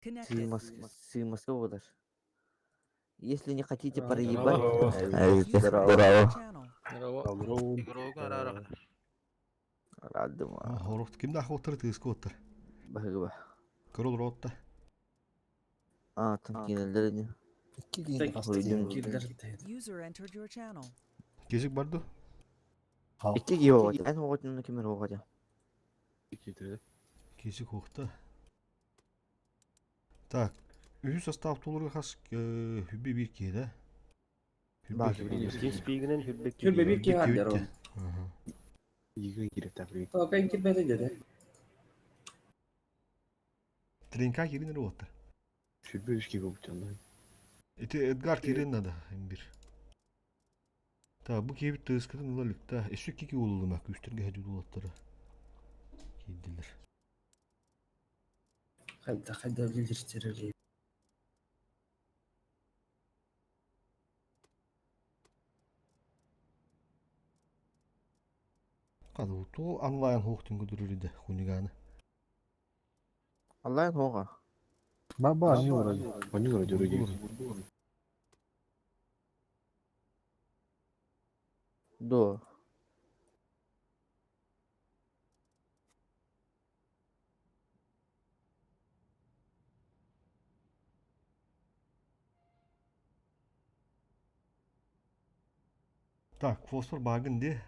Connected. Сыымаска буолар. Если не хотите проебать, Здорово. здорово. Channel. Здорово. Радыма. Хорохт ким да хоттар тыыска оттар. Баһыгыба. Көрөл ротта. А, там кинилер не. Икки Кирлер. User entered your channel. Кезик барды. Икки киһи оҕото. Эн оҕотун кимер оҕото. Кезик хохта. Так, үһүс состав толору хас хүбби бир киһи да? Бар. Спигинен хүрбек Хүрбе бир киһи баар ол. Ага. Тока кирбэти дede. Тренка кирин работа. Хүрбе үс киһи буолбут Ити Эдгар кирин надо бир. Так, бу киһи тыыскытын ыла иликта. Өссө кики улулума күүстэргэ хадьуулаттара. Киирдилэр. Хайда хайда билиртерли. Кады ту онлайн хоохтун көдөрүрүдэ хуниганы. Онлайн хоға. Баба, они вроде. Они вроде вроде. До. Так, фосфор багын де.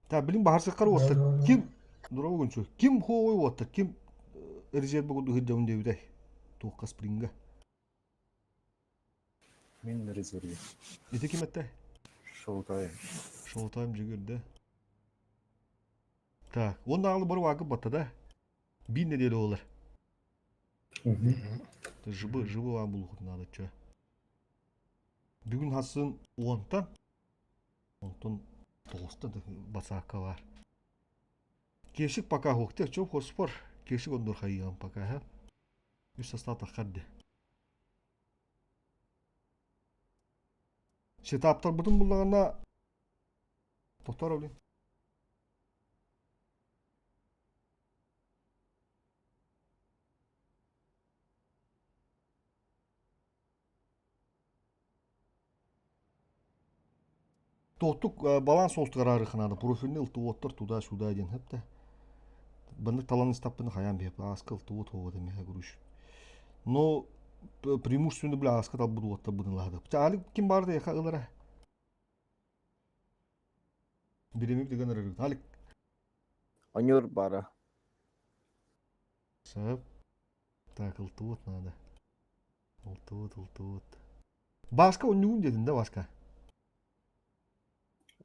Так, билин бахарсыккар уотта ким дурова күнчү ким хоой уотта ким резерв бугу хыджабын дебитэй туохка спринга. Мин резерве. Ити ким этте? Шоу-тайм. Шоу-тайм жүгүрдэ. Так, онда алы бар вакыт батта да. Бир неделя олар. Жыбы, жыбы вам булухут надо чё. Бүгүн хасын онтан, онтон тоғыстан басаакка бар. Кешик пока хуктер, чё хоспор, кешик ондор хайыган пока, ха. Үс состав таххарды. Сетаптар бутун буллаганда Тохтор блин. Тоттук баланс олтугар арыхынады. Профильный ылтуоттар туда-сюда диэн хэптэ. Баннык талан истаппыны хаян биһэп ааска ылтуот хоҕо меха груш. Но преимущественно бля ааска талбыт уоттар быдылаады. Али ким барды яха ылара? Биремик деген ырырык. Алик. Онюр бара. Сап. Так, ылтуот надо. Ылтуот, ылтуот. Баска онньугун дедин да Баска?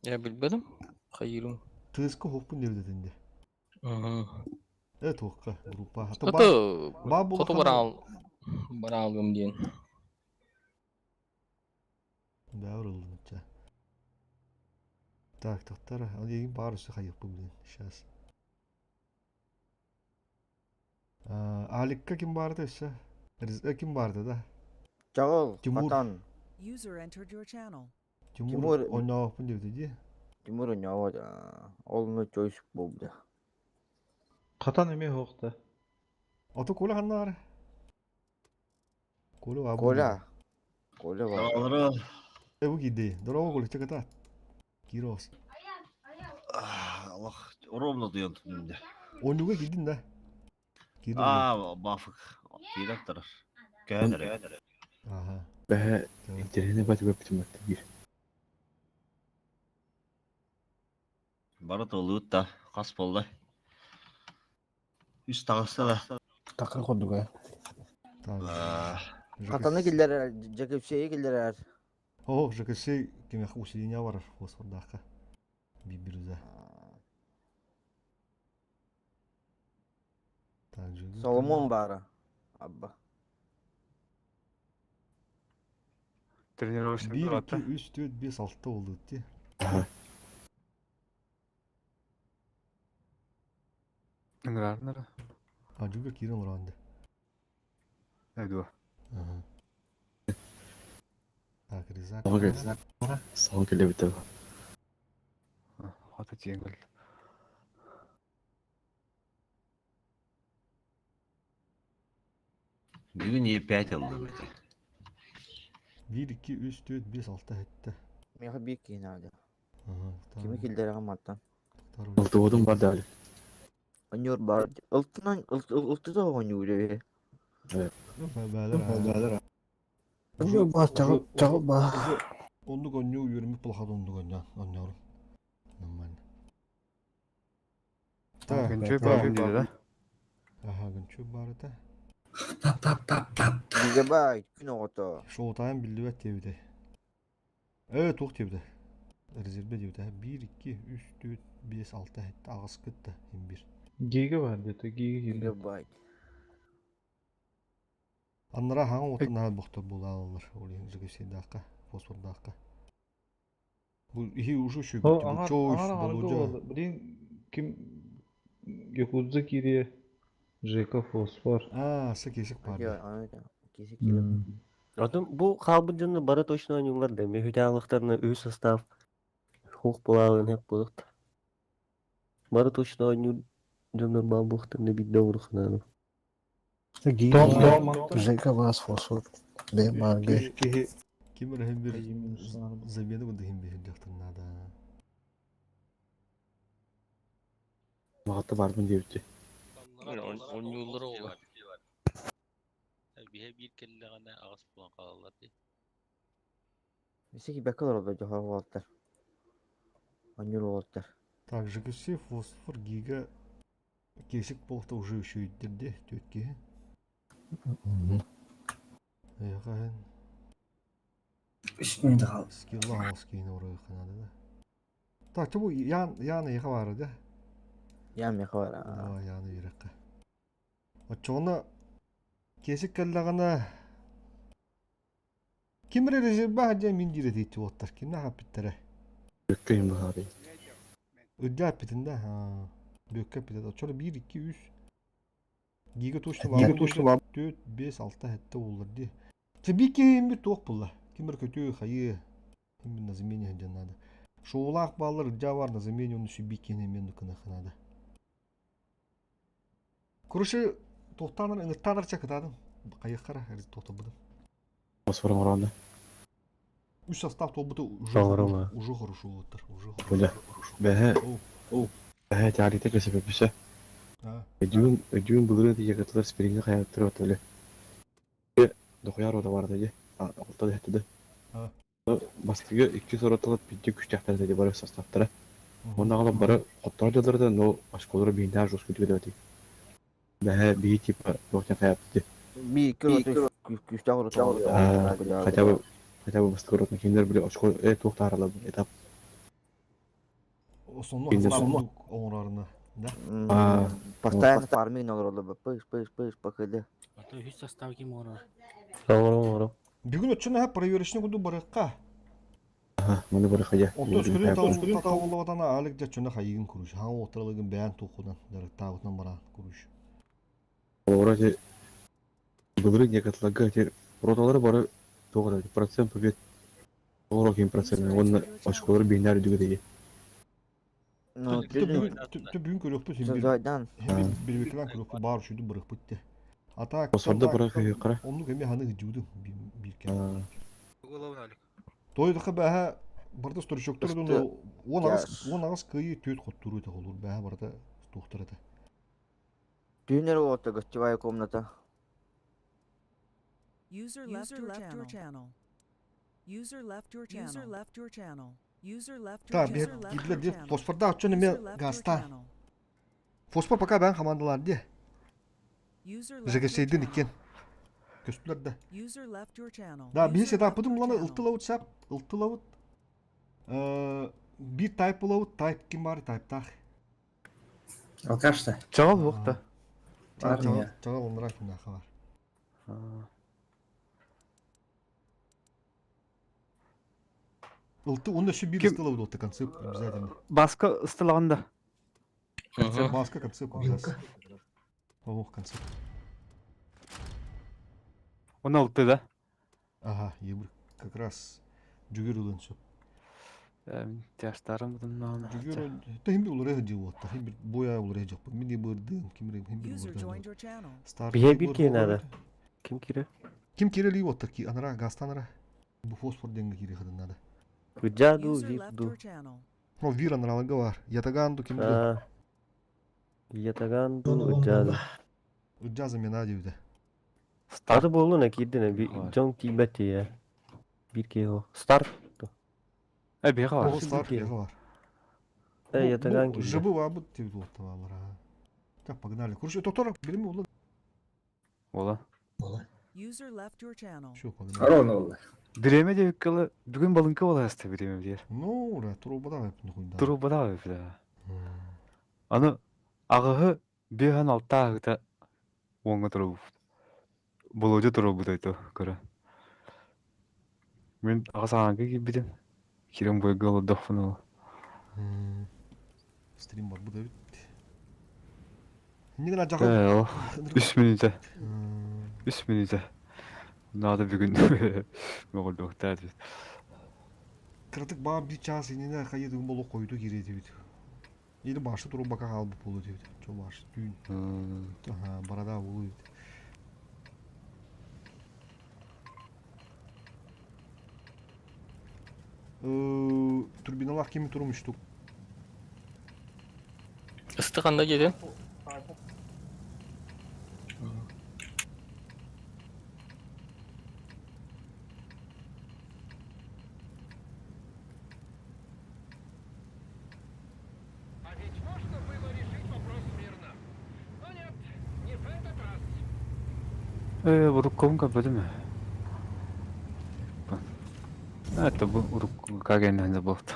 Я билбэтим. Хайырым. Тыска хоппун дебит де. Э туохка группа. Ото Ба хоту бараал бараалгым диэн. Да, урыллыныча. Так, тоқтар, ал егин бар үсі хайықпы блин, сейчас. Аликка ким барды өссө? Ким барды да? Чаҕыл, Тимур. Хатан. User entered your channel. Тимур Тимур- ойнаабаппын диэбитэ дии. Тимур онньообот. Ол чойсук буолбута. Хатан эмиэ суохта. Ото Коля ханна Коля баар Коля. Коля бар. Здорово. Э бу киирдэ. Здорово, Коля, чаката. Кирос. Аллах, ровно дуйан түнүндө. Ойнууга киирдин да? Киирдин А, бафык. Кииреп турар. Көөнөр. Ага. Бэһэ интернет бат көптүм бир. Бары толуут да, хас болду. Үс таҕыста да. Такыр курдуга. Так. Хатаны киллэрэр, Жакепсейи киллэрэр. О, ЖКС кимех усиление барар фосфордаахха. Бибируза. Так, жүгүр. Соломон баара. Абба. Тренировочный 1, аппарат. 2, 3, 4, 5, 6 болду дии. Ыҥыраарнара. А, жүгүр киирэн олоронду. Эдуа. Ага. Так, Резак. Саҥа кэлэбит Хата тиийэн кэллэ. Бүгүн Е5 ыллым ити. 1, 2, 3, 4, 5, 6, 7. Миэхэ биир киһи наада. Кими киллэрэҕин мантан? Ылтыбытым бар да Онньуур бар. Ылтынан ылтыта оонньуур эбит. Бээлэр Онньуур баар, чаҕыл чаҕыл баар. Оннук онньуу үөрэммит плохат оннук онньоон онньоорум. Нормально. Так, Гынчы баар диде да. Аха, гынчы бар это. Гигабайт күн оҕото. Шоутайм биллибэт диэбитэ. Ээ, туох диэбитэ? Резерве диэбитэ. 1, 2, 3, 4, 5, 6, 7, 8 кытта 21. Гига бар где-то, гига киирбит. Гигабайт. Аннара хаҥа отун наһаа бохтор буолаалалар. Ол иһин Жигусейдаахха, фосфордаахха. Бу иһи уже О, шүгүттү. аңар, Чоуш, аңар аңарга Болудьа. буолла. Блин, ким Якудза киириэ, Жека Фосфор. Аа, сы кесик бар. Кесик киирэ. Отон бу хаалбыт дьону бары точно оонньууллар да, мүһүтээх үһүс состав хуох булаалын хэп буолуохта. Бары точно оонньуур дьоннор баар буолуохтарына биирдэ оҥоруоххунааны. Гига, Жека вас фосфор. Б Марге. Киһи Ким эрэ бир замена бу дыһын биһир дьахтар наада. Маҕатта барбын диэбитти. Оонньууллар оҕолор. Биһэ биир кэллэҕинэ аҕыс буолан хаалаллар дии. Бисеки бэкэ олороллор дьоһор уолаттар. Онньуур уолаттар. Так, ЖКС, фосфор, гига, кесик болта уже еще иддерде, төт киһи. Эйхаһын Үс минут хаалла. скилла хаалыс киһини оройуохха наада да. Так, чэ бу Ян, Ян эйиэхэ баара да? Ян миэхэ баара. Давай, Яны үөрэххэ. Оччоҕуна кесик кэллэҕинэ ким эрэ резервэ диэн мин диир этииччи уоттар. Кимнээх эппиттэрэ? Бүккэ иһин баһаарый. Ырдьа эппитин да? Бүөккэ эппитэ. Оччоҕуна 1, 2, 3 Гига точно Гига точно баар. 4, 5, 6, 7 буоллар дии. Чэ биир киһи туох булла? Ким бір көтүү хайыы ким на замене сылдьан наада. Шоулаах бааллар ырдьаа баар на замене оны сү биир киһини эмиэ нукыныахха наада. Короче, туохтаанар ыҥыртаанар чэ кытаатым. Хайыаххара туохтарбытым. Фосфор оҥороонно. Үс состав туолбута уже Оҥорума. уже хорошо уолаттар, уже Бля. хорошо. Бэһэ. Оу. Бэһэ таарыйта кэсэпэпписэ. А, Өдүүн өдүүн былырыын тиийэ спрингэ хайаттыр отөлө. Дохуяр ота барда дии. Алта да да. А. Бастыгы икки соротолот питти күчтәхтер дии бары составтара. Онна галап бары хоттор дылар да, но очколары биндар жестко түгәдә Бэһэ бии типа туохтан хайапты. Биир кило күстээх А, Хотя бы хотя бы бастыгы ротна киндер биле очко э туохтаралар этап. Основной Киндер основной оҥорорuna, да? А, Постоянно фарминг олороллор. Пыш, пыш, пыш, покыды. А то үһүс состав ким оҥорор? Оҥору оҥору. Бүгүн оччону проверочный куду барыкка. Ага, маны бары хая. Онтон өскөрүн табыллыбатана алик дьэ чөнө хайыгын куруш. Хаҥа оттаралыгын бэйэн туохунан дарыктаабытынан бараан куруш. Олора те былырыын некотларга те роталары бары туох процент побед. Олоро ким процент онна очколары бинар дүгө дии. Ну, Бүгүн бүгүн көрөкпүт хим бир Зайдан. хим бир бир көрөкпүт баар шуду бырыкпыт те. А так Фосфорда бары кара. Оннук эми ханы жуудум бир кем. Головун Алик. Той даха бэһэ барда сторичоктор Ысты. дуну он агыс Яс. он агыс кыйы төт хоттуру та болур бэһэ барда тухтар это. Түүнер уолта гостевая комната. User left your channel. User left your channel. User left your channel. User left your Та channel. бир User left кидлер your ди channel. фосфорда оччону User мен left your гаста. channel. Фосфор пока бээн командалар ди. User left your ЖГС-дин channel. иккен. Көстүлэр да. User left your channel. Да, биһи User сета left пытым your ланы channel. ылтылабыт сап, ылтылабыт. Э, бир тайп булабыт, тайп ким бар, тайптах. Алкаш-то. Чаҕыл буохта. Бар меня. Чагал оннара күнәхэ бар. Ылты, он еще бир Ким- ыстылабыт олты концепт обязательно. Баска ыстылаганда. Маска концепт обязательно. Ох, концепт. Он алты да. Ага, ебір как раз жүгер ылын сөп. Тяштарым бұдан Жүгер, та хим бир улары жыл отта, хим бир боя улары жок. Мен де бырдым, ким бир хим бир User улары. joined your channel. Старт Биһэ биир киһи наада. Ким киирэр? Ким киирэлии уоттар ки анара газтан ара. Бу фосфор диэҥҥэ киириэххитин наада. Ыдьаа дуу, User вир left дуу. your channel. О, вир анараларга баар. Ятаган ду ким ду? Аа, Ятаган дуу, Ыдьаа дуу. Ыдьаа замена диэбитэ. Аты буоллун киирдин дьон тиийбэт тиийэ. Биир киһи ол. Старт. Э биһиэхэ О, бар. старт биэхэ бар. Э, Ятаган Бу киирдэ. жыбы баабыт диэбит уотталаалар. Так, погнали. Короче, токтор, билим ула. Ола. User left your channel. Все, погнали. Арон олла. Бириэмэ диэбиккэ бүгүн балыҥка буола сыста бириэмэ диэр. Ну, ура, турубада хуйда. Турубада да. Аны аҕыһы биэһэн алта аһыта уоҥҥа турубут. Болуодьа турубут айто көрө. Мин аҕыс ааҥҥа киирбитим. Кирен бойга олордохпун ол. Стрим бар бу да бит. Иннигин ажаҕа. Ээ, ол үс мүнүүтэ. Үс мүнүүтэ. Надо бүгүн мөҕүллүөхтээх эбит. Кыратык баа биир чаас иннинэ хайыы болу хойуту киириэтибит. Или башы турубака хаалбыт буолуо диэбит. Чо баш түүн. Аха, барада буолуо эбит. Турбиналаах кими турумуштук? Ыстыканда дедин. Ээ, уруккубун көрбөтүм ээ. Это бу урукку кагеннэн болт.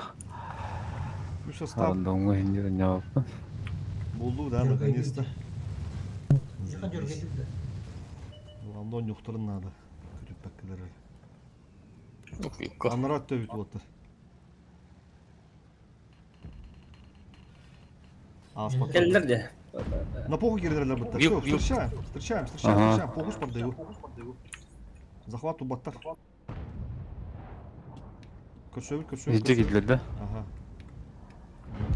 Үс состав Андоҥҥа иһинньэбаппын. Булду, да, наконец-то. Андон юхтарын надо. Күтүппэккилер. Анарат төбүт уоттар. Ааспат. Келлер де. На похуй кирдерлер бытта. Все, встречаем, встречаем, встречаем, встречаем. Похуй спордаю. Захват у баттар. Көрсөбүт, көрсөбүт. Иһирдьэ киирдилэр да? Ага.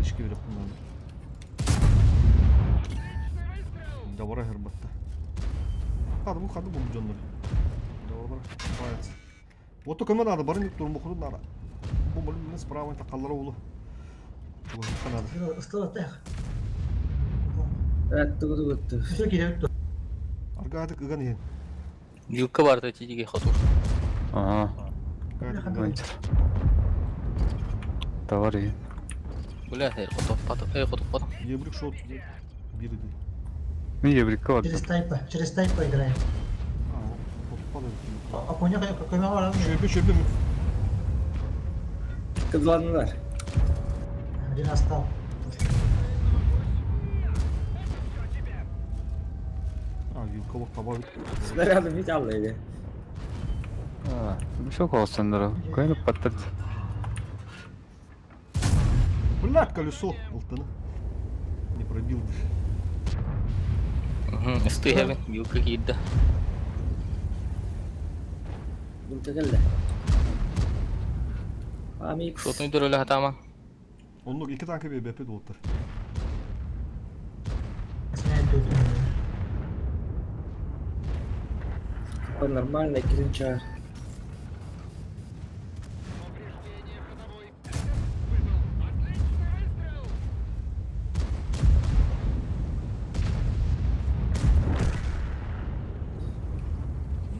Ишки береп надо. Добра хербатта. Хады бу, хады бу дьоннор. Добра, хватит. Вот только надо, барын турмухуну надо. Бу блин, справа такаллара улу. Надо. Аргаатык ыган иһин. Вилка бар да тиги хотур. Ага. Товар иһин. Бля, эр хотоппат, эй хотоппат. Ебрик шот. Бирди. Мен ебрикке бардым. Через тайпа, через тайпа играем. А понял, какой мало. Шөбе, шөбе. Кызланылар. Один остал. А, вилка таба. Снарядом ведь аллы. Шок олсаннара. Кайны паттат. Блядь, колесо. Алтына. Не пробил. Угу, сты вилка киирдэ. Вилка келле. Амик. Шотун дөрөлө хатама. Оннук iki танка ББП долуттар. Нормально, киринчар.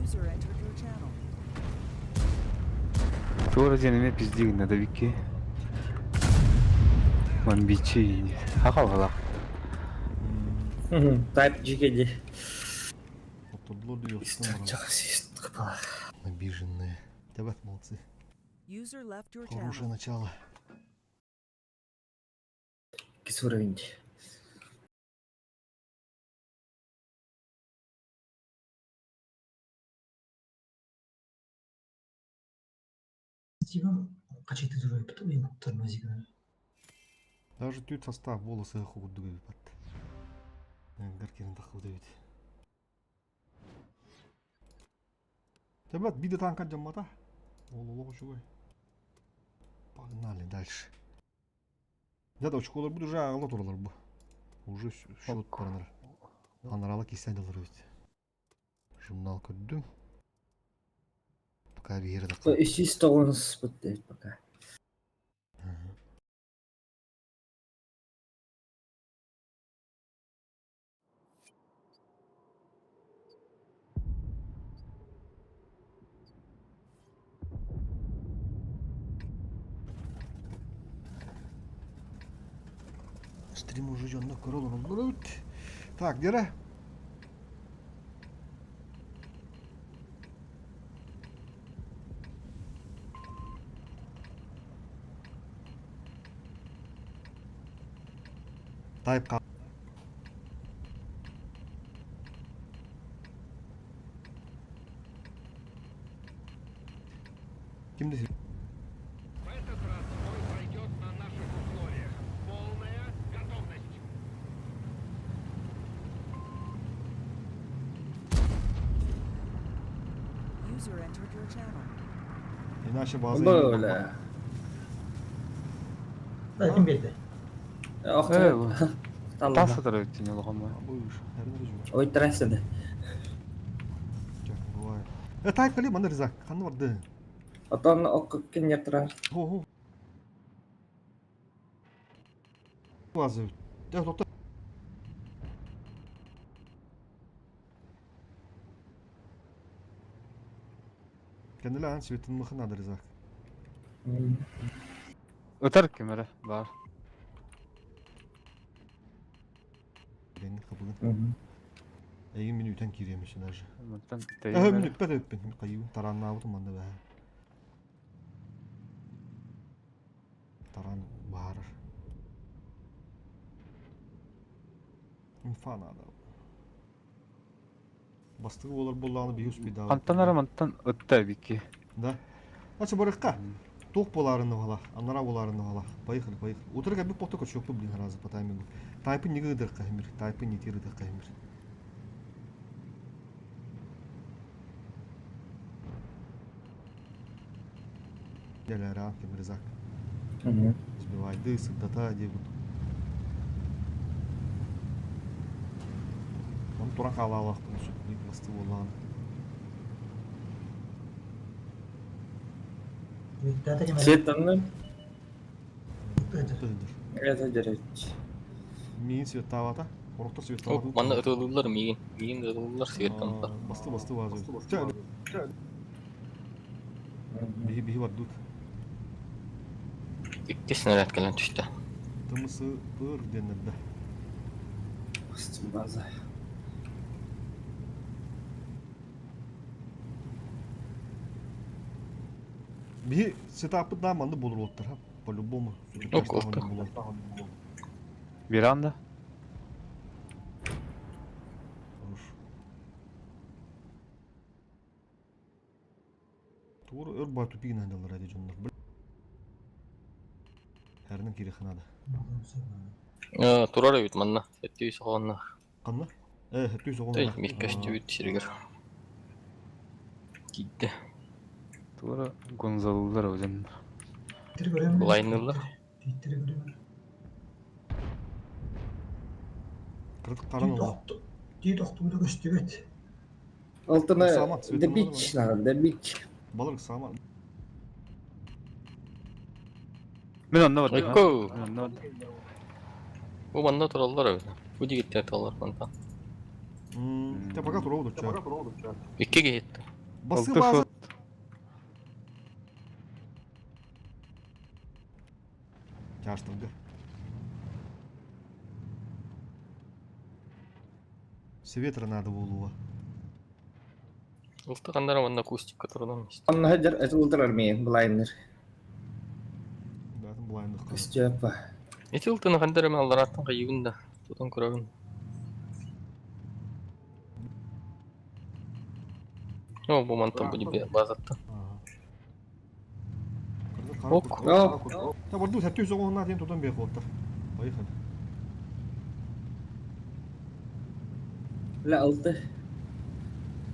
User entered your channel. Туора диэн эмиэ пиздигин да бикки. Ман бичи. Хахалгалах. Type GKD. Обиженные. Ребят, молодцы. User left your Хорошее channel. начало. Кис уровень. Даже тут состав волосы худые. Ребят, биде танка жаммата. Ол ол Погнали дальше. Дяда очколар буду уже ағала туралар бу. Уже счет баранар. Анарала кисен алыр ведь. Журнал көрдүм. Пока биһиэрэ да Үсүс тоҕунуспут диэбит пока. Стрим уже дьонно көрө олороллор эбит. Так, Гера. Тайп Ким десин? User entered your channel. Иначе база... Бля. Ким биэрдэ? Э, Тас сатар өттүн олоҕом. Ой, трасса Бывает. Э, тайп кали маны ризак. Ханны барды. Отон оккин ятра. Хо-хо. База. Э, тоқта. Кәнілі ан светін мықын ады ризак. Ытар кемере бар. Бен қабылын. Эгин мин үтен кириэмишин даже. Мантан Э, мин үппет өппен. Мин кайыбын тараннаабытым манна бää. Таран баарар. Инфа надо. Бастыгы болар боллааны биһи успейдаабыт. Хантан ара мантан ытта бики. Да. Ачы барыкка. Туох боларыны бала, анара боларыны бала. Поехали, поехали. Утро как бы поток очок блин раза по таймингу. Тайпы не гыдыр кахмир, тайпы не тиры кахмир. Дяля Кемризак. Сбивай дысы, дата дебут. Он тура халалах, не басты болан. Светанны? Это дерет. Миин светтавата. Орохтор светтавата. Манна ытылылар миин. Миин ытылылар светтан. Басты басты базы. Биһи биһи бардут. Икки снаряд кэлэн түстэ. Тымысы пыр денерде. Басты база. Биһи сетапы да манды болur оттар ха. По-любому. Ок, ок. Веранда. Тур өр бай тупигин хандалар әде жоннор. Хәрнең кире ханада. Турар эбит манна. Эттүү соҕонна. Канна? Э, хэттүү соҕонна. Эй, миккәстүүт сиргер. Кидде. Тура Гонзалылар өзен. Булайнылар. Кырдык каран олла. Тиит охтубута көстүбэт. Алтына The Beach надо, The Beach. Балык сама. Мен онна бардым. Ойко. Мен онна бардым. Бу манна тураллар эбит. Бу дигиттер тураллар мантан. Те пока тура удуча. Икки киһитте. Басы Алты база. фут. Чаштырды. Светра надо булуа. Ылты кандара манна кустикка турдан. Онна хәҗәр этилдер армия блайнер. Да, блайнер. Степа. Эти ылтыны кандара мен алараттан кайыбын да. Тутан көрөбүн. О, бу мантан бу дип базатта. Ок. Та барду хәттүү соҕонна диэн тутан биэх оттар. Поехали. Ла алты.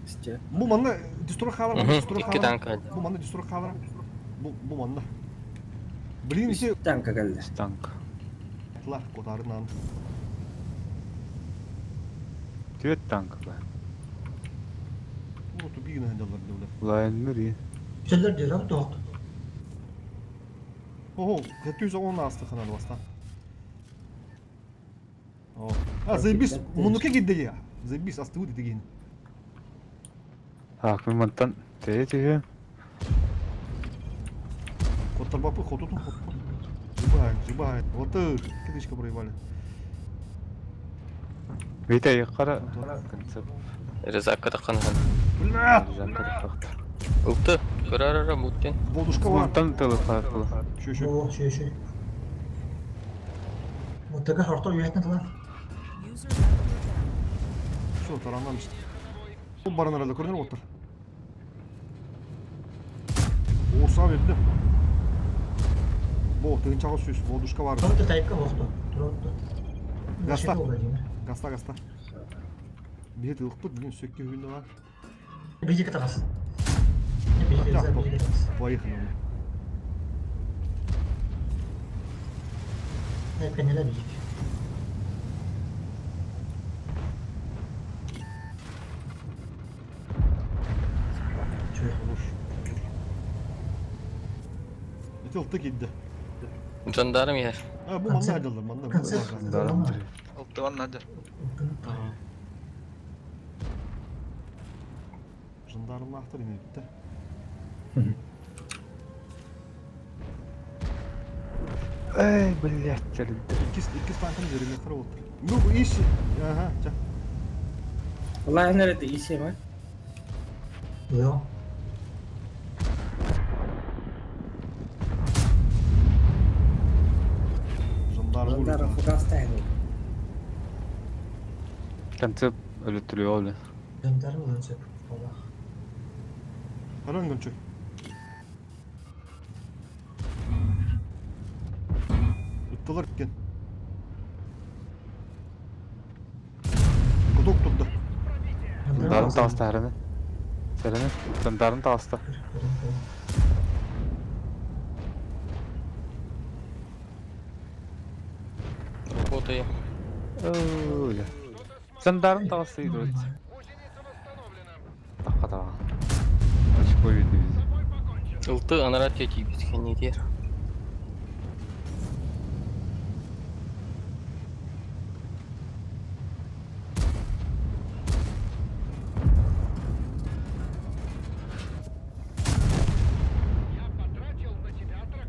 Степа. Бу манна дистро халар, дистро Икки халар. танка. Бу манна дистро халар. Бу бу манна. Блин, ити Танка кэллэ. Танк. Ла, котарынан. Түөт танк ба. Бу тупигин хандалар дылы. Лайнныр и. Челлер дьэрэ тоқ. Ого, 710 асты ханады баста. О. А, заебись, мунуке кидде я. Заебись, асты уди деген. Так, мен мантан тете. Котторбапы хотутун хотутун. Жибай, жибай. Вот кидышка проебали. Витя кара. Концепт. Резакка таққан хан. Бля! Ылты. Көрәрәрі муттен. Болдушка бар. Мантан тылы фаркылы. Шö шö. О, шö шö. Мутага хорто үйәтін тылар. User left your channel. Все, тараннан işte. Bu baran herhalde көрінер отыр. Оса берді. Бо, тыгынчаға сөз, болдушка бар. Тұрды тайпка боқты. Тұрды. Гаста. Гаста, гаста. Бет ылықпыт, блин, сөкке хүнді бар. Бейдекі тағас. Бейдекі тағас. Поехали. Тайпка неле бейдекі. Хорош. Это ылты кидді. Жандарым ер. А, бу манна айдалдар, манна. Концерт. Ылтыган надыр. Жандарм автор ине битті. Эй, блядь, челді. Иккис, иккис танкын жеріне қарап отыр. Ну, бу иш. Ага, ча. والله انا ردي ايشي ما Йо. Жандарм Жандарм өлді. фугас тайны. Концепт өлөттүрү олы. Жандарм өлінсек. Аллах. Қаран күнчі. Ыттылар кеткен. Куток тұрды. Жандарын тағыста әріні. Сәріні. Жандарын тағыста. Работаю. Ой. Жандарын тағыста идет. Таққа таға. Очко види. Ылты анара тети біткен не дер.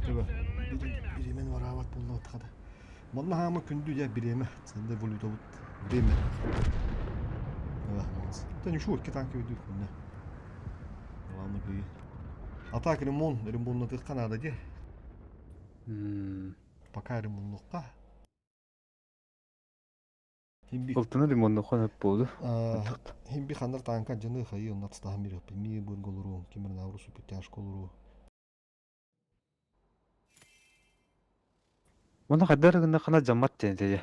Төбе. Биремен варават болду атқады. Манна хама күндү я биреме. Сенде валюта бут. Биреме. Та не шур, танки ведут күнне. Главное күйі. Атак ремон, ремонна тыққан ада де. Пока ремонлыққа. Химби Ылтыны ремонны хонап болду. Химби хандар танка жаны хайы оннатстахан бир ми бурголору, кимер наврусу тяжколору. Мона кадар гына кана жамат тен.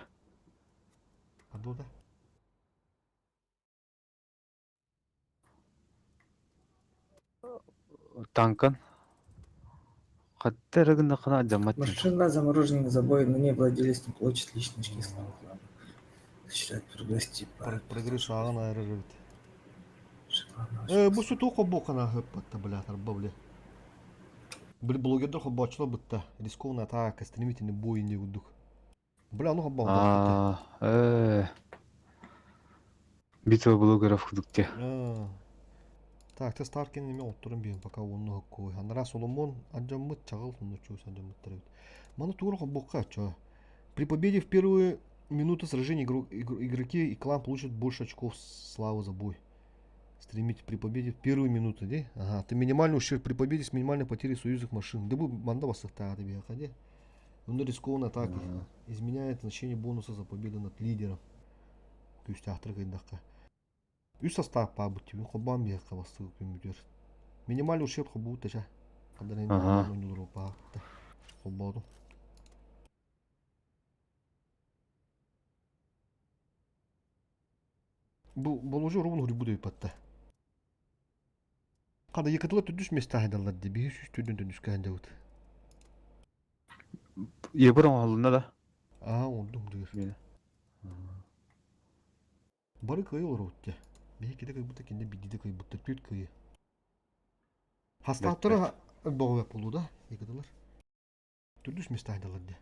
Адуда. Танкан. Кадар гына кана жамат тен. Машина замороженных забоев, но не владелец не получит личные очки славы клана. Осуществляет прогресс типа. Прогресс ағын айырыр бит. Бу суту хоббокана хыппатта бля, тарба бля. Бил блогердер хоббочла бутта. Рискованная атака, стремительный бой не гудук. Бля, ну хоббо. А, Битва блогеров худукте. Так, те Старкин неме оттурun бейін, пока оны хоккой. Андра Соломон аджаммыт чағыл хунну чуус аджаммыттар бит. Маны тугур хоббокка чо. При победе в первые минуты сражения игроки и клан получат больше очков славы за бой. Стремить при победе в первые минуты, де? Ага, ты минимальный ущерб при победе с минимальной потерей союзных машин. Да бу манда басыхта тебе, хаде. Он рискованная атака. Изменяет значение бонуса за победу над лидером. То есть автор кайдакка. Үс состав па бу тибин хоббан бия кабасты күмүтер. Минимальный ущерб хоббу таша. Кадар енді Ага. ойнулар па. Хоббаду. Бу болужу рубун хури буду ипатта. Када екатыла түдүс места хайдалар ди. Бихи сүс түдүн түдүс кайдабыт. Ебір оңалында да. Аа, ондум дигер. Мені. Бары кыйыл рутте. Биһи киде кыйбыта кинде бидиде кыйбыттар түт кыйы. Хастааттара боҕуя болуу да икидылар. Түрдүс местайдалар де.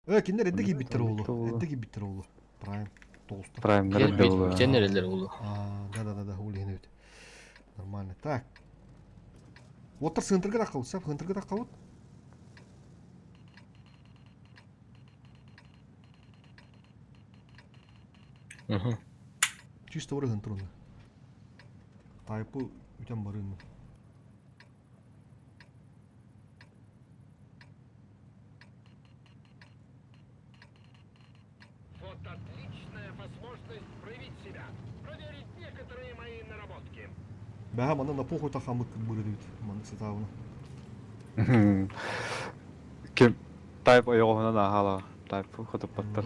Э киндер эдде кийбиттер оолу. Эдде кийбиттер оолу. Прайм тоғуста. Праймнар эдде болу. Бүтен эрелер оолу. Да да да да ол иһин эбит. Нормально. Так. Оттар сыынтырга таххабыт, сап сыынтырга таххабыт. Чисто бары сыынтыр онно. Тайпы үтэн барыын. Вот отличная возможность проявить себя, проверить некоторые мои наработки. Бэһэ манна на похуй тахаммыт бырыдыбыт маннык сатаабына. Ким тайп ойоҕоһунан ааһаалаҕа. Тайп хотуппаттар.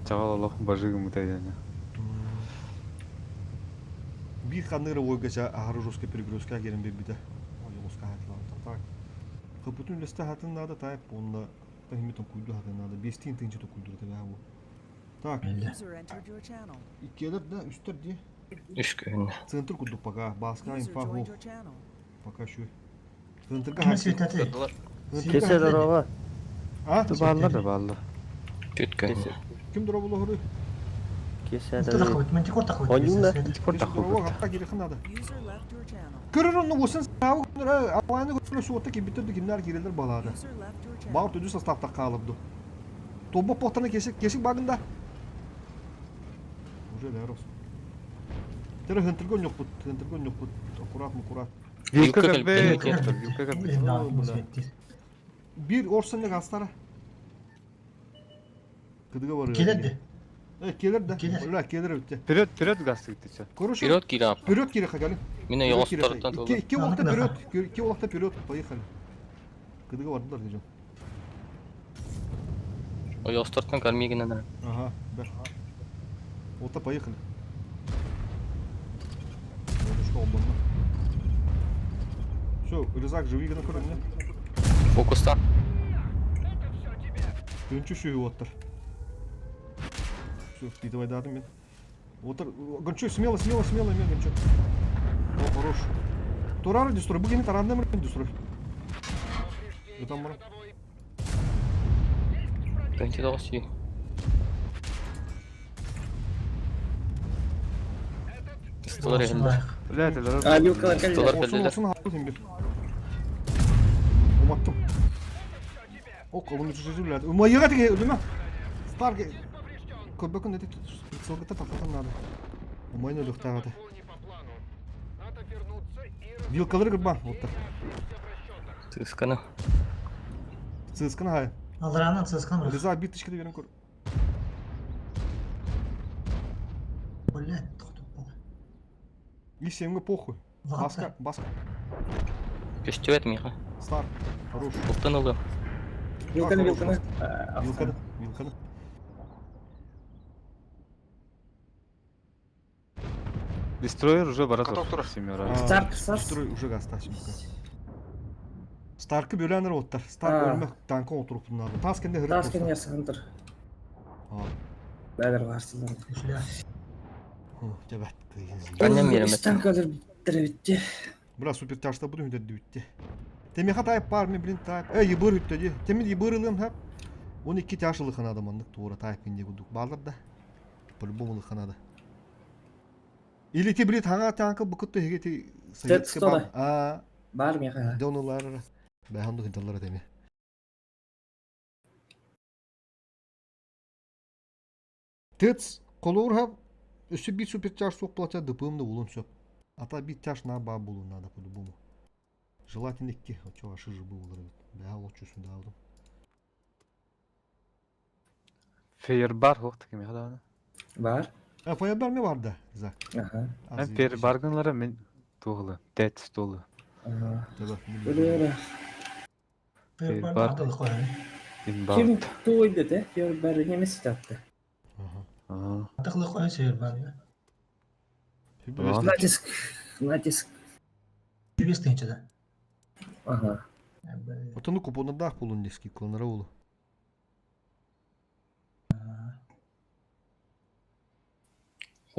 Чаҕал олох бажыгымыта диэн. Биир ханныгы ойгача аһары жесткий перегрузка киирэн биэрбитэ. Ойоҕоско хаатылаабыта. Так. Хыппытын үллэстэ хатын наада тайп уонна таһиммитин куйду хатын наада. Биэстиин тыынча токуйдура тэбэһэ бу. Так. User entered your channel. Иккиэлэр да, үстэр дии. Үс күн. Центр курдук пока. Баска User инфа joined суох. your channel. Пока шү. Центрга Ким светати? Кесе здорово. А? Бааллар да бааллар. Түт күн. Ким дробулоһору? Кесе Мантикор тахыбыт, мантикор тахыбыт. Онньуна. Мантикор тахыбыт. Хатта кирихэн надо. User left your channel. Көрөр онну усын саабы көрөр аваны көрөр суотта кибиттер да кимнер кирелер балаады. User left your channel. Баар төдү составта хаалыбды. Тобо похтана кесик кесик багында. Уже лерос. Тере хынтыргон yok бут, хынтыргон yok бут. Аккурат аккурат. Вилка кэлбэ, вилка кэлбэ. Бир орсонны гастара. Кыдыга бар. Келер де. Э, келер да. Бля, келер өтте. Вперед, вперед гасты гитте. Короче, Вперед кире. Вперед кире хагали. Мен ойоҕостортон Икки икки улахта вперед, икки улахта вперед, поехали. Кыдыга бардылар дежем. Ойоҕостортон кармигинен. Ага, да. Вот поехали. Все, Резак живи на корне. Фокуста. Үнчү шүйі оттыр. Все, ты давай дадым мен. Отыр, Гончу, смело, смело, смело, мен Гончу. О, хорош. Турары дестрой, бүгін таранды мір дестрой. Там бар. Төнчү тоҕус Столар эллер. Блядь, А, вилка кэллэ. Столар Olsun кэллилер. olsun haklısın bir. Umattım. Ок, оны жүзүләд. Умайыга теге үлеме. Старк Көбөкөн дети прицелгыта тахтан надо. Умайны лөхтагы. Вилкалар гырбан вот так. Тысканы. Цискана хай. Алдаранан цискан бирок. Риза бит тишкеде берен көр. Блядь, токтоп болду. И семге похуй. Баска, баска. Көстүбэт миха. Стар. Хорош. Оттан ылым. Вилканы, вилканы. Вилканы, вилканы. Дестройер уже барат. Семера. Старк сас. Дестрой уже гаста şimdi. Старкы бөләнер оттар. Старк өлмө танкы отуруп надо. Таскенде хырып. Таскен ясыгынтыр. Бәдер барсыздар. Жабат. Аннем yerime. Үстен кадр битте. Бра супер ташта буду хүндер дүтте. Темеха тайп бар мен блин тайп. Эй, ебыр үтте ди. Темин ебыр хап. 12 ташылы ханада мандык тура тайп инде гудук балдар да. По-любому лыханада. Или ти блин ханга танкы букутты хеге ти советский бар. А, бар меха. Донулар. Бәханды хинталлар теме. Тец колор хап өсө бит супер тяж сук платя дпм да улун сөп. Ата бит тяж на ба булу надо по-любому. Желательно икки. Чо ашыжы булыр бит. Бәһә ул чүсүн да алдым. Фейербар хоқ кеме хаданы. Бар. А фейербар ме бар да? За. Аха. Мен фейербаргынлары мен туғылы. Дәт столы. Ага. Өле. Фейербар. Ким туйды те? Фейербар немесе тапты. Ага. Атықлы қой фейербар. Натиск. Натиск. Бес тыгынчыда. Ага. Отону купонадах булун диски клонара улу.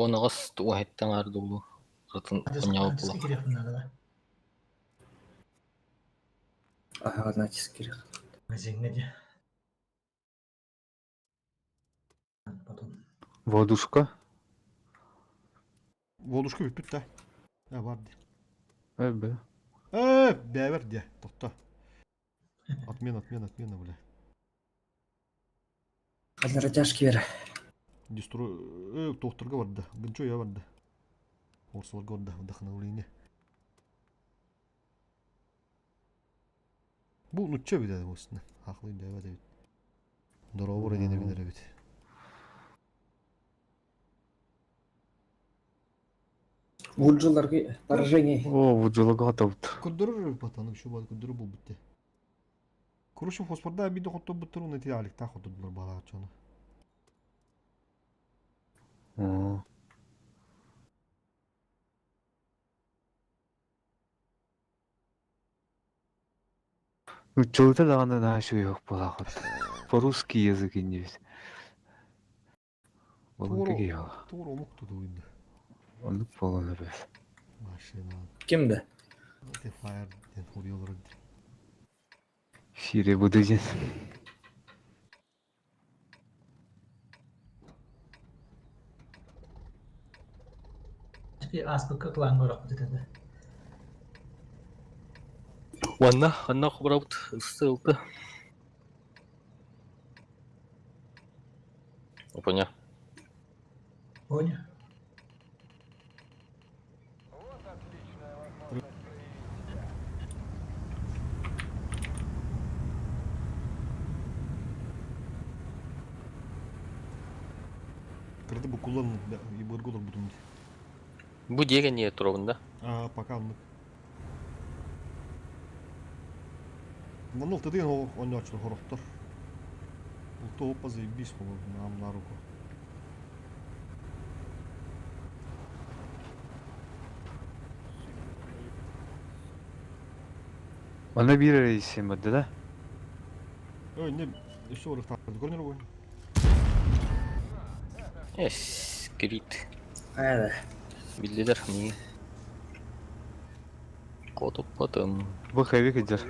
18 уоһиттан аардуулу атын онньоҕо Адьаска буолуох. кириэхпин наада да. Ага, значит, кирих. Магазиҥҥа дии. Потом. Водушка. Водушка бүппүт да. Э, бар дии. Эбэ. Э, бэбер дии. Тохто. Отмена, отмена, отмена, бля. Ханна ротяжки бер. Дестрой, тохторга барда. Гынчо я барда. Орсолорго барда, вдохновление. Бу нучча эбит этэ буосна. Хаахлый дэбэт эбит. Дорообура диэн эбилэр эбит. Вурджиларга поражение. О, Вурджилага готовт. Көрдөрөр патаны şu бар көрдөрөр буолбут те. Короче, фосфорда обиде хотторбуттар уонна ити аликтаах хоттордулар баалааччыны. О. Нуччалыта даҕаны наһаа үчүгэй буолаахыт. По-русски язык иннибит. Болон киһи Тугур омук тутуйда. Оннук буолан эбит. Машина. Ким да? Ити фаер диэн хуруйалар дии. Сире буду диэн. Ааспыкка кылааҥҥа орохпут этэ да. Уонна онно хоборобут ыссы ылты. Опаня. Понял? Вот отличная возможность проявить себя. Кырды букуллан ибыргы олорбутум дии. Бу диэгэ не туробун да? Аа, пока оннук. Манна ылтытыгын оонньооччулар хорохтор. Улту оппа заебись холор нам на руку. Манна биир эрэ барда да? Ой, не, еще ырыхтаарды көрүнөр буй. Эс, крит. Хайда. Биллилер миигин. Хотуппатым. Бу хэви кыдьар.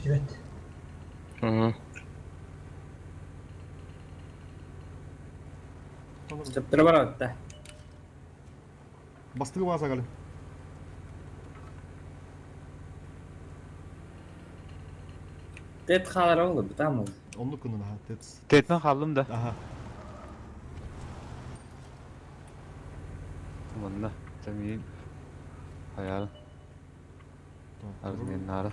Привет. Мгм. Сөптөрө барат да. Бастыгы бааса калын. Тет хаалар оҕолор бутаам ол. Оннук гынан аха, тец. Тетмен хааллым да. Аха. Манна. Тамиин. Хайаарын. Арминнары.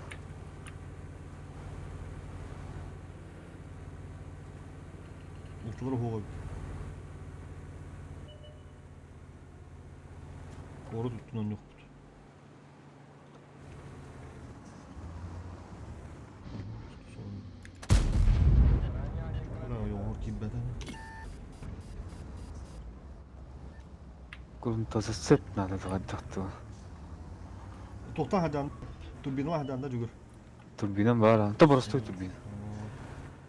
Улталар уһуга. Куорат уттун онньохпут. Бля, киирбэтэ. Курунтаса сөп надо тахтыга. Туохтан хадаан турбина хадаан да жүгүр. Турбинам бар. То простой турбина.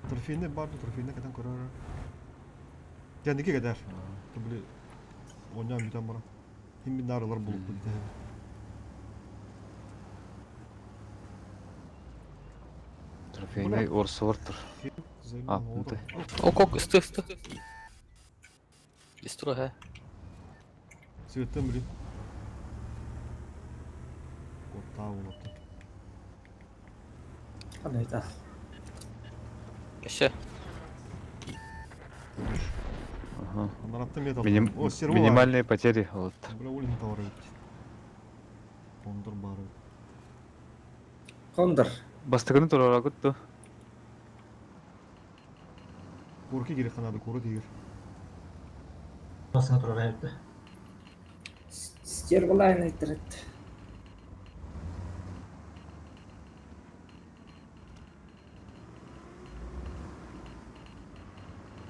Трофейный бар, трофейный катан көрөр. Дьэнники кэтэр. Били оонньоон бүтэн баран. Хим бин наарылар булуппут дии. Трофейный орсуор тур. А, Ок, ок, ысты, ысты. Дестрой, ха. Светтен били. Оттаа болуптан. Ханна это. Кеше. Ага. Анараттан метал. Миним... О, серво. Минимальные потери. Вот. Бля, улин товар эбит. Кондор бар эбит. Кондор. Бастыгыны турарагыт ту. Курки керек канады, куры тигер. Басына турар эбит да. Стервалайн айттырат.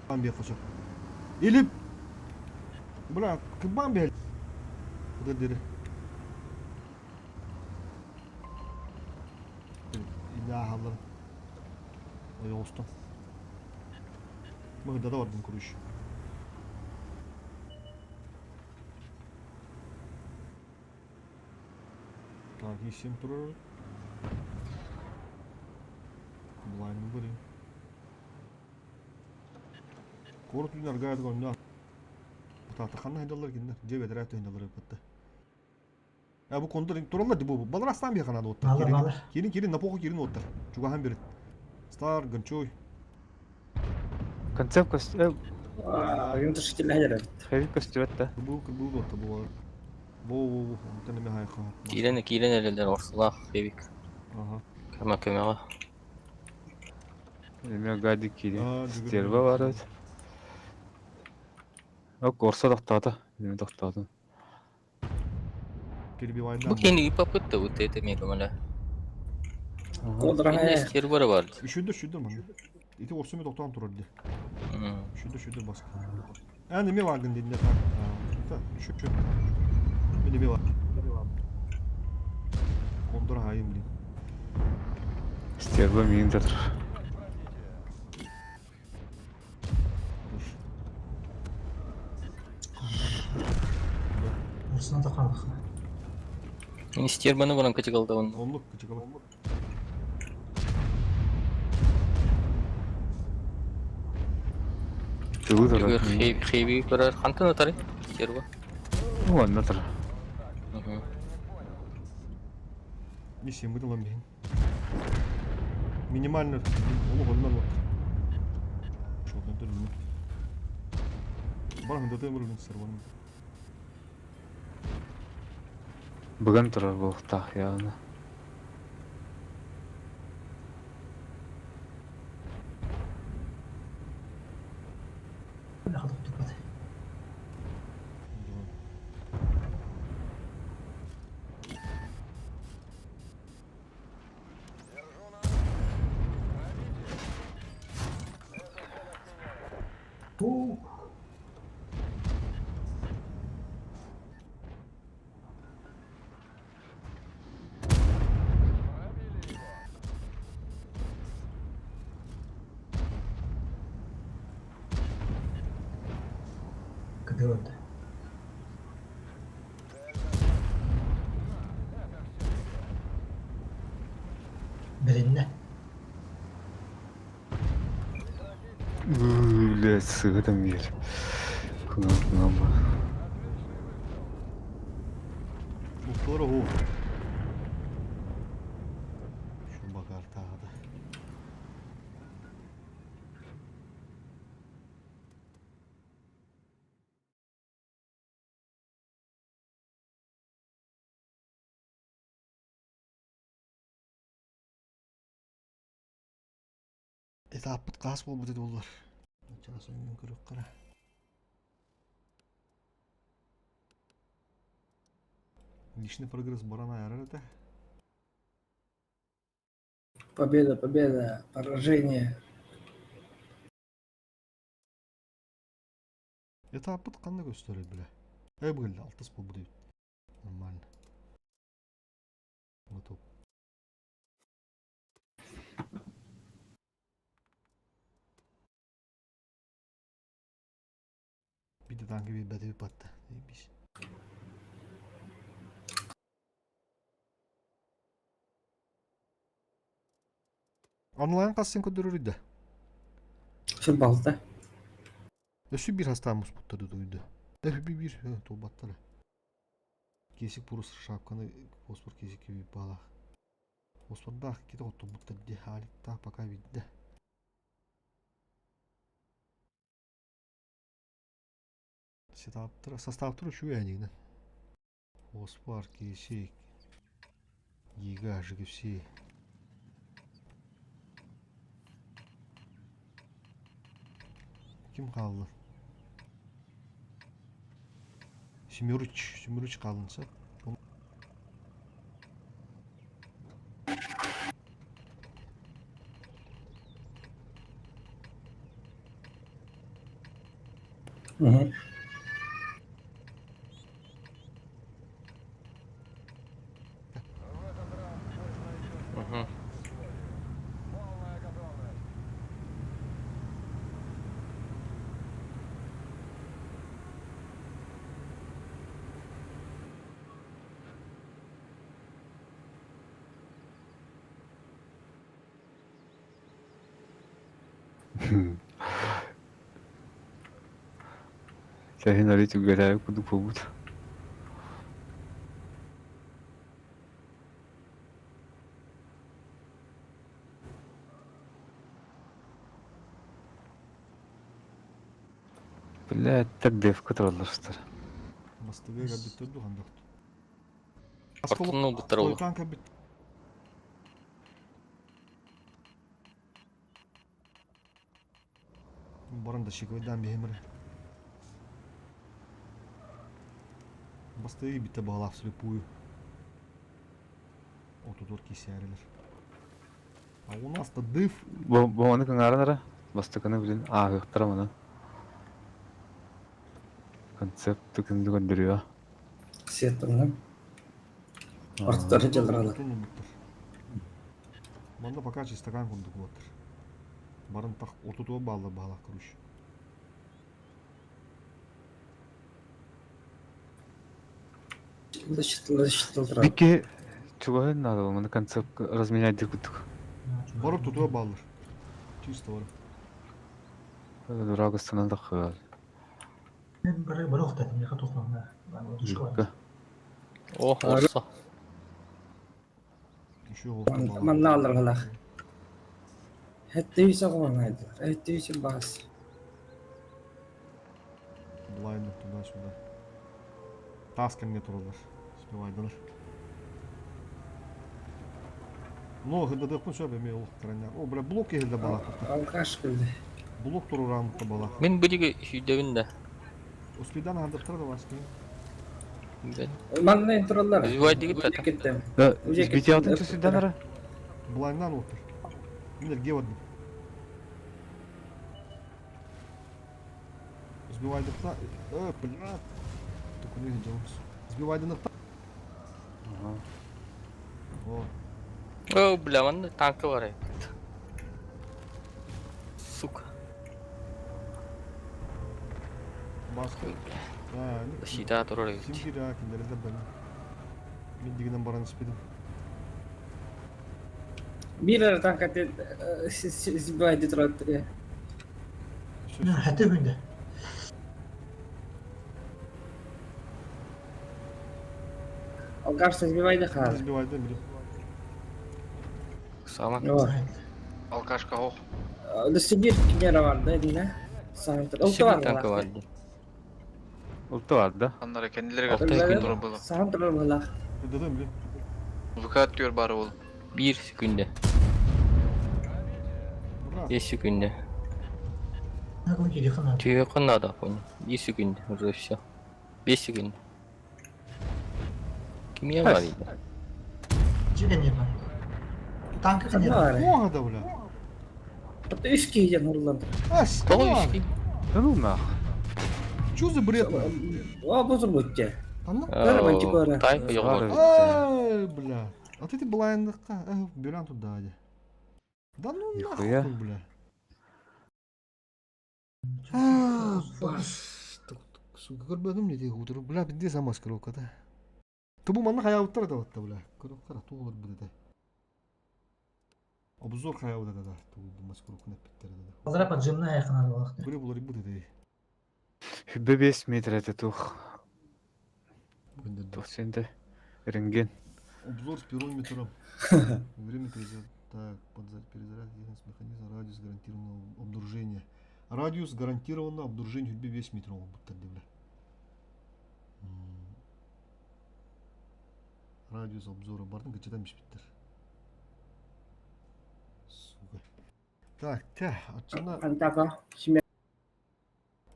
Бамби хочу. Или... Бля, к бамби. Куда дыры? İlla hallarım. Oy olsun. Мыгдада бардым короче. Так, И7 турар. Блайны барин. Корот үн аргайдык онна. Тата ханна хайдаллар киндер. Же бедрә төһүнэлэр бытты. А бу кондор тураллар ди бу. Балар астан бир канады оттар. Балар, балар. Кирин кирин на похуй кирин оттар. Чугахан берет. Стар, Гончой. Концепт көстө. Огнетушитель хәдер. Хәбиб көстүбэт да. Кырбыл кырбыл отта бу. Бу бу бу. Онтан эме хайха. Киирэн киирэн эрэллэр орсулаах Хевик. Ага. Көмө көмөҕө. Эме гади кири. А, жүгір. Стерва бар эбит. Ок, орса тохтоото. Эме тохтоотун. Перебивайдан. Бу кини ыыппаппыт да бу тете эмиэ көмөлө. Кодра Инне стерва бар. Үшүдө үшүдө маны. Ити орсуме токтоон турар ди. М. Үшүдө үшүдө баскы. А неме вагын дедин так. Та, үшү үшү. Мен неме бар. Кондор хайым дин. Стерва миин да тур. Хорош. Урсуна да қалдық. Мин стерваны баран кычыгалдабын. Онлук кычыгала. Тылы Жүгір турар. Хевик барар. Хантан атары? Стерва. Онна тур. Мгм. Миссия выдала бин. Минимально олуг оннан вот. Шотон төрүн. Бар ханда темир мен серван. Бүгін турар буолуохтаах яғына. Қалдық тұрпады. Ух. Кыды oldu. Birinde. Үле сыгытым бир. Кыңам кыңам. Мукталар оху. Şu bakar тагы. Этаппыт каас болбут эти боллар. Чаас өңгөн көрөк кара. Личный прогресс баран аярар это. Победа, победа, поражение. Этаппыт кандай көстөрөт биле. Эй бүгүн алтыс болбу дейт. Нормально. Готов. Bir de tanki bir бәді батты. Дейбиш. Онлайн кассин көдөрөр Şu балта. Өсү бир хастамыз буттады дуйду. Өсү бир бир толбаттары. Кесик пурус шапканы фосфор кесик кеби бала. Фосфордах ките отто бутта ди халик та пока видде. Сетаптыр, составтыр şu yani. Фосфор кесик. Гига жигипси. Ким қалды? Семеруч, Семеруч қалынса. Угу. Мгм. Кэһин арый түгэрээбит курдук буолбут. Бля, девка тураллар сытар. Бастыгы кэлбиттэр дуу ханнык. Ортону ылбыттар ол. Хойутаан кэлбит. Баран да щекойдаан биһимир. Бастыгы битте баалаах слепую. Отутур кисээрилер. А у нас-то дыв. Бу маны кыҥааран эрэ бастакыны билин ааһыахтара маны. Концепт күндү көрдөрүө. Сиэттэринэн. Ортотор дьалларалар. Манна пока чистакан курдук буолар. Барын так отутуа бааллар баалаах короче. Бикки чугаһын надо маны концепт разменять курдук. Барып тутуа бааллар. Чисто барып. Дурак астынан таххыал. Мен бары бары охтатым, яха тухманна. О, орса. Манна алыргалах. Хэтти үсэ қоңайдылар. Хэтти үсэ бас. Блайндер туда-сюда. Тас кемге туралар. Успевайдылар. Но хыдадыппын сөп эме ол краннар. О, бля, блок кehilde бала. Алкаш кылды. Блок турурамыкта бала. Мин бу диги сүйдэбин да. Успидан хандыктар да баскын. Манна тураллар. Избивайдыгыт да. Кеттем. Да, Уже избитиятын кеттем. түсүден ара. Блайндан отыр. Минер гевадым. Сбивайдыкта... Э, бля. Только не делаемся. Сбивайдыкта. О, О, бля, манна танка бар эбит. Сука. баскы. А, Защита турар эбит. Ким кире, кимдер да ben. Мен дигенен баран испедим. Бир танка сбивайды турат. Хәтте күндә. Алкаш сбивайды хал. Сбивайды, били. Сама. Алкашка ох. Да Сибирь кемера бар да, дина. Саһантыр. Олты Сибирь бар. танка бар. Улты бар да. Аннары кендилерге Алты тура было. Саһантыр булах. Дедим, били. ВК түөр бары ол. 1 секунда. 5 секунда. Накын телефон алды. Түйе надо, понял. 1 секунда, уже все. 5 секунд. Кимия бар иде. Жеген не бар. Танкы не бар. Ого да, бля. Үш киһи нурланды. А, что? Да ну нах. Чё за бред, бля? О, бузур бутте. Анна? Тайпа йогор. Ай, бля. А ты блайндыкка, бюран туда, ади. Да ну Нихуя. нахуй, бля. А, бас. Сука, көрбөдүм не дейг утуруп. Бля, бинде замаскировка да. Тубу манна хаябыттар да батта, бля. Көрөп кара, туулар бу да. Обзор хаябыта да, тубу маскировка нэппиттер да. Азыра поджимная якын алды. Көрө булар бу да. Хүббе 5 метр это тух. Тух сенде. Рентген. Обзор с пирометром. Время перезарядки. Так, перезарядки механизма, радиус гарантированного обнаружения. Радиус гарантированного обнаружения хүббе 5 метров будто бля. Радиус обзора бардын кычытан бишпиттер. Сука. Так, тя, ачына. Антака. Шиме.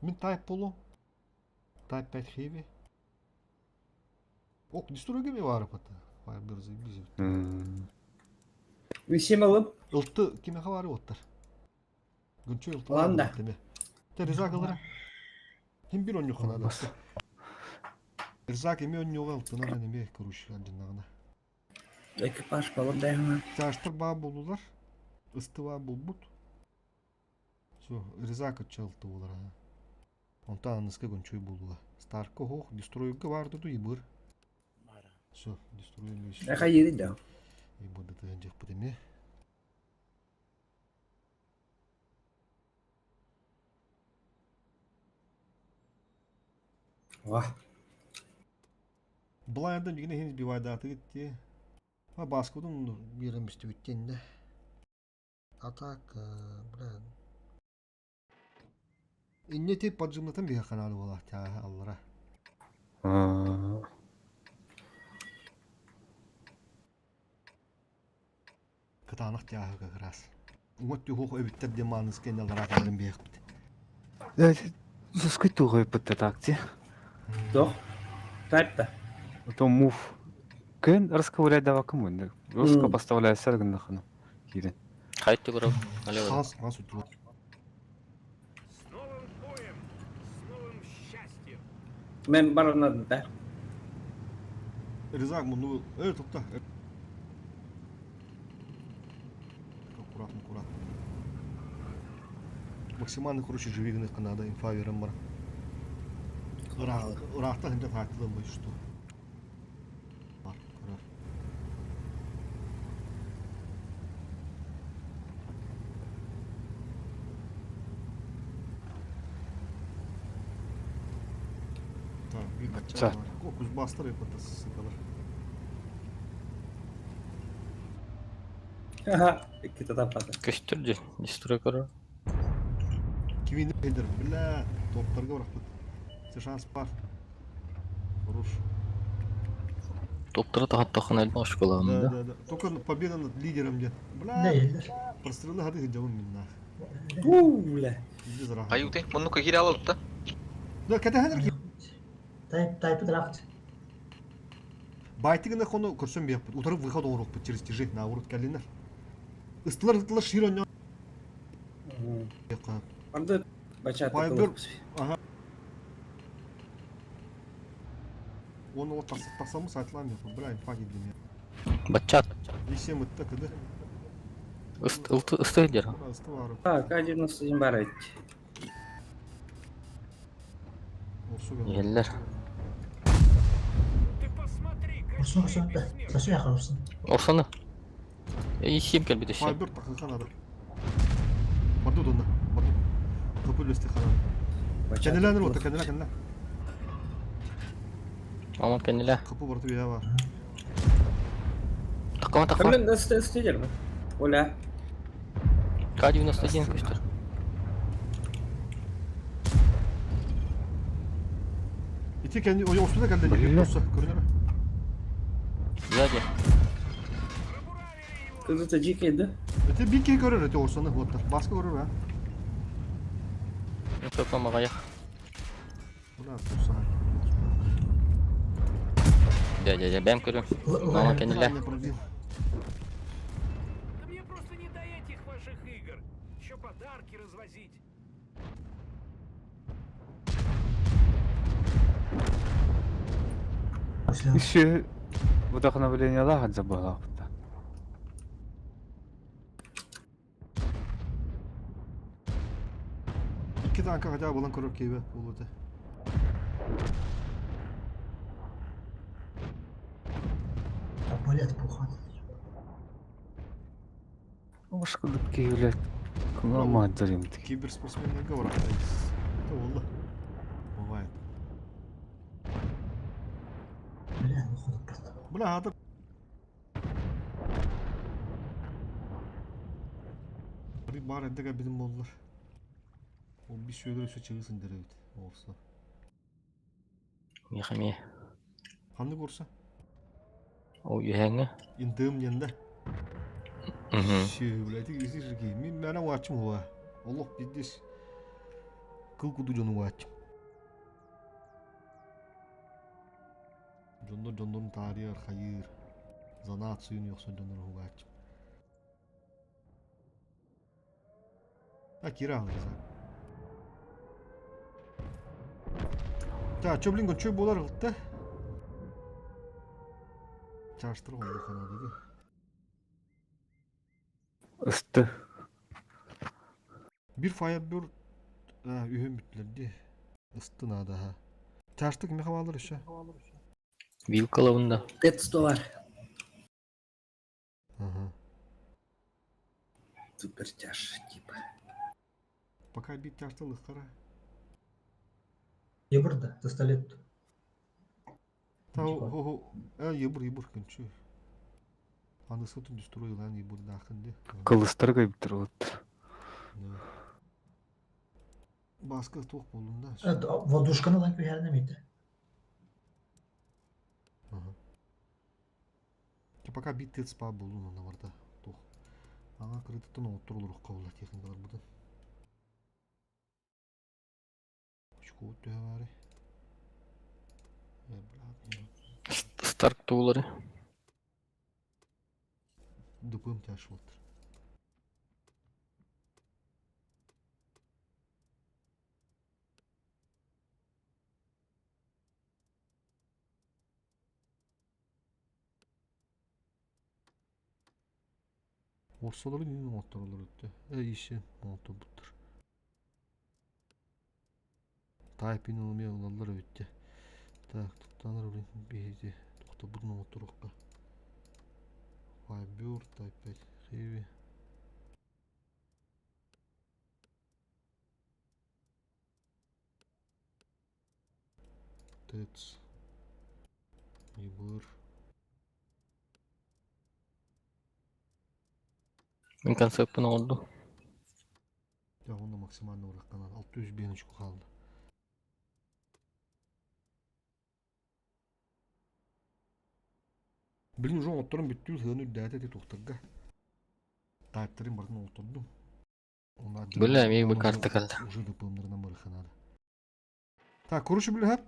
Мен тайп болу. Тайп 5 heavy. Ок, дистройга ми бар пата. Firebird заебись. Висим алып. Ылты киме хабары оттар. Гүнчө ылты. Ланда. Те ризак алара. Хим бир онню ханада. Ризак эми оннюга ылтына неме короче анжынагына. Экипаж балып дайгына. Тяжтыр баа болулар. Ысты баа болбут. Со ризак ылты болар. Онтан аныска гүнчөй болула. Старка хох дистройга барды ду ибыр. Все, дистрой Эха ери да. Ибыр да жак бу деме. Ва. Блайндан дигини хин сбивайдаатыгыт ти. А баскудун биэрэн бистибит тиэннэ. А так, бля. Инне ти поджимнатан биһэ каналы буолар тааһа аллара. Кытаанах тааһы как раз. Уҥа түһүөх эбиттэр диэн мааныска инне аллара кэлэн биһэхпит. Сускай туҕай пытта такти. Дох. Тайпта. Потом мув. Кын расковырять дава кому? Русска поставляет саргын Кирин. Хайты көрөм. Налево. Хас, хас утур. С новым боем! С новым счастьем! Мен баранадым да. Ризак муну тукта. Аккуратно, аккуратно. Максимально, короче, живи надо, инфа верим бар. Ыраахта хинде тааттылым бу что. Бар, көрөр. Так, bir Ча. Кокус бастыр епата сыкалар. Ха, икки таппата. Көстөр дии. Дистрой көрөр. Кимин хедер, бля, топтарга барахпыт. Се шанс бар. Хорош. Топтара тахаттахын элбэх Да, ошколаҕын да. да, да. Только победа над лидером где. Бля, Değiller. прострелы хады жабын мин нах. Уу, бля. Иди зараха. Аюты, муннука кире алалыт да. Да, кәтәһәнер ки. Тайп, тайпы драфт. Байтыгына хону көрсөм бияппыт. Утарып выход оңорукпут через тяжи на урут кәлинер. Ыстылар ыстылар шир оньо. Арды бачата Байбыр. Ага. Оны ол тасамыз айтылам япы. Бля, инфа келдим я. Бачат. Несем ытта кыды. Ысты дер. Ысты бар. Так, 91 бар эт. Орсу Еллер. Ты посмотри, Ursun ursun da. Saçı yakar ursun. Орсаны. Исем келбит еще. Байбыр тақықан ады. Барду донна. Барду. Капы үлесті қанады. Кәнеләнір ота, кәнелә, кәнелә. Мамам кенеле. Капы барды бия бар. Такама такма. Блин, ысты ысты дер бу. Оля. К-91 көстөр. Ити кәне, ой, осуда кәлден. Бля. Болса, көрінер. Сзади. Кызы тажик edi. Ити бир кей көрөр, ити орсаны оттар. Баска көрөр, а. Топа мағаяқ. Бля, болса. Дя, дя, дя, бәм көрөм. Мама кенеле. Не пробил. Да мне просто не до этих ваших игр. Еще подарки развозить. Еще вдохновление лагать забыла. Икки танка хотя бы булан көрөр кейбе болуты. Болет бухан. Ошкылып кейлет. Кума мадрим. Киберспортсмены говорят. Это والله. Бывает. Бля, выходит просто. Бля, хатыр. Bir бар эдеге бидим болдулар. Ол bir сөйлөр өсө чыгысын деребит. Орса. Михаме. Кандай көрсө? О, юхәңе. Индым ненде. Мгм. Ши, блядь, изишки. Мен мена вачым хуа. Олох пиздец. Кыл куду жону вачым. Жондор жондорун тарыйыр, хайыр. За нацию yoksa жондор хугачым. А кира алырса. Та, чё, блин, чё болар кылтты? Чаштыр oldu канады ди. Ысты. Бир Firebird үһүн бүттүлэр ди. Ысты нада ха. Чаштык кимме хабалар еще? Вилкалавында. Т-100 бар. Ага. Супер тяж, типа. Пока бит чаштылык кара. Ебырда, пистолет. Та ебур ебур күнчү. Аныскытын дүстүрө ылан ебурдаахын ди. Кылыстары көйбүттэр вот. Баска туох буоллун да. Воздушканы ылан күһэринэ мийтэ. Пока бит тет спа буоллун онно барда. Туох. Аңа кырытыттан оҥоттор олоруохха буолла техникаларбытын. Очкуут төһө баарый? Старк туулары. Дупым тяж вот. Орсолору нин оҥоттороллор өттө. Э иши оҥотторбуттар. Тайпин эмиэ ылаллар эбит Так, туттанар биһиги тохтобутун оҥотторуохха. Firebird, Type 5 Heavy. ТЭЦ. Ебыр. Мин концеппын оҥордум. Дьэ, онно максимально уракканан 605 очко хаалла. Билин уже оҥотторон бүттүү сыаны үрдээтэ ити туохтарга. Тайптарын барытын оҥоттордум. Бля, эмиэ бу карта кэллэ. Уже ДПМнарынан барыха надо. Так, короче, билэһэр.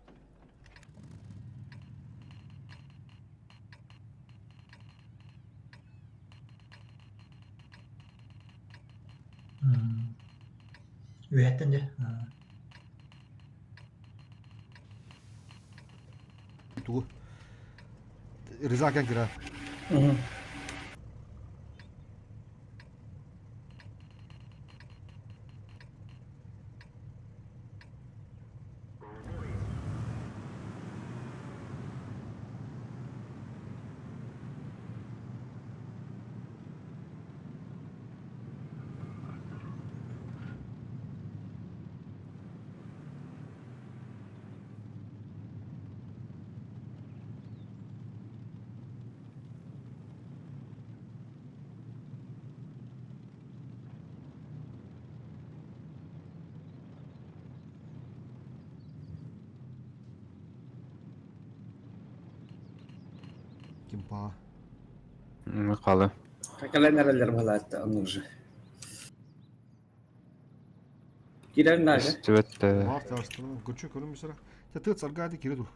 Үөһэттэн дьэ. Тугу? Ризакен кира. Кимпа. Халы. Кэлэн эрэллэр балаатта оннук же. Кирэн наада. Истибэт Бар таарыстырын көчө көрүм бисара. Те тыц аргаады кире тур.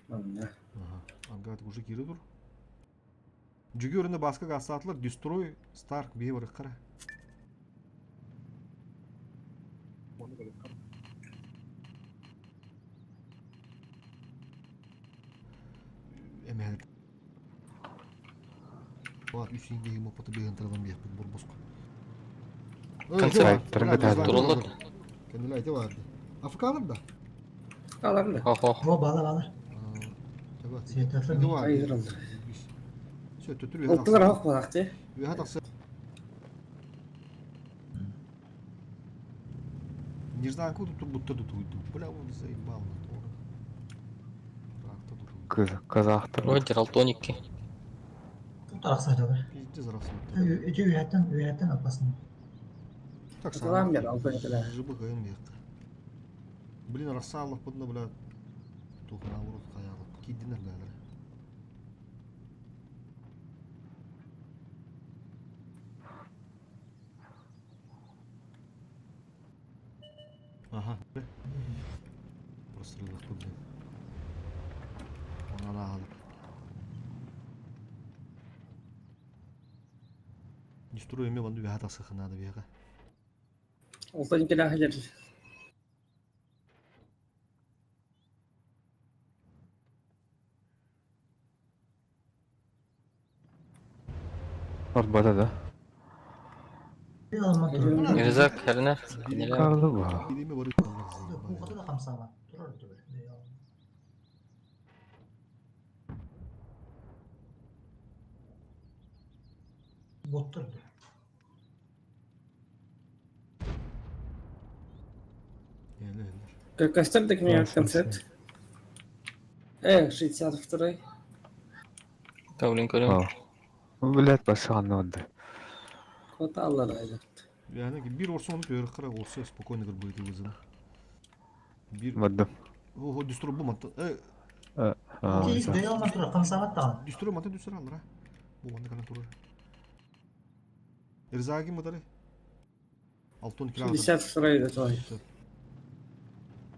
Онно. Аргаады уже кире тур. Жүгү өрүнэ баска гассаатылар Дестрой Старк бие барыккара. Эмэһэр. Бар үс ингеһи моппота быһан тарабан биэхпит борбоско. Концерт. Тураллар. Кэннилэ айта барды. Африкалар да? Алар да. Хо-хо. О, бала бала. Светофор. Айырылды. Все, төтүр Ылтылар ах балакты. Үһэ тахса. Не знаю, откуда тут будто тут уйду. Бля, он заебал на то. Казахтар. Ой, Алтоникки. Тут арахсайдылар. Пиздец раз. Эти үөһэттэн үөһэттэн опасно. Так, Аталам бер алтын кэлэ. Жыбы кайын бияққа. Блин, Рассалов бұдна, бля, тухна урут каялып. Киддинер бәлер. Ага. Прострелах блин. Она надо. Не строю мен ванду бяха тасыхына да бяха. Алтын кэлэ хәҗер. Арбата да. Ризак, Хернер. Карлы ба. Бириме барып Кухата да хамсаба. Турар түбүр. Боттур. Көстөр да кимия концерт. 62-й. Тавлин көрөм. Блядь, басыганны онда. Кота аллар айдат. Yani bir orsa onu bir kara olsa спокойно кырбыйды вызын. Bir Бардым. Ого, дюстро бу манта. Киис дөйө алман турар, камсабат даҕаны. Дюстро манта дюстро аллар а. Бу манта кана турар. Эрзаги мытары. Алтон кило. 62-й готовый.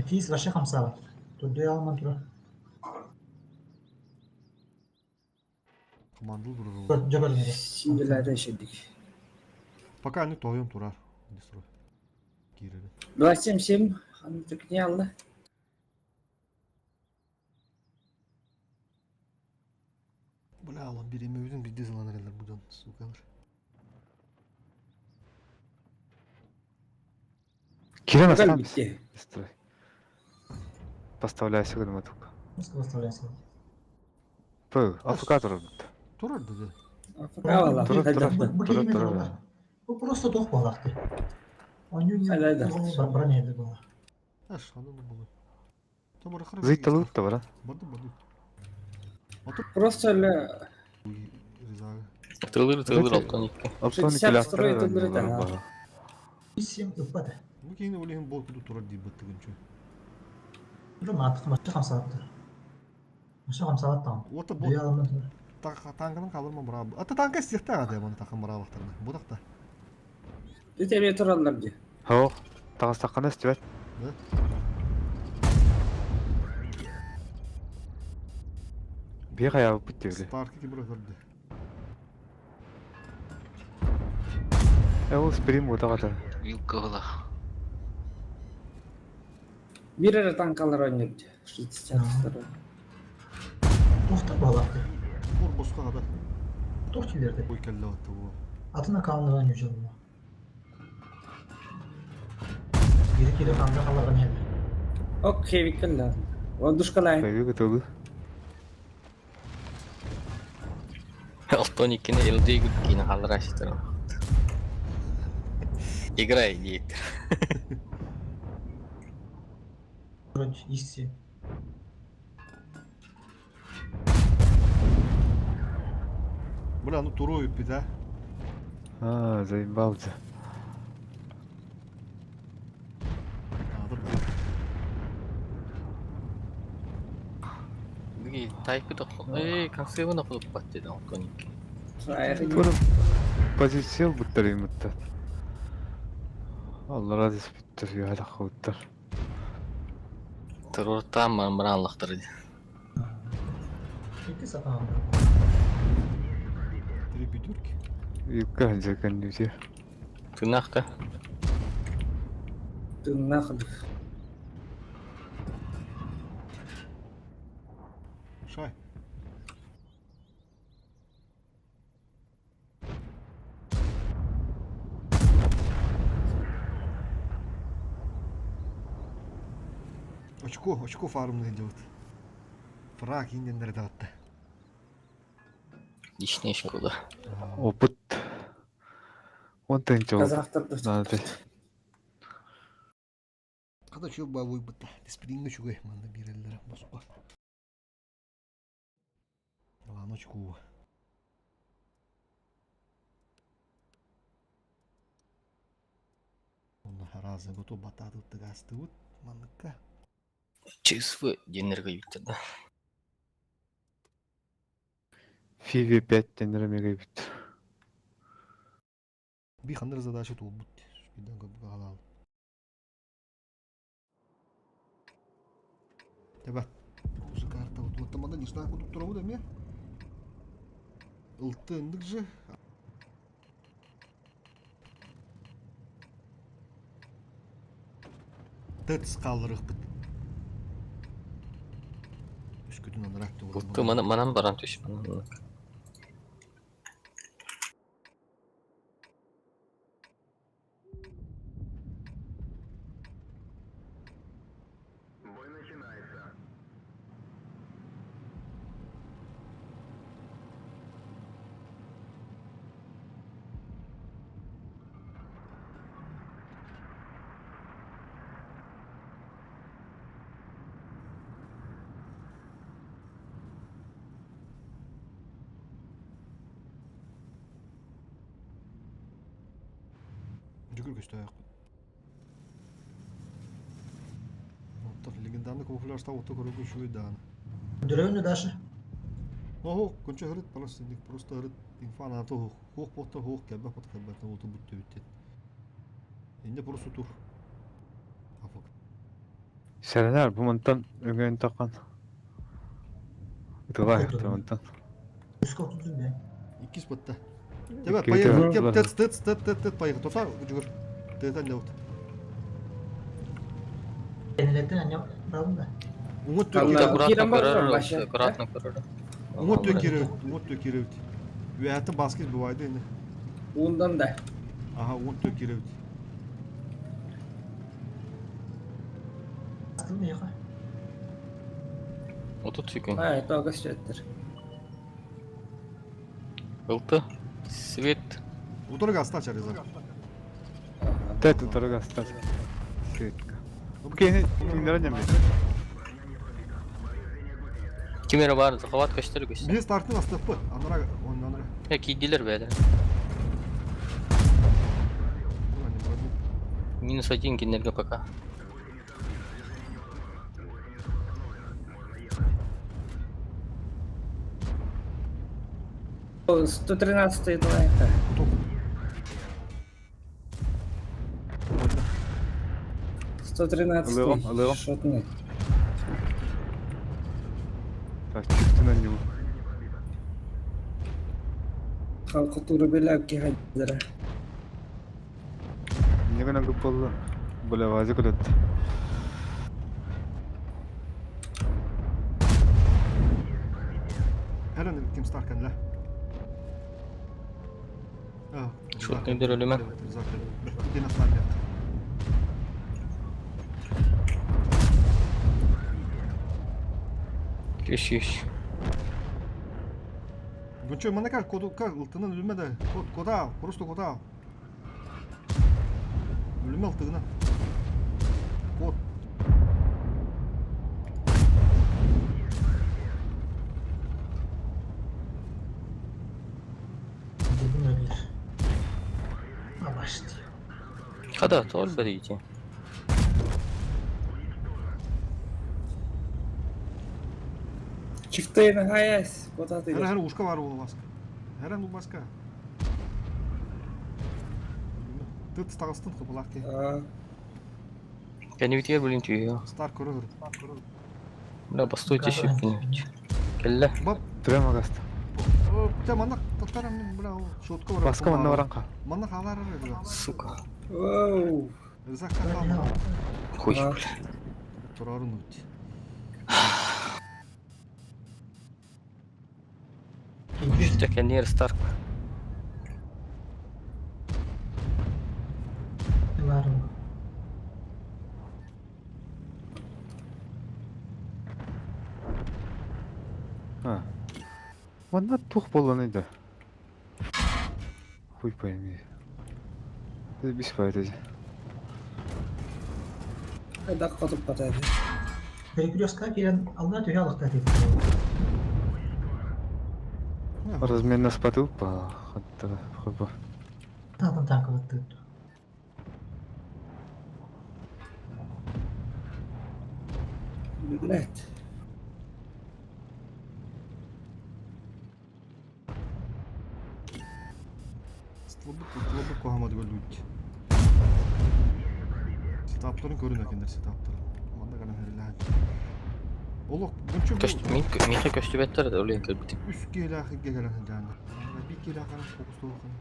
Киис вообще хамсабат. Дөйө алман турар. Командыл турар. Жөгөрүнөр. Синдилerde шедик. Пока они тоём турар. Дюстро. Кирили. 277. Ханытык не алды. Бля, алан бир эме өзүн бир дезаланар элер будан, сукалар. Кирен Гал астан. битти. Стой. Поставляйся гына тук. Музыка выставляйся. Пы, АФК турар. Турар деди. Африка Турар, турар. Бу Турар, киһи турар. турар. Бу просто туох буолаахты. Онньуу Хайда. баран иһэрдэ буолар. Аш, аны булу. Тобор хара. Зыйталык та бара. Барды барды. Просто эле Ризага. Тылыр тылыр алтан икки. Алтон 62-й тылыр да. Сем ыппат. Бу кейин олехин бол куду турар дип баттыгынчы. Бу маатык машы хамсабат турар. Машы хамсабат даҕаны. Ота бу Дөйө алман турар. танканын калырма бара. Ата танка стихта гада маны такын бара вактарына. Бу дакта. Бите тураллар ди. Хо, тагыстаккан эстибет. Да? Бир аяğı бит Старки кибер көрдү. Э, ол сприм утагата. Вилка была. Бир эле танкалар ойнойт. 62-й. Туохтар буолаахты. Бор боско гада. Туох килерди. Ой келле атты бу. Атын аккаунтынан оонньуу дьонно. Кири кири ханна халлаган иһэллэр. Окей, виккелла. Воздушкалай. Бэйби готовы. Алтан иккини ЛД күткини халлар ашытыр. Играй дейт. Вроде исти. Бля, ну туру бит а. А, заебался. Надо бу. Биги тайпы да эй, консервы кылып бат деди алтан икки. Тура позиция буттар имитта. Allah razı bitti ya la kavuttar. Террор там мыранлыктыр ди. Икки сатаан. Три пятерки. Юкка жакан нүте. Тынакта. Тыннах. Шай. Очко, очко фармный делает. Фраг индендер датты. Личная школа. Опыт. Он тынчы ол. Казахтар Надо. Када чөп бабой бытта. Диспринге чугай манда биреллер боско. Ладно, очко. Онна разы готов бататы тыгасты вот маныкка. ЧСВ денерге бит да. Фиви 5 тенер бит. Би хандар задача тул бут. Шпидан галал. Таба. Уже карта вот вот там не знаю, куда турау да ме. Ылтындык же. Тэц калырык бит. Үскүтүн анырак Бутты манан манан баран түш манан. Күр көстөөх. Оттон легендарный камуфляжта отто көрөргө үчүгэй даҕаны. Дөрөөнү Даша. Оһо, конча һырыт просто просто һырыт инфа наата оһох. Хуох буоттар хуох кэлбэх бот кэлбэт уоту бүттүбүт Инде просто тур. Афак. Сэрэнэр бу мантан өҥөйөн таххан. Ытылай мантан. Үскө отутун бе. Иккис батта. Тебе поехали. Кеп тет тет тет тет тет поехали. Тоса жүгір. Тетен не вот. Энелеттен анне барабын да. Уңут Аккуратно көрөр, аккуратно көрөр. Уңут төкеребит, уңут төкеребит. Үәті баскет бывайды енді. Уундан да. Ага, уңут төкеребит. Астым меха. 30 секунд. А, это көстөттөр. Ылты. Свет. Утырга аста чарызар. Тет утарга астар. Светка. Кени киндер нем. Кимере бар, захват көстөр көстөр. Биз тартын астыппы. Анара, он анара. Э, кийдилер бәле. Минус один киндерге пока. О, 113 давай это. Сто тринадцатый. Алыгым, алыгым. Шотный. Так, чувствую на него. Халкы туры беләк киһәдерә. Не гына күп булды. Бля, вазы күлөт. Хәрән ким старкан ла. Шотный дер өлүмө. Үш үш. Гүнчө манакар коду кар ылтынан үлмө да. Код кода ал, просто кода ал. Үлмө ылтыгына. Код. Dedim öyle. Abaştı. Хада, тол берите. Чифтейн хаяс, куда ты Хәрән хәрән ушка бар ул баска. Хәрән ул баска. Тыт стагыстын кыбылак ки. Кәне битер билин түйө. Стар көрөр. Бля, постойте секунд. Келле. Бап. Прямо гаста. Те манна татарам бля шотка бар. Баска манна баранка. Манна халар бля. Сука. Оу. Рызак кахал. Хуй. Турарын ут. Үстә кәнер Старк. Var Ha. Манна тух болған еді. Хуй пойми. Бис пайда. Хайда котуп батады. Перекрестка кирен ална төһө алыкта деп. Размен нас потупа. Хатта хопа. Татын танкы бытты. Блять. Стлобы стлобы кохамады бөлүт. Сетаптарын көрүн экендер сетаптарын. Манда гана хәриләһән. Олох гүнчө Көст мин миха көстүбеттер да олен көлбүт. Үс келахы гегеләһән жаны. Би келахы фокус толкын.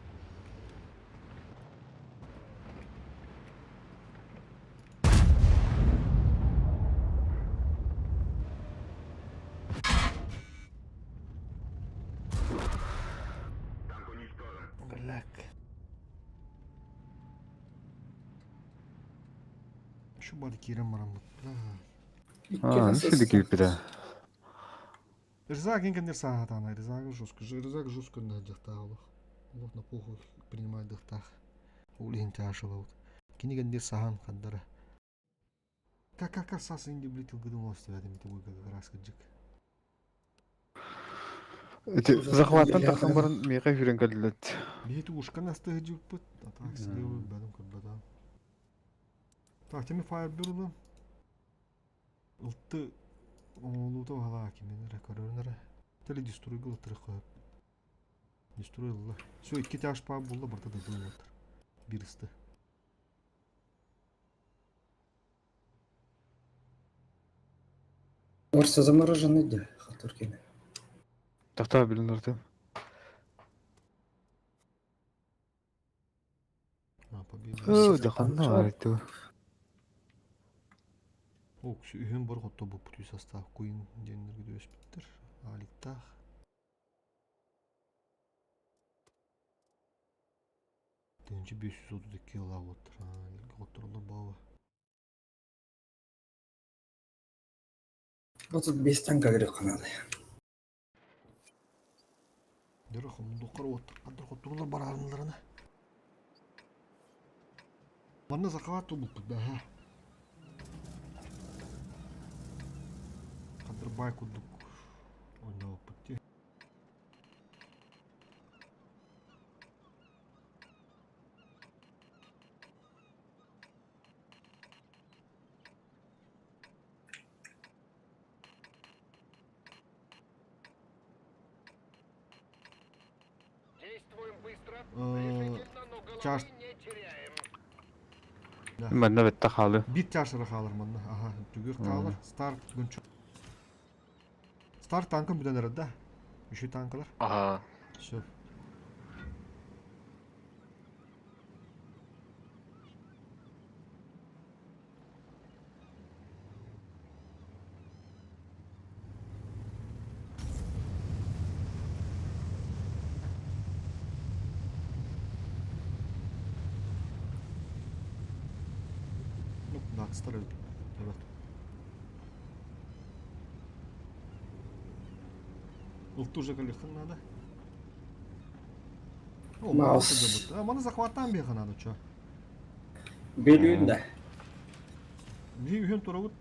Блек. Şu body кирем барам. А, ну кирип да. Ризак инкендер саатана, Ризак жестко, Ризак жестко на дихта олох. Олох на похуй принимает дихтах. Улин тяжело вот. Кинигендер сахан хандара. Как как как сас инди блитил гыдым лости вядым ты буй как раз джик. Ити захваттан тахсан баран миэхэ үүрэн кэллилэр. Биһи ушкан астыһыдьыппыт, а так слева бәдім көрбөтөм. Так, теми фаербер улам. Ылты оҥолуута баһалаа кимин эрэ көрөрүн эрэ. Тели дестройга ылтыры хөп. Дестрой ылла. Все, икки тяж паа булла барта да буолуоттар. Бир ысты. Орса замороженный да, Хатуркина. Тахта билин артым. Оо, дьаханна баар эту. Ол үһүн бар хотто бу путүй состав куин диэннэргэ түбэспиттэр. Аликтаах. Тыһыынча 532 ылаабыттар. Хоттороллор баба. 35 танка керек канады. Дөрө хомдуккар уоттар хоттороллор бараарынларына. Манна захват тулбуппут бэһэ. Хадырбай курдук ойнооппут дии. Действуем быстро, решительно, но головы Чаш. не теряем. Манна бетте хаалы. Бит чашыра хаалар манна. Аха, түгүр хаалар. Старт гүнчү. Старт танкын бүтэн эрэр да. Үшүй танкалар. Ага. Все. Ну, нацтар эбит. Evet. Ылту уже калихын надо. О, Маус. А, маны захваттан беха надо, чё? Белүүн да. Би үһүн турабыт.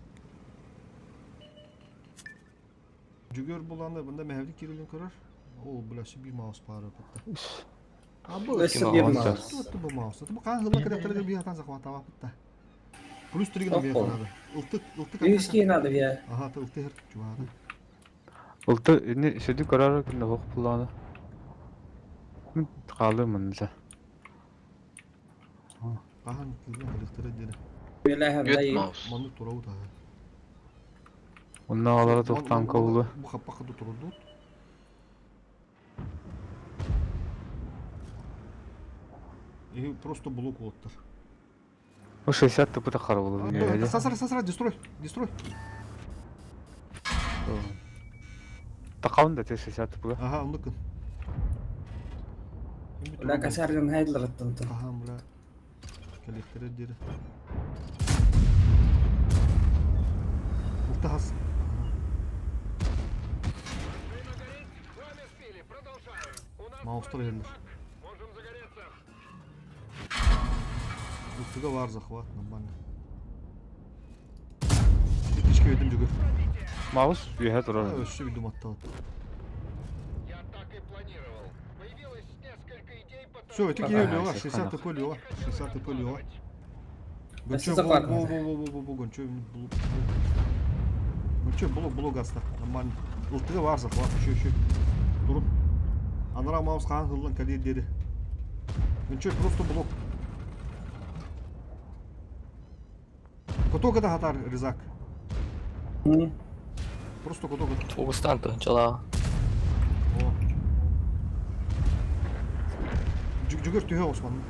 Жүгөр буланы бында мәһәвди кирилин көрөр. Ол бля би маус пары бытта. А бу Өссө бир маус. Тут бу маус. Бу кан хылла кирәктәргә би хатан захваттава бытта. Плюс 3 генә беха надо. Ылты ылты Үскей надо я. Ага, ылты хер чугада. Ылты ini сөдү карары күндө хок буланы. Хаалы мында. Ахан килгән кирәктәре дире. Беләһәм Үт да. маус. Маны турабыт ага. Онна алара тохтан кабылы. Бу хаппакка турду. И просто блок оттар. О 60 тыпыта карабылы. Сасара, сасара, дестрой, дестрой. Такаун да те 60 тыпыга. Ага, оннукун. Бля касардан хайдлараттан. Ага, бля. Калихтер дире. Ултахас. Машина горит, пламя сбили, продолжаем. У нас Маустар полный елдер. бак, можем загореться. Ултыга бар захват, нормально. Итичке өдüm жүгір. Маус үйе турар. Өссө үйдүм атталат. Я так и планировал. Появилось несколько идей по Все, это Ага, киев лева, всё, 60 ТП лева, 60 ТП лева. Өссө Гончо, захват во, во, во, во, во, во, гончо, блок. Гончо, блок, блок аста, нормально. Ылтыга бар захват, еще, еще. Дурун. Анара маус хан хыллан калер дери. Гончо, просто блок. Котога да хатар, Резак. Просто котога. Тогустан тыһынчалаа. О. Жүгөр түһэ Осман.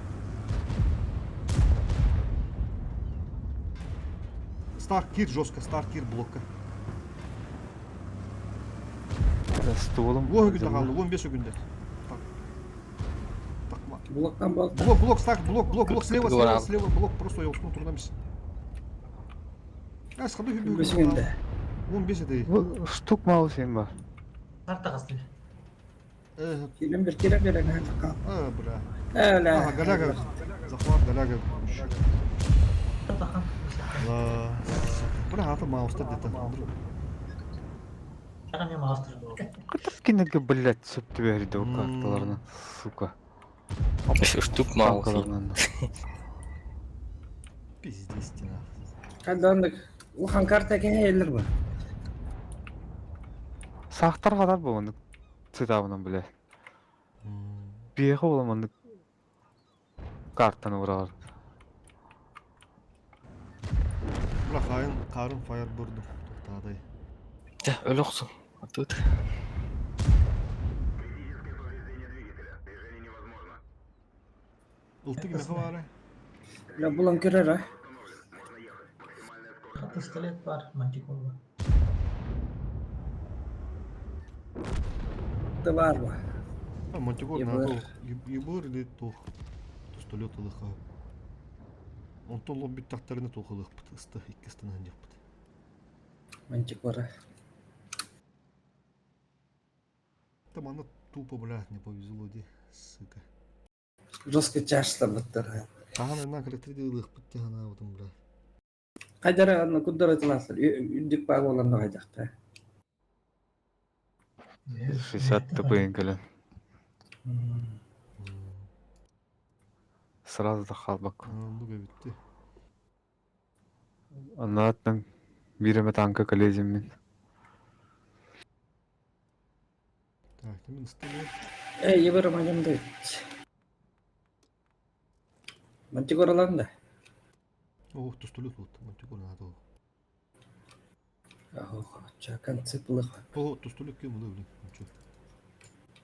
Старт кир жестко, старт кир блокка. Столом. Во күндө калды, 15 күндө. Так. Так, ма- Блоктан болду. Блок, блок, старт, блок, блок, блок, слева, слева, Говорал. слева, блок, просто я уснул турнамис. Әс, қандай хүнді Бес күндө. 15 это. Бу штук маус эм бар. Карта касты. Э, Келем бир, келем бир, ага. а, бля. Әле. Ага, голяга. Захват, голяга. Карта хан. Бля, аты маустар где-то. Мен мастер был. Кинеге, блядь, сөп түбәрді ол карталарына, сука. Штук мало. Танкаларынан. Пиздец стена. Кайдан улахан карта кәһәйлер бу. Сақтар қадар бұл оны цитабынан, бля. Бияқы боламанды картаны ұрағар. Бля, хайын қарын фаер бұрдым. Тоқтадай. Да, өлөксүн. Тут. Ылты кime бары? Бля, булан көрөр а. Пистолет бар, мантикорба. Да бар бу. А, Мантикор Ебыр. надо. Ебыр или тух. Пистолет ылыха. Онтон лобби тақтарына тух ылых бит. Ысты, икки ыстынан деп бит. Мантикора. Там она тупо, бля, не повезло, ди, сука. Жестко чашта буттар. Таған айнан коллективде ылых бит тағана отым, бля. Кайдара анна куддара тыласыр. Үндүк баг болан кайдакта. 60 тп кэлэн. Сразу да халбак. Онду бітті. Аннаттан биреме танка коллезим мен. Так, мен ысты Эй, ебір мажымды. Мантикораларым да. О, пистолет вот, Мантикор надо. Ох, чакан цыплых. О, пистолет кем было, блин. Ничего.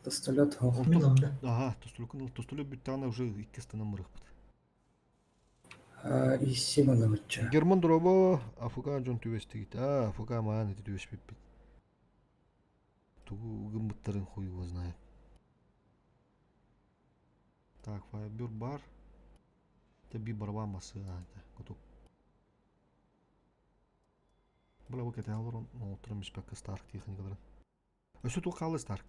Пистолет хох. Мен онда. Ага, пистолет, пистолет бит тағана уже икки ыстынан мырых бит. Иссималымыча. Герман дроба АФК жон түбестигит. А, АФК маан эти түбес бит. Тугу гымбыттарын хуй его знает. Так, файбер бар. Таби барба масы, а, это, готов. Бля, вы кете алырон, отырым испекке Старк техникаларын. Өсө ту калы Старк.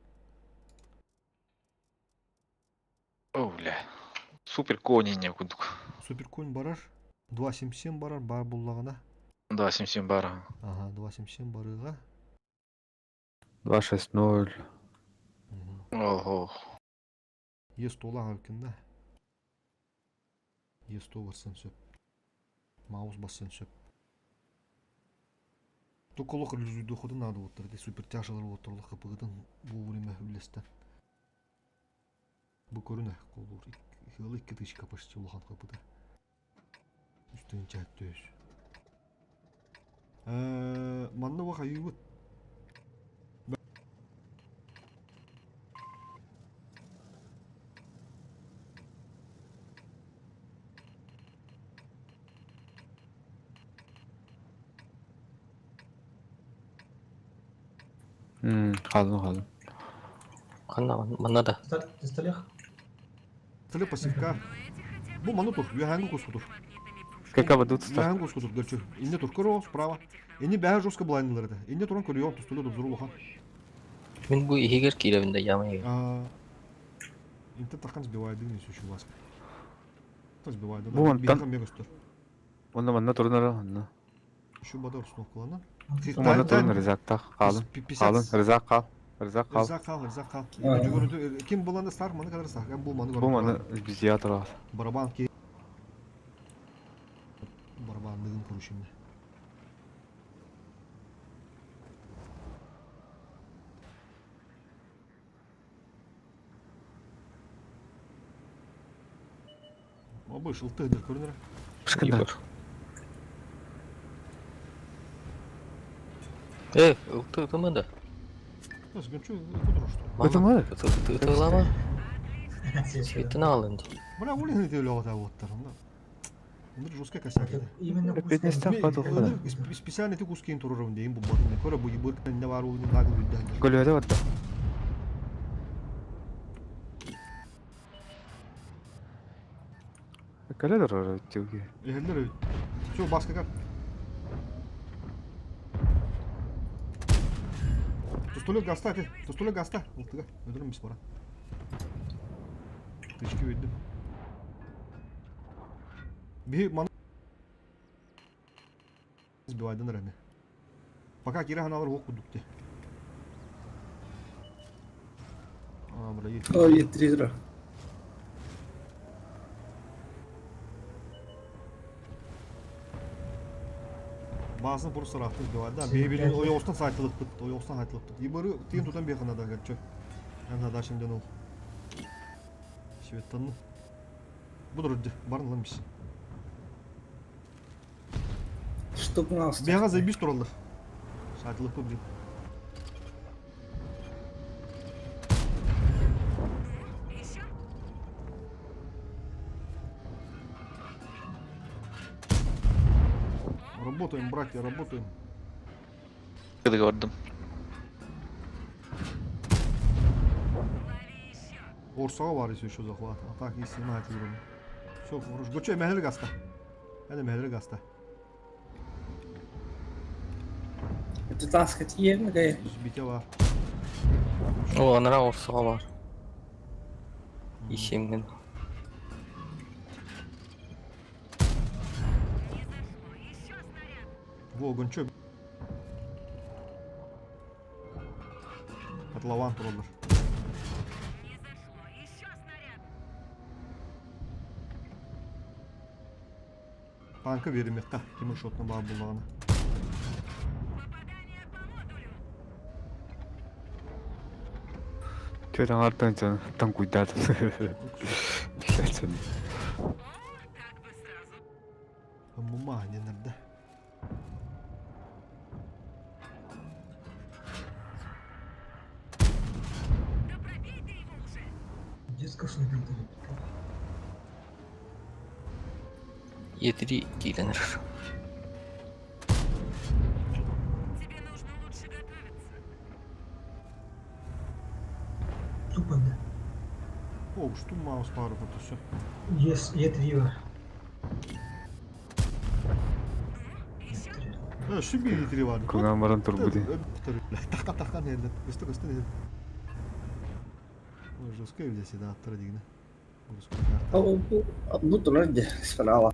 О, бля. Супер кони не кудук. Супер конь барар. 2.77 барар, бар буллагана. 2.77 бара. Ага, 2.77 барыга. 2.6.0. Ого. Е100 лага экен да. Е100 барсан сөп. Маус бассан сөп. Токолох доходы надо вот тогда супер тяжелый вот торлох капыгытын бу время үлесте. Бу көрүнө колур. Хылы 2000 почти улахан капыда. Үстүн чаттөс. Манна ваха юбут. Қалдым, қалдым. Ханна манна да. Пистолет. Тылы пассивка. Бу ману тур, юхангу кускутур. Кака бадут стар. Юхангу кускутур, дальше. Инне тур көрө справа. Инне бәһә жестко блайнлар это. Инне туран көрү, тустулы дозуру лоха. Мен бу ихигер киребинде яма егер. Инте тахан сбивает дым еще вас. То сбивает, да. Бу Бихам онтан. мегастор. Онда манна турнара, онда. Еще бадар установкалана. Манна турнар ризакта. Қалын. Қалын, ризак қал. Ризак қал. Ризак қал, ризак қал. Ким буланда стар, маны кадар стар. Бу маны Бу маны бизия турар. Барабан ки. Барабан дыгын көрүшүмдө. Обыш, ылтыгдыр көрүнөр. Пышкында. Ылты ытымы да. Гүнчү ытыдыр что. Ытымы? Ытылама. Светтин алын. Бля, улин это лёгота вот там. Өнөр жесткий косяк. Именно Пятнадцать падал. Специально ты куски турурум дейм бу батын. Көрө бу ебыр не бар ул не нагыл бүддән. Көлөдө батта. Көлөдө рор тюги. Эхлер. Всё, баска как. Тустулы гаста ты, тустулы гаста. Ултыга, өдөрүм бис бара. Тычки өйдүм. Би ман сбивайдан рәме. Пока кире ханалар ок кудукте. А, бля, О, Е3 Баасын пур сараахтык да. Бэйбилин ойоҕостон саайтылыкпыт, ойоҕостон саайтылыкпыт. Ибары тиин тутан биэхэ надо горчо. Эн задачам дьон ол. Светтанны. Бу дурды, барын ылан бис. Штук мас. Бэҕэ заебись тураллар. Саайтылыкпыт блин. Работаем, братья, работаем. Кыдыгы бардым. Орсаға бар если еще захват. А так, если на это Все, хорошо. Гочо, мәһәле гаста. Әне мәһәле гаста. Это таскать ем, гай. Бите бар. О, анара орсуға бар. Исемген. Во, гончо. Котлован тураллар. Танка беремекка, Тимур шотна бар буллагана. Түөрт аҥаартан дьон таҥкуйдаатым. Мума ненерде. Дисков не били. Е3 киирэн эрэр. Тупо да. О, что маус пару вот все. Есть Е3 бар. Е3. Э, шүбі етірі бар. Куҥаан баран турбут дии. Тақа тақа нерде. Өстө өстө нерде. Ой, жестко видя да, аттара дигне. Бу турар де справа.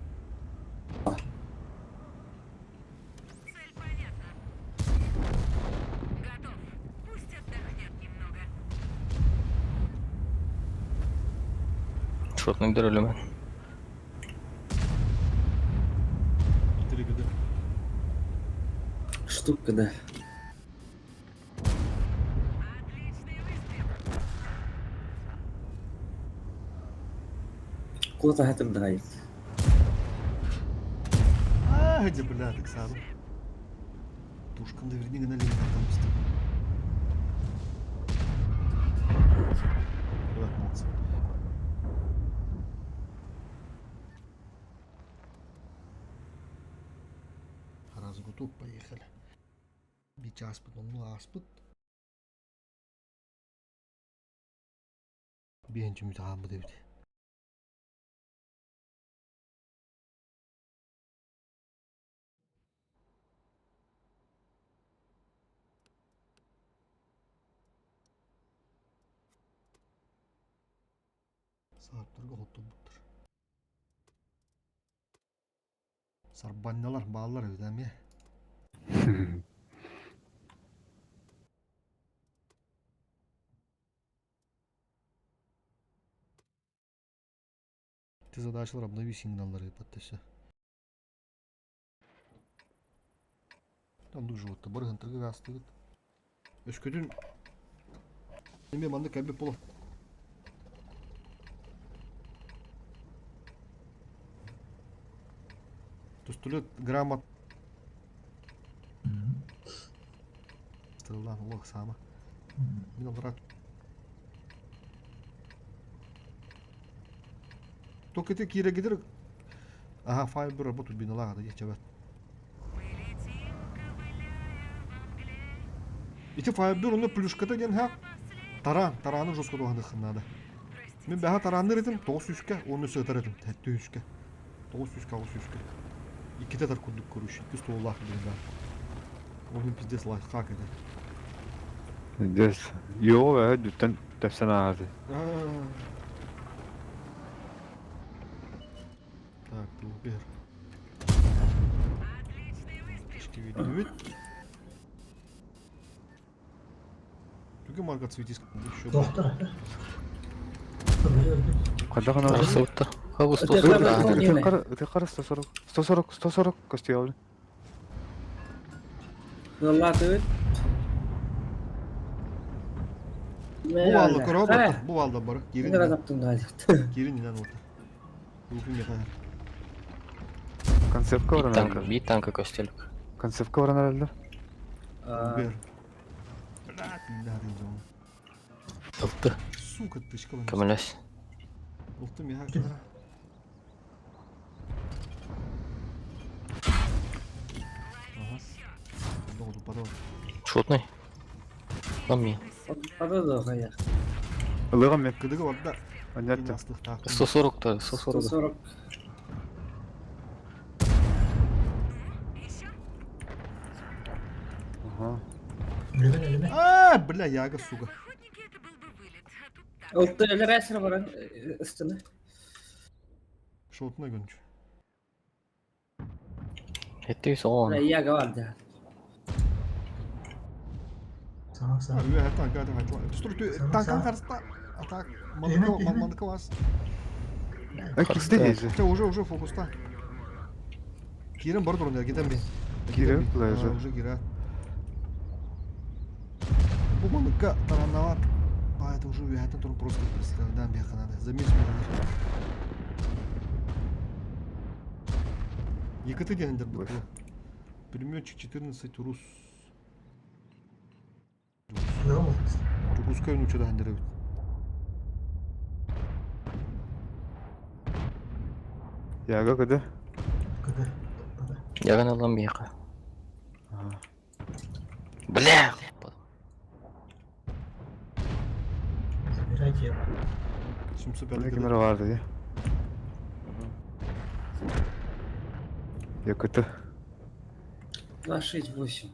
Шотныйдар өлөмөн. Три года. Штука, да. Куда это дает? А, где, бля, так сам. Тушкан да верни на линию там пусти. Молодцы. Раз готов, поехали. Бить аспыт, он аспыт. Биэнчи мүт аамбы дебит. Сарптарга хоттубуттар. Сарбанналар баалар эбит Ты задачалар обнови сигналлары подтася. Там дужу вот барыгын тыргы астыгыт. Өскөтүн Неме манны кәбе пола. Түстүлөт грамот. Тыллан улах сама. Мин алрат. Только ты кире гидер. Ага, файбер работу биналага да ечебет. Ити файбер оны плюшката ден ха. Таран, тараны жестко туһаныхын надо. Мен бэха таранныр этим, 900-ке, оны сөтер этим, 700-ке. 900-ке, 600-ке. Икките тар курдук көрүш, икки столлах билин да. Onun пиздец лайфхак это. Пиздец. Йоо ээ дүттэн тэпсэн ааҕы. Так, бер. Түгер Тугу марка цветис еще. Доктор. Хайдах ана Арсыбытта. Хабыс Это 140. Ытыккар 140. 140, 140 костюм. Вылатывает. Бу валла көрө баттар. Бу валла бары. Кирин. Ne таптым да Кирин инен oldu. Ruhum yakar. Концепка Биир баран танка, herhalde. биир танка көстөлүк. Концепка баран herhalde. Бер. Блядь, не надо идем. Ылты. Сука, тычка. Көмөлөс. Ултым я кара. Ага. Долду подал. Шотный. Ламми. Ылыгам мен. Кыдыгы барда. Анятты. 140 та, 140. 140. Ага. Өлемен өлемен. А, бля, яга, сука. Ылты өлерәсір баран үстіні. Шотuna gönç. 710. Яга бар да. Сама сама. Үе танка танка. Түстүр танка карста. Атак. Манка манка вас. Э, кизде дези. Те уже уже фокуста. Кирин бар турында кетем би. Кирин плажа. Уже кира. Бу манка таранават. А это уже уятын турын просто представляем бияка надо. Замес Екаты дегендер бұл. Пулеметчик 14 рус. Русская ну что дегендер бит. Яга кыды. Кыды. Яган алам бияка. Бля! Забирайте его. 705 Кемер барды я. Якыты. 2, 6, 8.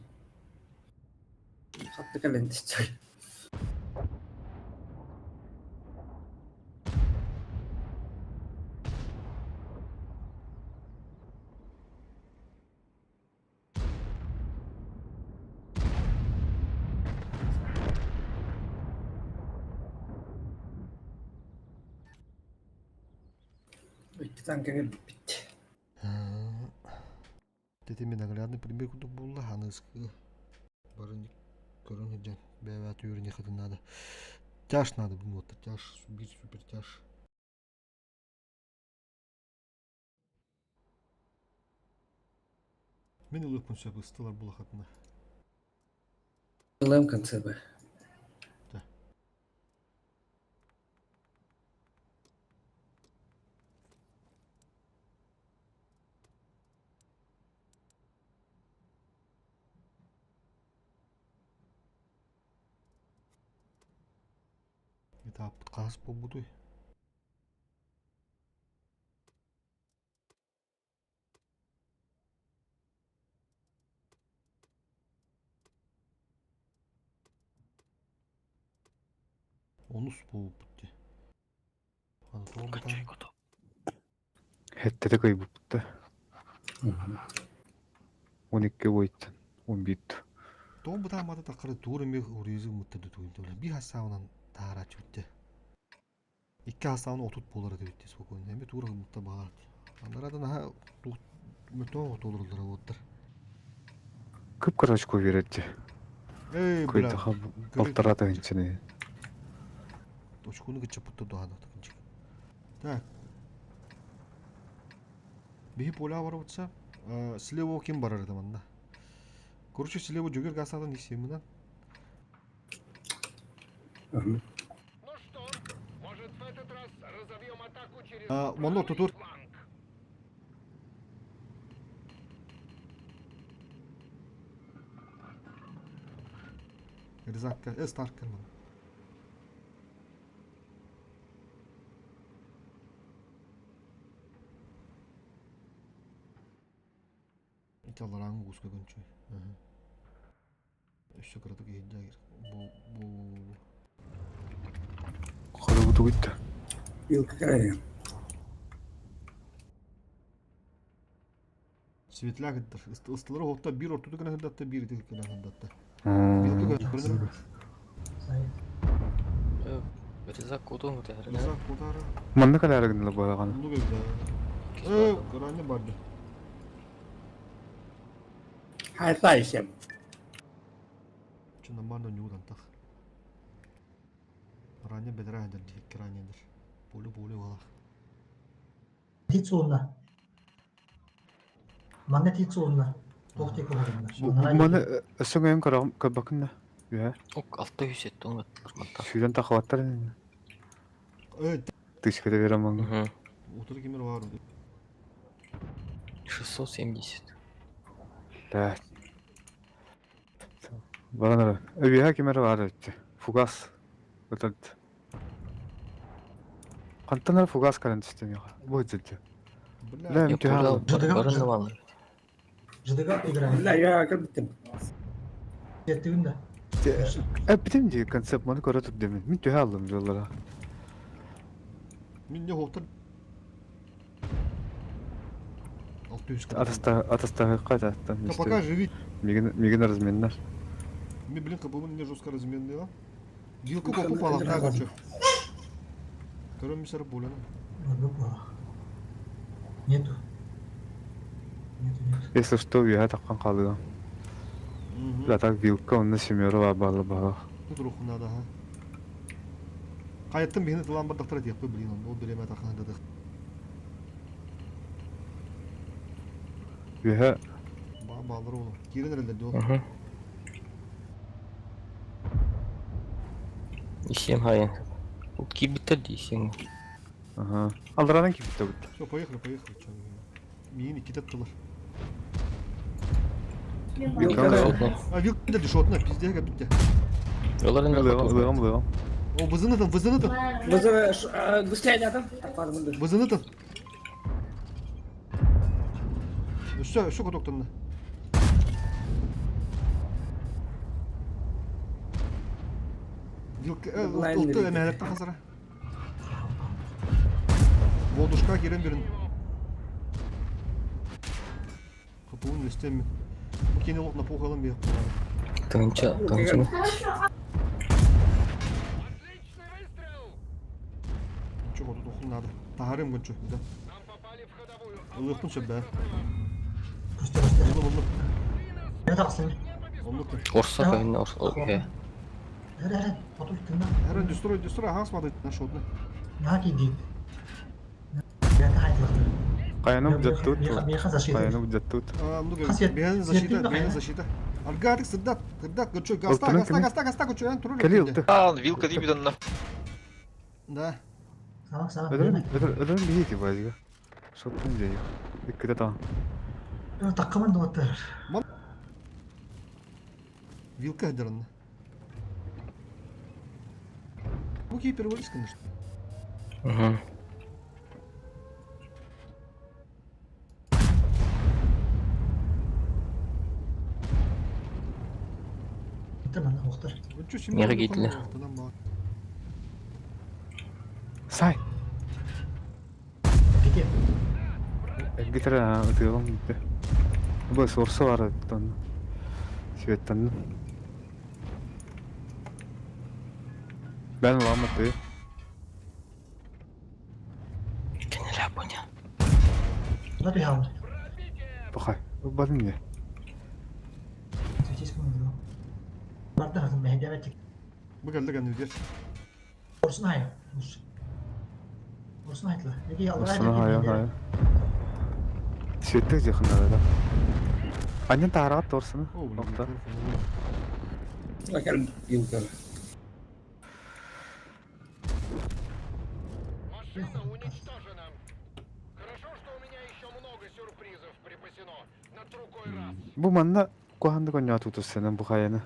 Хатты кален түстер. Икки танка бит. Тетеме наглядный пример кудук булла ханыскы. Барын көрөн хеджен бәбә түйөрүн хатын надо. Тяж надо блин вот тяж, бир супер тяж. Мен улукпун сөп ыстылар була хатына. Лэм конце бы. Да. Это қас болбуду. Онус болбутти. Хеттете кайбыпты. 12 бойттан. 11. Тоон бутаамата тақыры тур эми уризы мытты туйын Би хасаунан таара чүтте. Икки хасаун отут болар дебитти спокойно. Эми тур мытта багат. Андарадан аха мөтөө отолорлар боттар. Кып карачку беретти. Эй, бля. Кыйдаха балтарата инчене. Очкуну кыча путта духана такынчык. Так. Биһи поля бар утса, слева ким барар это манна. Короче, слева жогер гасадан исеминен. Ну что, может в этот раз разовьем атаку через Моно тутур. Ризакка, э, Старкер ман. Италараңы куска көнчү. Өссө кыратык иһирдэ бу бу Хорогу тугутта. Вилка какая? Светляк ыттар. Ыстылары хотта бир ортуду гына хырдатта, бир ити гына хырдатта. Вилка көрдүм. Резак кутун кутар. Резак кутары. Манна кэлээри гыннылар буолаҕына. Оннук эбит ээ. Кыраанньа барды. 还在线。 Чё нормально ньуутантах. Ранее бедра дэр диэки ранее дэр. Поле-поле буолах. Тит суолуна. Манна тит суолуна. Туох диэки олорунна. Маны өссө ҥөйөн көрбөккүн да. Үһэ. Ок 600 он баттар. Сүүрэн тахабаттар. Э, Тысяча берем маңга. Утары кимер бар. 670. Да. Баран Өйүһэ кимер бар өттү. Фугас. Өтөт. Хантан фугас калан түстүм яха. Бу өтөт. Бля, Бля, Я баран валар. ЖДГ играет. Бля, я как бы Жеттигин да. Эптим ди концепт маны көрө тур демен. Мин төһө алдым жоллара. Мин не хоқтар. 600 Атаста атаста кайда аттан. Да пока живи. Мигин мигин разменнар. Ми, блин, кабылын не жестко разменный, а? Вилку копу палахта, короче. Көрөм мисар болена. Нету. Нету, нету. Если что, я таккан калды. Бля, так вилка онна семерова бала бала. Тут руху надо, ага. Кайттым бихини тылан бар доктор диэппи, блин, ол биреме тахын дадых. Үһэ Ба балыр олу. Кирен эрелер доо. Исем хайын. Кибиттер дейсің. Ага. Алдарадан кибитте бут. Все, поехали, поехали. Чё, Миин икки таттылар. Вилка А вилка да шотна, пиздец, как битте. Олар енді Лыгам, лыгам. О, вызынытын, вызынытын. Вызовы гусляй там. Вызынытын. Все, все котоктанна. Вилка, ылты эмәләттә хазара. Водушка кирен бирин. Капуын листем. Бу кене лок на похалым бир. Тынча, тынча. Чого тут охун надо. Тахарым гончу, да. Ылыктын сөбә. Көстө, көстө. Не тақсын? Орса кайын орса. Окей. Әрі, әрі, потом тыңда. Әрі, дестрой, дестрой, ага, смотри, на шотны. На киди. Я тахайтлықты. Каяны бдеттут. Меха защита. Каяны бдеттут. Ну, бен защита, бен защита. Аргатик сырдат, сырдат, гочой, гаста, гаста, гаста, гаста, гочой, ан туру. Кели ылты. А, вилка дибидонна. Да. Сама, сама. Өдөрүн өдөрүн бийти базыга. Шоттун жей. Икките там. Таккаман доттар. Вилка дырын. Ну, кипер вылез, конечно. Угу. Неге кийтилер? Сай. Где? Гитара ытыгым битте. Бу сорсу бар тон. Светтан. Бен ламаты. Кенеле поня. Куда ты хал? Бахай. Бадым не. Светись кому Барда хазым мехдебетик. Бу келди кән үдер. Орсын хай. Орсын айтла. Неге Орсуна хай хай. Светтик жакында да. Аннен тарат торсуна. Окта. Бакалым вилка. Машина уничтожена. Хорошо, что у меня еще много сюрпризов припасено. На другой раз. Бу манна куханды конья тутус сенен бу хайаны.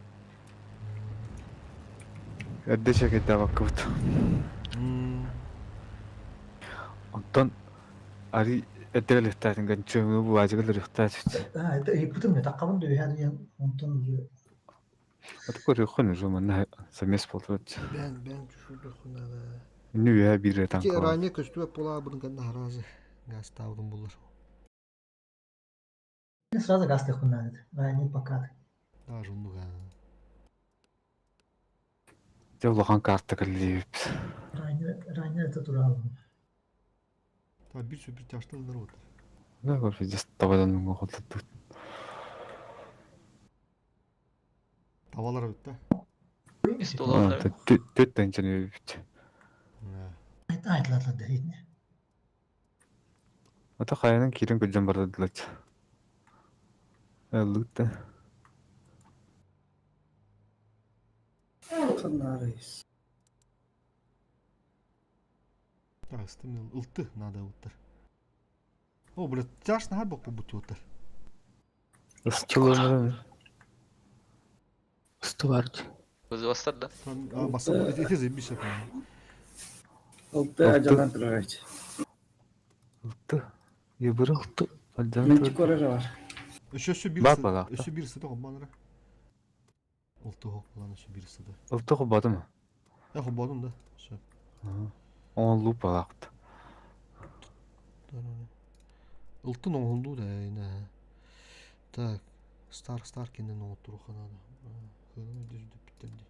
Эрде чекетте баккыбыт. Онтон ари эддерелихтаатын ган чөмү бу ажыгылырыхтаат. А, это и потом мне таккаман дүйән онтон уже. Аты көрү уже манна совмест болот. Бен, бен түшүрдү хунада. Нү я бир Ки танк. ранее көстүбөк була бұрын кәдін харазы. Газ табдым булар. Сразу газ тыхуннан. А, не пока. Да, жундуга. Дьэ улахан карта кэллиэбит. Ранее это туралым. Та bir sürü bir taştan var. Да, короче, табадан муңга холдут. Tavalar bitti. Төт тэнчэн бит. Айтлатлар дэритне. Ата хайанан кирен күлден бардылар. Лутта. Канарис. Так, стемнел ылты надо уттар. О, блядь, тяжно харбок побутиоттар. Стюард. Вызывастар, да? А, баса, эти заебись. Ылты ажадан турарайт. Ылты. Ебыры. Ылты. Мантикора бар. Өшөсү бир Бар балакта. Өшө бир сыды хоббанара. Ылты хок булан өшө бир сыды. Ылты хоббадым. Я хоббадым да. Всё. Он луп балакта. Ылтын оңолду да эне. Так, Стар Стар кенден оңоттуруха надо. Хыным дүздүп биттенди.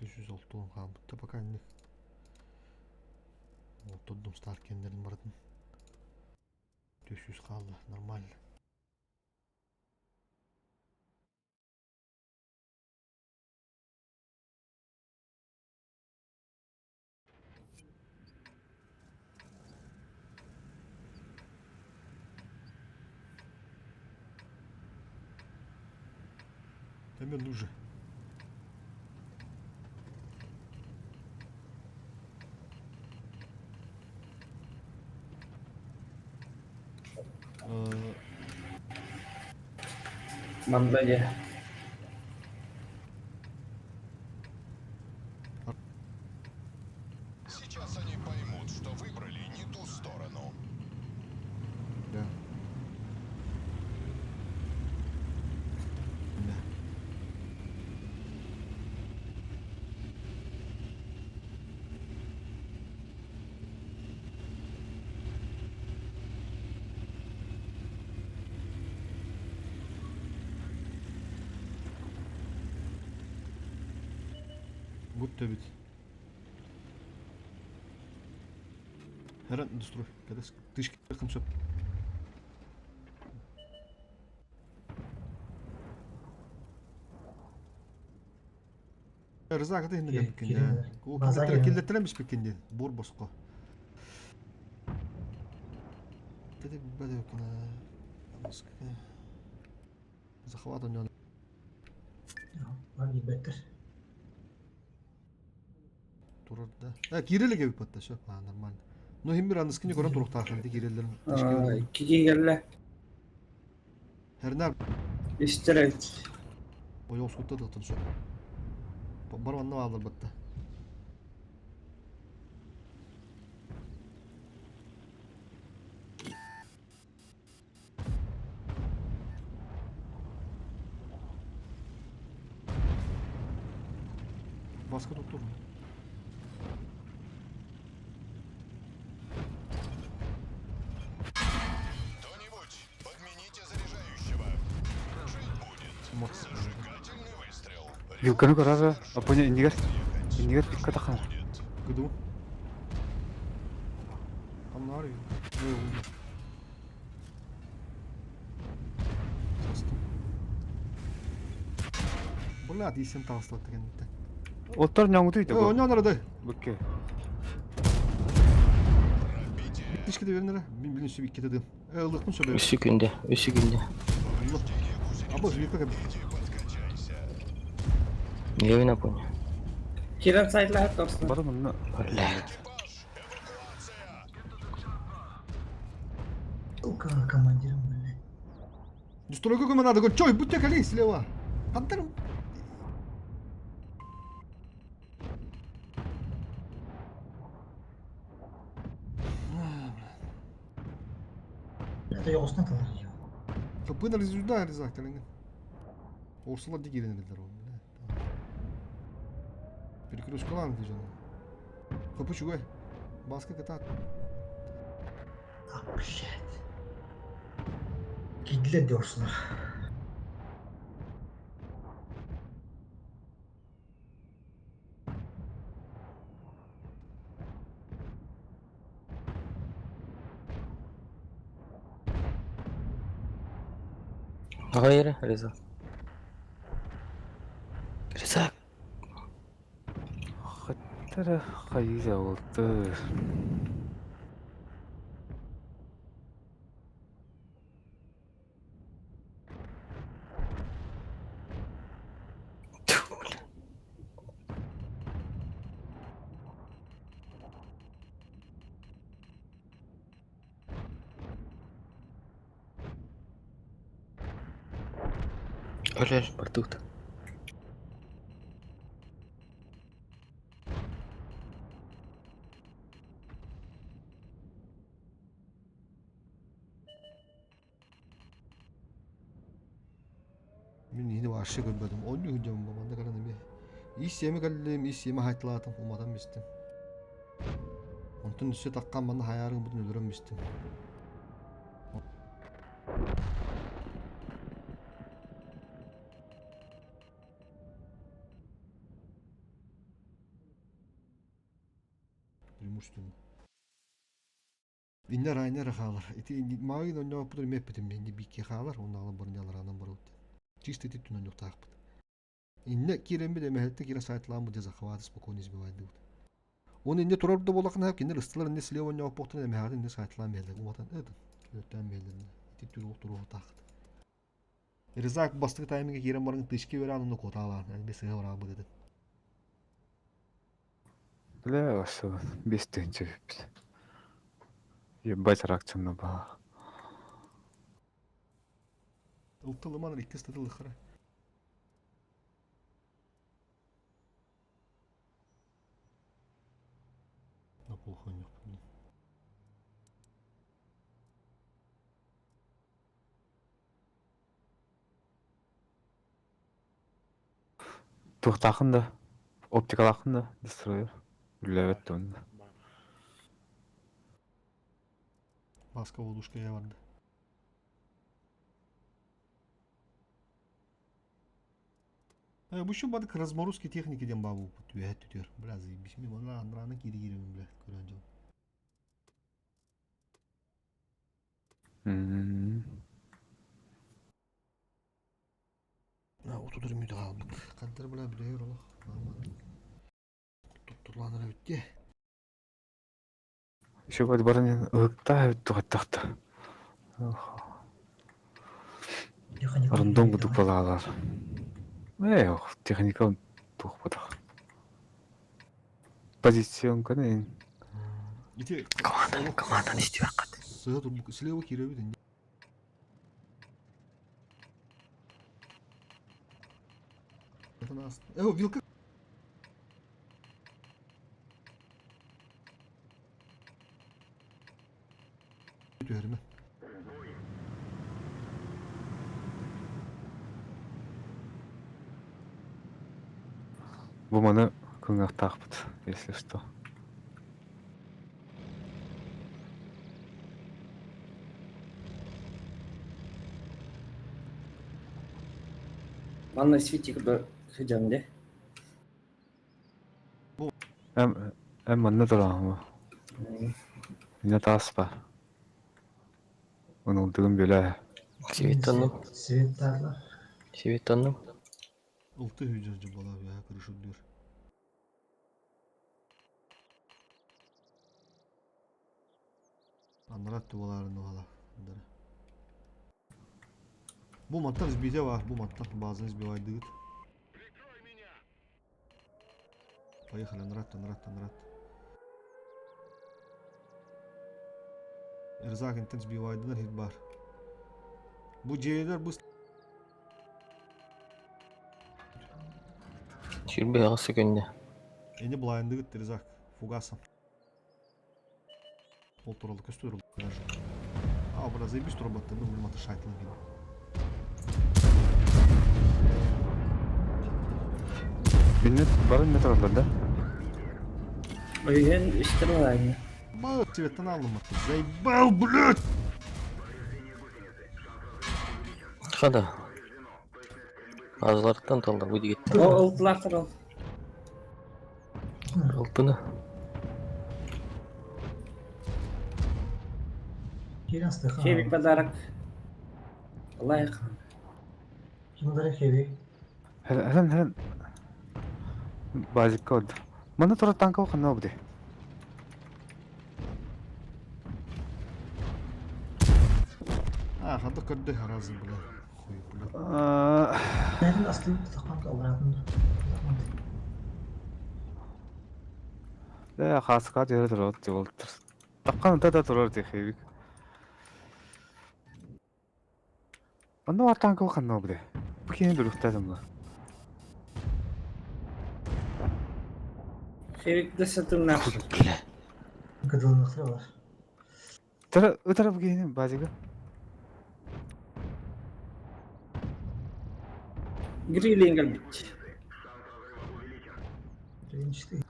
Жүз алты он хан бутта пока не. Оттурдум Стар кендерин бардым. 400 қалды, нормально. Төмен уже. Мандая. Сейчас они поймут, что выбрали не ту сторону. Да. Да. Будто ведь. Herren дострой. Когда тышки все. Рызак да инде биккенде. О, киллеттеремиш биккенде. Бор боско. Теде бәдә кына. Захват у него. Бар беттер. Турар да. А, кирелеге бит батта, всё. А, нормально. Ну, хим бир аныскыны көрөн туруктаахын ди кирелерин. Киги келле. Хернар. Истерет. Ой, оскутта да тын всё. Бар ванна алыр батта. Баска туттур. Кто-нибудь, подмените заряжающего. Жить будет. Макс. Зажигательный выстрел. Вилканы көрәбе, апоня инигер. Инигер пикка тахан. Гыду. Там нар. Бля, дейсен тағыстылады деген бітті. Оттар няңды иде. О, не нарады. Бүкке. Битишке де берінер. Мен білін сөбек кетеді. Ылықтың сөбек. Үсі күнде, үсі күнде. Абы, вилка кәбі. Левин апоня. Кирен сайтлар топсын. Бары мында. Бля. Сука, командирым, блядь. Стройка көмө надо. Чой, будьте колей слева. Қантарым. Это я устан калар. Капына резюда резак кәлеңген. Орсалар дигеренелер ол. Перекрестка лан дижаны. Капы чугай. Баска катат. А, блядь. Кидлер diyorsunlar. Аҕай эрэ, Реза. Реза. Хаттара хайыы олты. Тьфу, бля. Өлөр, бардыбыт. Мин иһини вообще көрбөтүм. Онньу сылдьабын бу манна кэлэн эмиэ. Ис сиэми кэллим, ис сиэми хайталаатым, уматан бистим. Онтон өссө таххан манна хайаары гыммытын өлөрөн бистим. Преимущественно. Иннэ Райнер эрэ хаалар. Ити мааҕын онньооппутун эмиэ эппитим инни бииккэ хаалар уонна аҕалан баран барабыт. Чисто ити түн онньуктаахпыт. Иннэ киирэммит эмэһэттэ киирэн сайтылааммыт дьэ захваты спокойно избивайдыбыт. Уонна иннэ турар да буоллахына кинилэр ыстылар иннэ слева онньооппуохтарын эмэһэҕитин иннэ сайтылаан биэрэллэр. Уматан ыытын. Өлөттөөн биэрэллэр. Ити түн олох туруохтааххыт. Резак бастакы тайминга киирэн баран тычки үөрээн онно куотаалаан элбэ сыһа бараабыт этин. Бля, осы 5000 бүппүт. Ебать реакцияны баа. Ылтылыман иккис тытылыхара. На плохо Туохтаахын да, оптикалаахын да дестройер. Үлэлээбэт да онно. Маска волушка я барда. Бу еще бадык разморозки техники диэн баа буолбут үөһэ түтүөр. Бля, заебись. Мен манна анрааны киири киирэбин, бля, көрөн дьон. Отут мүнүүтэ хаалбыт. Хантар бля бүтэһигэр олох. Туттулаан эрэ бүттэ. Еще вот баран ыһыктаа туһаттахта. Рандом кудук балаалар. Э, техника туох ботах. Позицион каны. Ити Команданы, команданы истибэккит. Сыа турбук слева киирэбит инде. Э, вилка түһэрмэ. Бу маны кыҥахтаахпыт, если что. Манна светик сыдьам де. Эм, эм манна тураҕын Инна тааспа. Унулдугум бөлө. Сибиттанным. Светтарлар. Сибиттанным. Алты hücreci бала ya kırışıp diyor. Анарат тубаларын ола. Бу маттан сбитие бар, бу маттан базаны сбивайдыгыт. Поехали, анарат, анарат, анарат. Эрзак интен сбивайдынар хит бар. Бу жээлер бу Сүүрбэ аҕыс секунда. Эни блайндыгыт Резак фугасом. Ол туралы көстөр даже. А, бля, заебись турабатты, ну, блин, шайтылы бин. Билмет барын метрлар да? Ойын үстірі Ба, цветтен алдым. Заебал, блядь! Хада. Азларыттан талдар бу дигит. Ол ылтылар ол. Ылтыны. Киирэн астыха. Хебик подарок. Лайк. Ким хеви? Хelen хelen. Базикка oldu. Манна турар танка ханна бу А, ханна көрдө харазы бля. Хуй бля. Nereden aslı takmam обратно. Э хаска дээрэ турар болтур. Таккан та турар дехевик. Манна бар танка ханна бу. Бу кини дүрүхтәдем ла. Хевик десятым нахуй. Кыдылмыктыр var. Тара ытара бу кини базига. Гриллинг бит. Биринчи.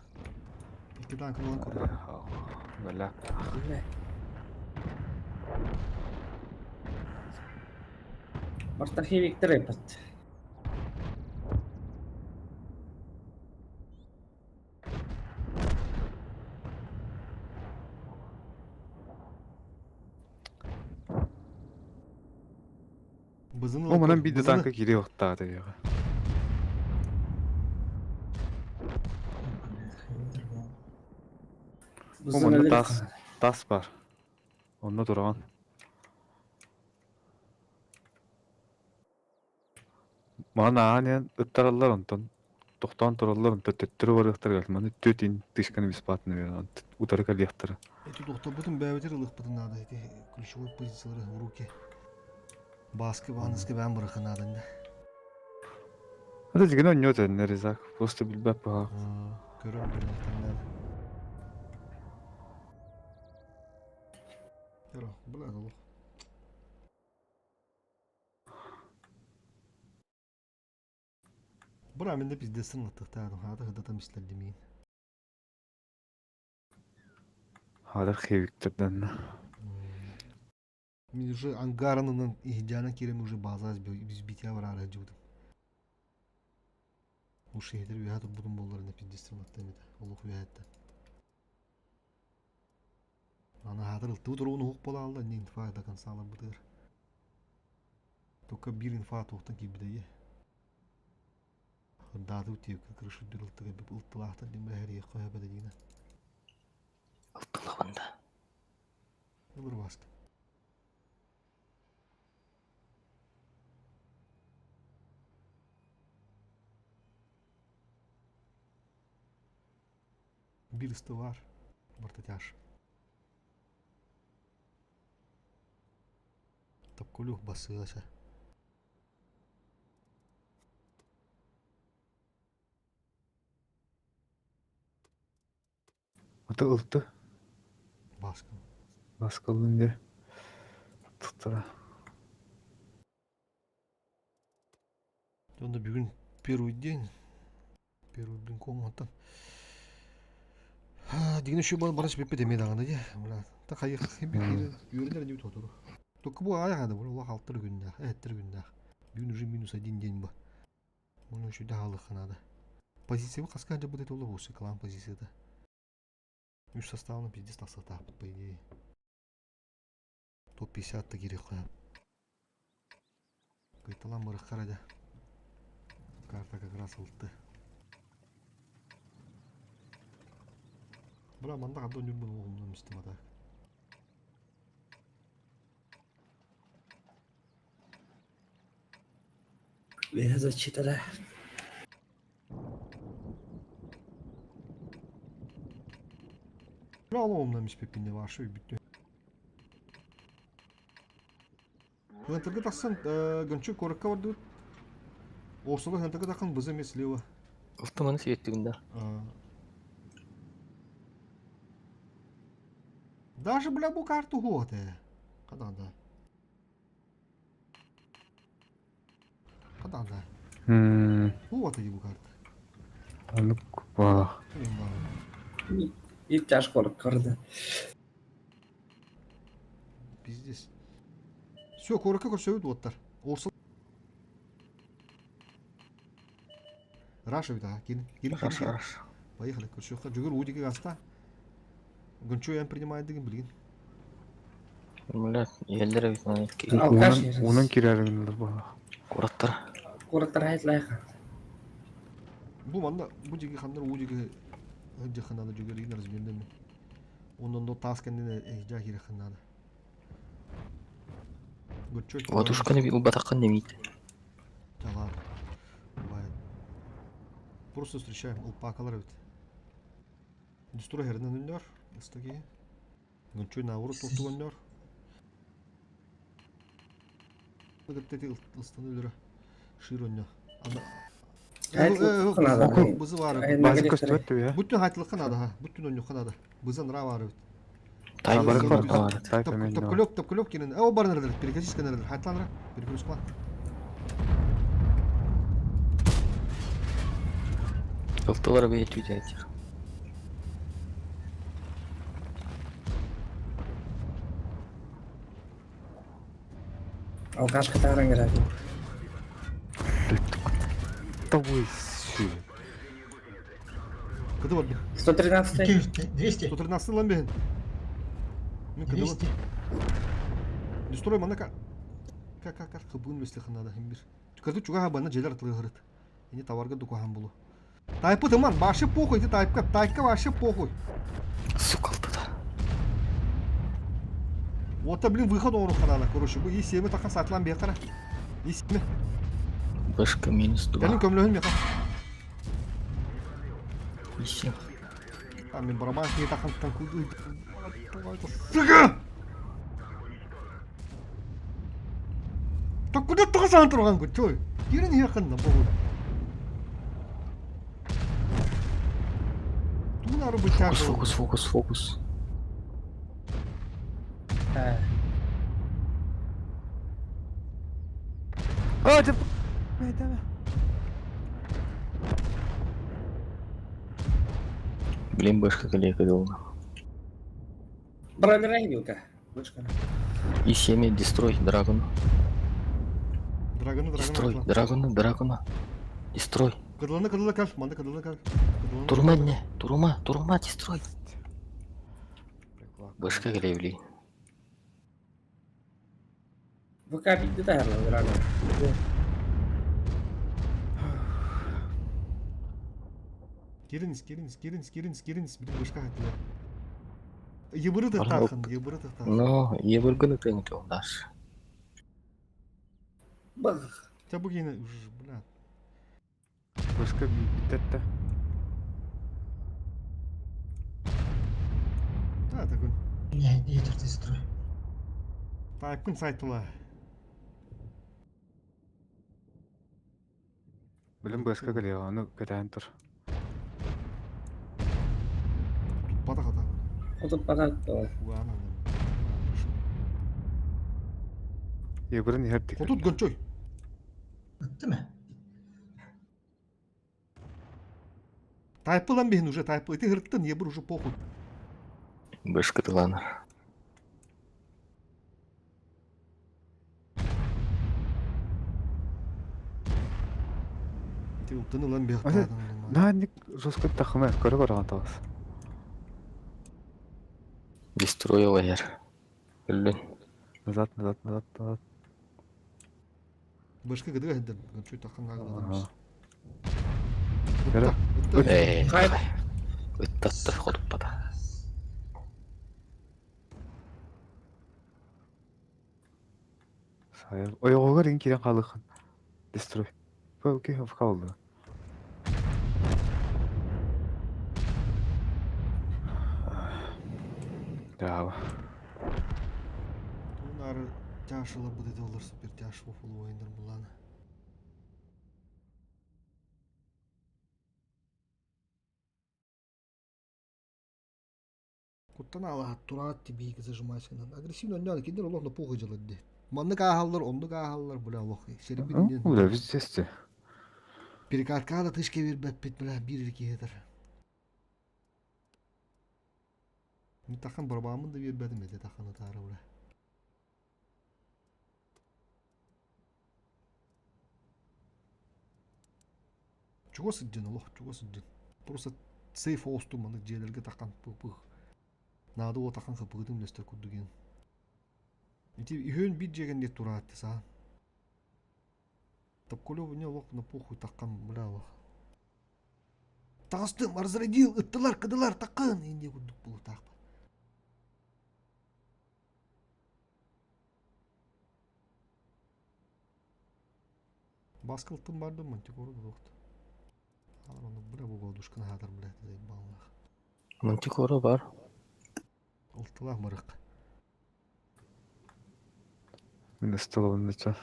Икки танк алан көрдө. Бля. Бля. Барта хевик трепет. Бызын О манан бидде танка кире вакта деге. О манна тас тас бар. Онно турган. Мана анен ыттараллар онтон. Тохтон тураллар онтон төттөрү барыктар гал. Маны төтин тышканы бесплатно берген. Утары калияктар. Эти тохтобутун бәбетер ылык надо эти ключевой позициялары в руки. Баскы баныскы бән бырахы надо инде. Это деген ойнот нарезак. Просто билбеп ба. Көрөм бир надо. Көрө, бля, олох. Бура мен де пиздец сыңлаттыктадым. Хата хыдатам истердим. Хадыр хевиктерден. Мен уже ангаранынан ихжана кирем уже база биз битя бар ара жудым. Ушу хедер уя турбутун болларына пиздец сыңлаттым эте. Олох уя Ана хатыр ылтыы туругун уһук бола алда, не инфа до конца ала бытыр. Только бир инфа туохтан киирбитэ Хырдааты утиэк крышу дүр ылтыга бип ылтылаахтан дим бэхэр иэххэ дина. Ылтылабында. Ылыр баска. Бир исты бар. Барта тяж. Тапкулюх басылася. Аты ылты. Баска. Баскалын де. Туттара. Онда бүгүн первый день. Первый блин комнаттан. Деген еще бараш беппе деме дагы де. Бля, та хайык бир үйренер не отуру. Только бу аяга да бу Аллах алттыр күндә, әттер күндә. Бүгүн уже минус один день ба. Муну еще да надо. Позиция бу каска будет олы болса, клан позицияда. Үч составны пиздец тақсата, по идее. Топ-50 та керек қоям. Кайталан мырық қарады. Карта как раз ылтты. Бра, манда қабда нүрмін оғымнан містім ата. Бля, зачитала. Бра, оғымнан міспеппінде вашы бүттü. Хантыргы тақсан, гончу коракка барды. Орсулы хантыргы таққан бызы емес лева. Ылтыманы сүйеттігінде. Даже, бля, бу карту готе. Каданда. Каданда. Готе бу карта. Анук ба. И тяжко көрді. Пиздец. Все, коракка көрсөбүт оттар. Орсул. Раша бит, ага, кин. Кин, кин, Раша, кин. раша. Поехали, көрсөккө жүгүр удиге гаста. Гончу я принимает деген билгин. Бля, елдер бит. Алкаш Onun kirerинler ба. Кураттар. Куораттар хайтлайха. Бу манна бу диги ханнар уу диги дьаханада жүгеригин размерден. Онон до таас кэннин эйжа кииреххин наада. Латушканы ылбатаххын немит. Да ладно. Бывает. Просто встречаем ылпаакалар эбит. Дустура херинен өннөр. Ыстаги. Гүнчүй науру туохтук өннөр. Кытта ыстаны өлөрө. Шир өннө. Бызы бар. Бүттүн хайтылыкка надо, ха. Бүттүн өннөхкө надо. Бызан ра бар эбит. Топкөлөк, топкөлөк кирин. О бар нердер, перекрестка нердер. Хайтланра, перекрестка. Ылтылар бэйэ түдэтир. Алкашка тааран кэлээти. Того сю. Кыды бар. 113 200. 113 лан бehen. Мен кыды 200. Дестрой мана ка ка ка ка кыбын өстехин надо химбир. Кырды чуга бана желер тылыгырыт. Ини товарга дукахан булу. Тайпы тыман, башы похуй, ты тайпка, тайпка вообще похуй. Сука ылтыда. Вот, блин, выход оңру канала, короче, бу и7 тақан сатылан бе қара. И7. Башка минус 2. Кәлін көмлөһүн меха. И7. А, мен барабан не тақан танкуды. Сука! Так куда тұрған тұрған күн, чой? Керін яқын на богу. Тунары Фокус, бытяжы. фокус, фокус, фокус. А, деп. Блин, башка коллега долго. Брали вилка. Вышка. И7 дестрой драгону. Драгоны, драгоны. Дестрой, драгону, драгону. Дестрой. Кыдыланы кыдылы кал, манда кыдылы кал. Турума не, турума, турума, дестрой. Башка коллега, ВК битти таарла драгон. Киринс, киринс, киринс, киринс, киринс, блин, башка хатылар. Ебыры тахтахын, ебыры тахтахын. Но, ебыргыны тыңты даш. Бах. Тебя бугина, уже, бля. Башка битетте. Да, такой. Не, не строй. Тайпкын сайтыла. Билим башка коллега, аны көтән тур. Бата хата. Отуп батат. Уана. Ебырын хердик. Хотут гончой. Bitti mi? Тайпылан бehen уже тайпыл. Ты хырттын, ебыр уже похуй. Башка тыланар. Ты уптын ылан бehen. Наник жестко тахма, көрө барган табас. Дестрой лагер. Блин. Назад, назад, назад, назад. Башка кыдыга хедден. Гончой тахан нагладамыз. Көрө. Эй, Ыттатты ходуп бата. Сайыр. Ойгогор ин кирен калыхын. Дестрой. Бу ки хаф калды. Да. Тунары тяшылар будет олар супер тяш вофул ойындар буланы. Куттан ала тураат тибиги зажимайся. Агрессивно ойнады, киндер олох на похуй делать. Маннык аахаллар, оннук аахаллар, бля, олох. Серебин Бля, везде. Перекатка да тышке бербеппит, бля, бир кетер. Мен тахан барбамын да бербедим эте таханы тары, бля. Чего сыдден, олох, чего сыдден. Просто сейф осту манык жерлерге тахан пых-пых. Нады о тахан хыпыгытым лестер курдуген. Ити үйөн бит жеген де тураатты саан. Токколев не лох на похуй таккан бля лох. Таҕыстым, разрядил, ыттылар, кыдылар, таккын, инде курдук булутаахпын. Баскылтын бардым, мантикора булуохта. Оны бля бу годушканы хатар бля заебаллах. Мантикора бар. Ылтылах мырык. Мин ыстылабын да.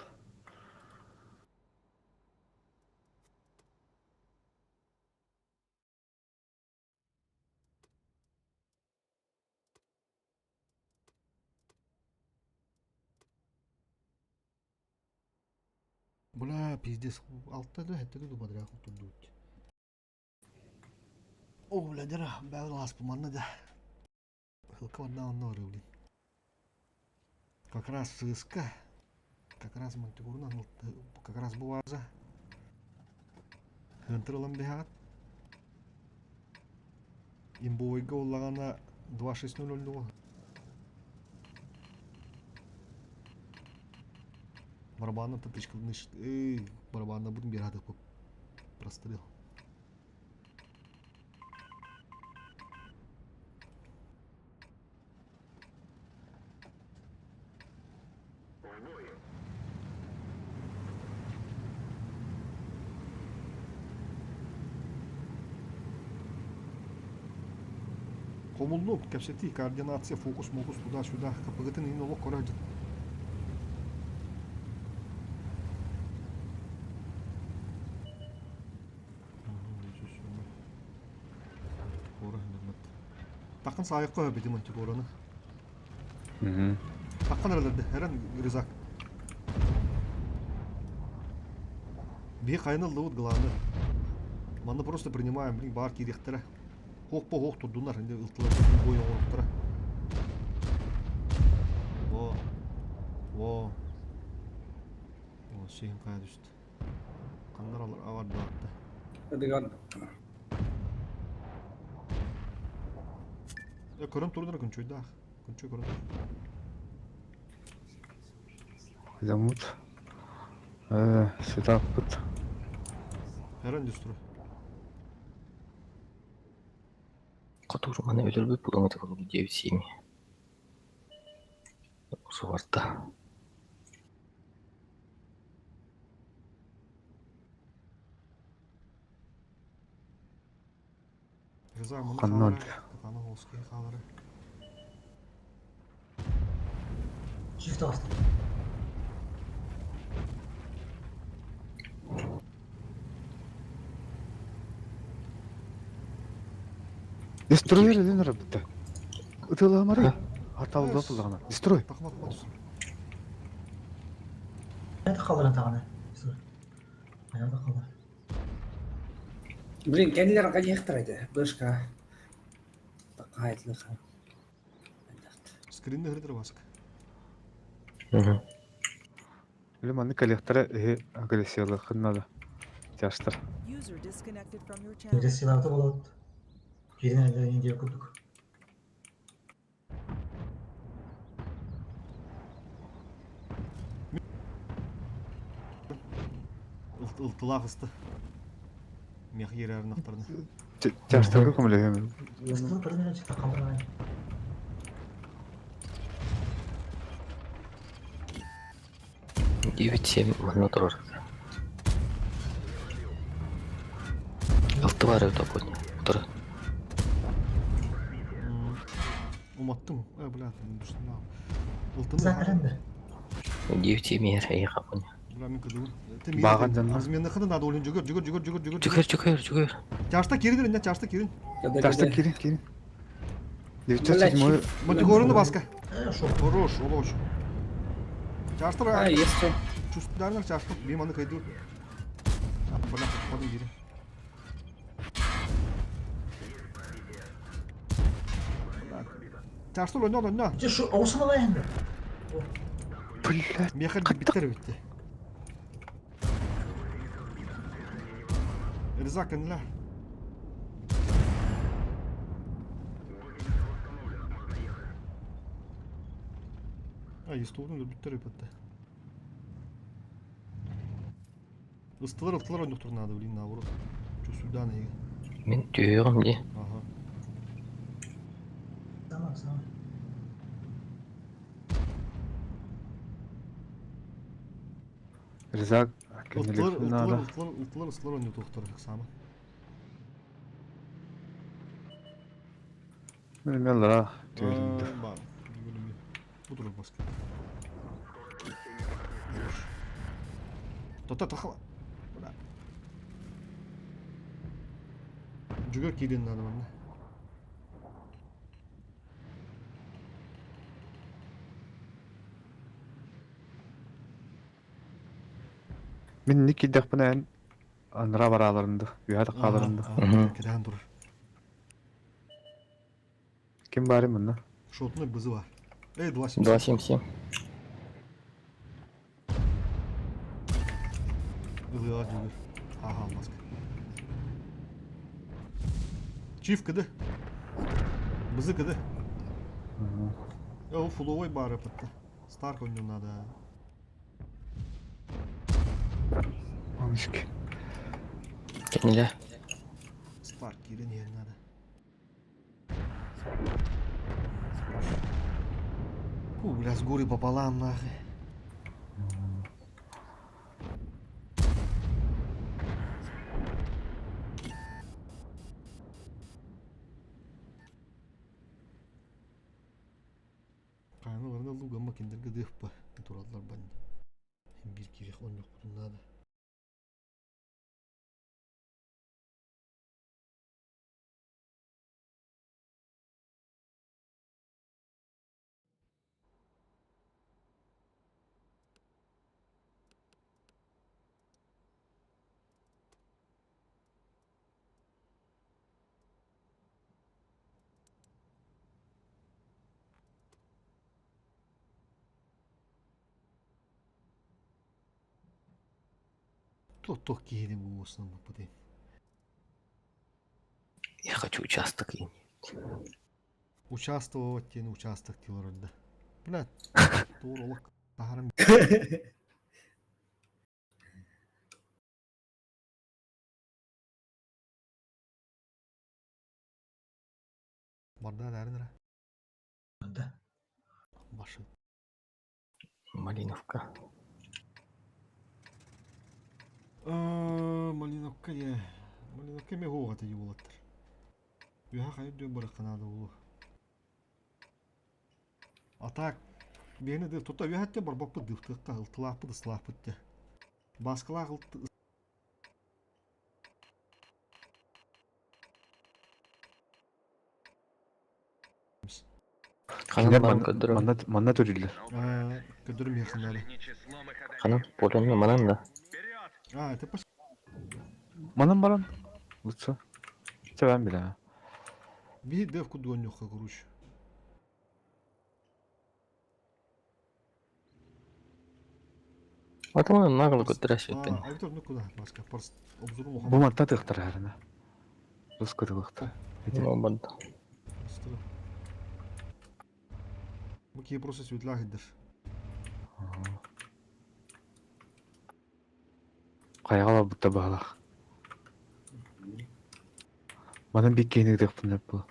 Бля, пиздец. Алта да хэтте да подряд турдут. О, бля, дера, бәл ласпы манна да. Хылка одна онно блин. Как раз сыска. Как раз мантикорна, как раз буваза. Хынтырылым бихат. Имбовойга уллагана 2.6.00. Барабанна татычка эй, барабанна будем бирады прострел. Комулну, кэпсэти, координация, фокус, мокус, туда-сюда. КПГ-тын ин олох көрөдүн. Тақын сайыққа бити мантикораны. Тақын әрелерді, әрен ризак. Би қайнылды вот главное. Маны просто принимаем, блин, бар кирехтері. Хоқ по хоқ турдунар, инде ылтылар бой оңоруктара. Во. Во. О, сен кая түстү. Кандар алар авар даатты. Эдеган. Э, көрөн турдура күнчөйдө ах. Күнчөй көрөн. Замут. Сетаппыт. Эрен дүстүрө. Котур маны өлөрбүт булуң это курдук 9-7. Суварта. Риза муну Каннон. хаалара. Катана холский хаалара. Shift астым. Дестройер ден рабытта. Ытыламары. Аталды атылдагана. Дестрой. Тахмат матус. Это қалдырын тағаны. Аярда қалды. Блин, кенлер қайықтыр айды. Бышка. Тақайтлы. Скринді хырдыр баск. Или маны коллектора агрессиялы хыннада. Тяштар. User disconnected from your channel. Агрессияларды болады. Жерден әлде индия күрдік. Ылтылақ ысты. Мех ерәрін ақтарны. Тяштарга көмөлөйм. Ыстылы бірден шықты қалдырған. 9-7 манна турар. Алты бар это понял. Утыр. Уматтым. Э, бля, душна. Ылтыны. Сәкірінді. 9-7 ер эй капоня. Бля, мен кыдым. Баган жанна. Разменны надо олин жүгір, жүгір, жүгір, жүгір, жүгір. Жүгір, жүгір, жүгір. Чашта кирин, не чашта кирин. Тяштар кирин, кирин. 907. Мантикораны баска. Шо. Хорош, олоч. Чаштар. А, есть. Чувствударнар чашта. Би маны кайду. Бля, подым кирин. Чаштар ойна, ойна. Шу оусына лайынды. Блядь. Мехар биттер битти. Риза кенле. А, естуын биттер битти. Ыстылар ылтылар ойнохтор надо, блин, наоборот. Чувствуйдан эйге. Мин түһүөҕүм дии. Ага. Сама, сама. Ризак Ылтылар, кеннелек ылтылар, надо. ылтылар, ылтылар, ыстылар ойнотуохтар сама. Меллара түөрүндө. Бар. Бу турар баска. Тота тахала. Бля. Жүгөр киирин надо манна. Мин ник киддәхпин эн анра бараларынды, үһә хааларынды. Кэтээн турар. Ким бары мында? Шотный бызы бар. Эй, 2.77. 2.77. Ылыға жүгір. Ага, маска. Чиф кыды. Бызы кыды. О, фуловой бары пытты. Старк у него надо. Амышки. Кеннеле. Старк кирен ен надо. Фу, бля, с горы пополам, нахуй. Кайны барында луга макиндерге дыхпа. Тураллар банды. Бир кирек он yok надо. То киһини бу основном бу Я хочу участок иметь. Участвовать тени участок диyorlardı. Бля, doğru olak. Taharım Барда дәрін Да. Башы. Малиновка. Малиновка я. Малиновка ме хоғаты юлаттыр. Юха хайы дөм бараққа нады улу. А так, бені де тута юхатте бар бапы дыфтыққа ылтылапы дыслапы те. Басқылақ ылты Ханан баран көддөрө. Манна манна төрүллөр. Көдөрүм яхынары. Ханан поленна манан да. А, это пос... Манан баран. Лучше. Себен биле. Би девку дуонюха, короче. Атаман нагло көддөрө шеппен. А, Виктор, ну куда? Маска, просто обзору Бу манта тыктар хәренә. Русска тыктар. Ну, банд. Бу кие просто светлах идер. Кайгала бутта багалах. Манан бик кейник деп бу.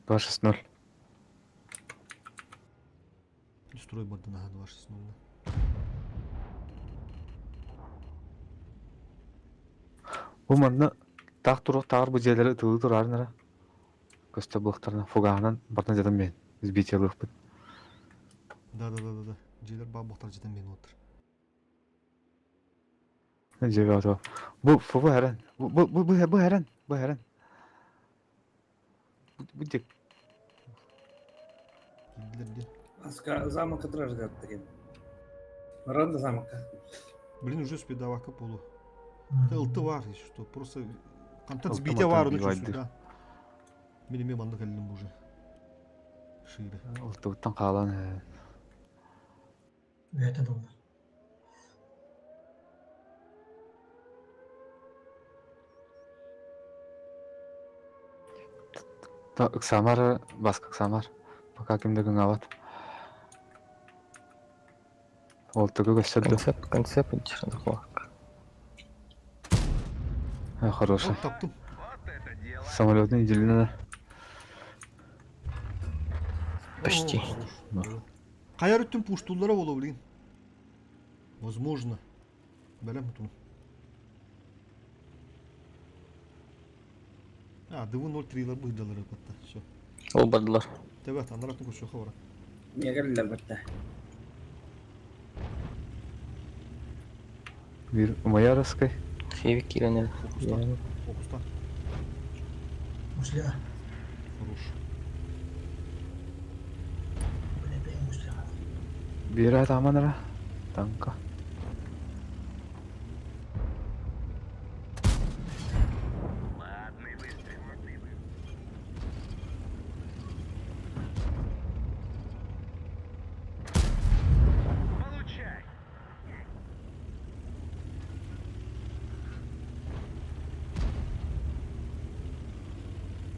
2-6-0. Строй барды на 2-6-0. Бу манна тақ турук тағыр бу жерлери тылы турарнара. Көстө булыктарына фугаанан бартан жадым мен. Сбитие лыхпыт. Да, да, да, да, да. Жейлер ба бохтар жетен мен отыр. Жебе ато. Бу фу бу хәрен. Бу бу бу бу хәрен. Бу хәрен. Бу бу дек. Килдилер де. Аска замок ждет деген. Ранда замка. Блин, уже спидавака полу. Ылты бар, если что. Просто контент Ылты сбитие бар, ну мантан чувствую, бивайды. да. Мен эме манды калдым уже. Шире. Ылтыбыттан каалан. Это долго. Та ыксамар баска ыксамар. Пока кимде күн ават. Ол тугу көстөр да? Концепт, концепт интересно. А, хороший. Оп, таптым. Самолетный делено. Почти. Хайар өттүн пуштуллара боло билин. Возможно. Бэлэм тун. А, ДВ-03-лар быһдалар батта. Все. Ол бардылар. Тэбэт, анаратын көрсөхө бара. Мегерлер батта. Bir Умаяровской. Хевик киирэн Фокустан. Фокустан. Мусля. Хорош. Бля, бля, мусля. Bir атаманара. Танка. Ладный выстрел. Получай.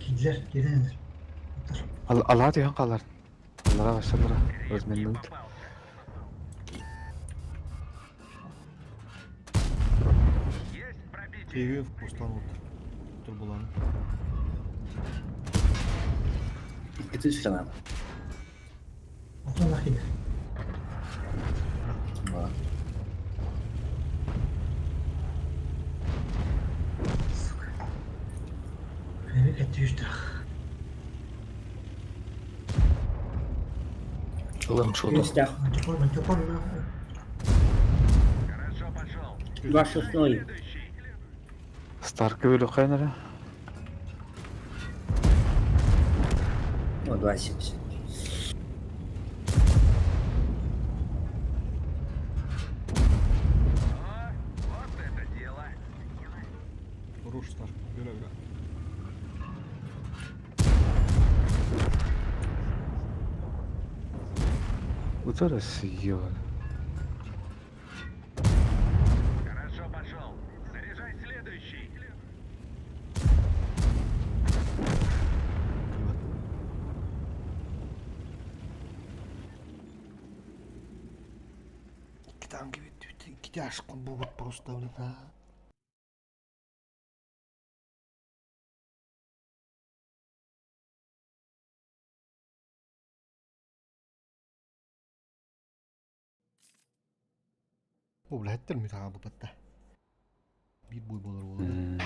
Кидлер, кирденер. Оттар. Аллаha түйен қалар. Аллаға başladılar. Özmenli öldü. Есть пробитие. Кеги фокустан оттыр. Тур буланы. Икки түс канал. Оттан лах кидлер. Сука. Хевик этті үстах. Ылым шуду. Үстах. Мантикор, мантикор. Хорошо пошел. Два шестой. Следующий. Старкы бөлі қайнара. О, 2,70. О, вот это дело. Хорош стар. Бері, бері. Утарас ебан. Хорошо пошел. Заряжай следующий. Тэбэт. Икки танки бүт, икки тяжкы бугут просто, блин. а. О, бля, хэттер ми таға батта. Бир бой болар болады.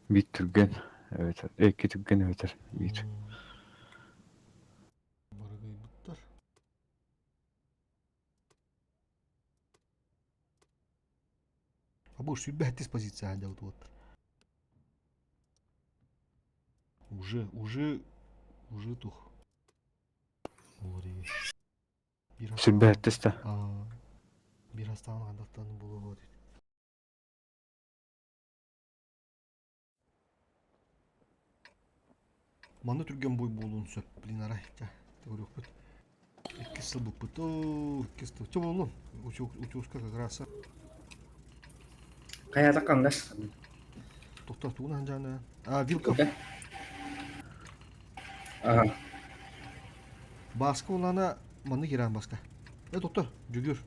Bir түрген. Evet. Екі түрген өтер. Bir. Барыгай буттар. А бұл сүрбәттес позиция хәлдә вот. Уже, уже, уже тух. Олар Bir Сүрбәттес та. Bir hastane қандақтан болуға болады. Манна түрген бой болуын сөп, блин, арай. Тя, көрөк бит. Икки сыл буппут. О, икки сыл. Чо болун? Учуска как раз. Каята кангас. Токтор тугун анжаны. А, Вилков. Ага. Баска улана манны киран баска. Э, токтор, жүгүр.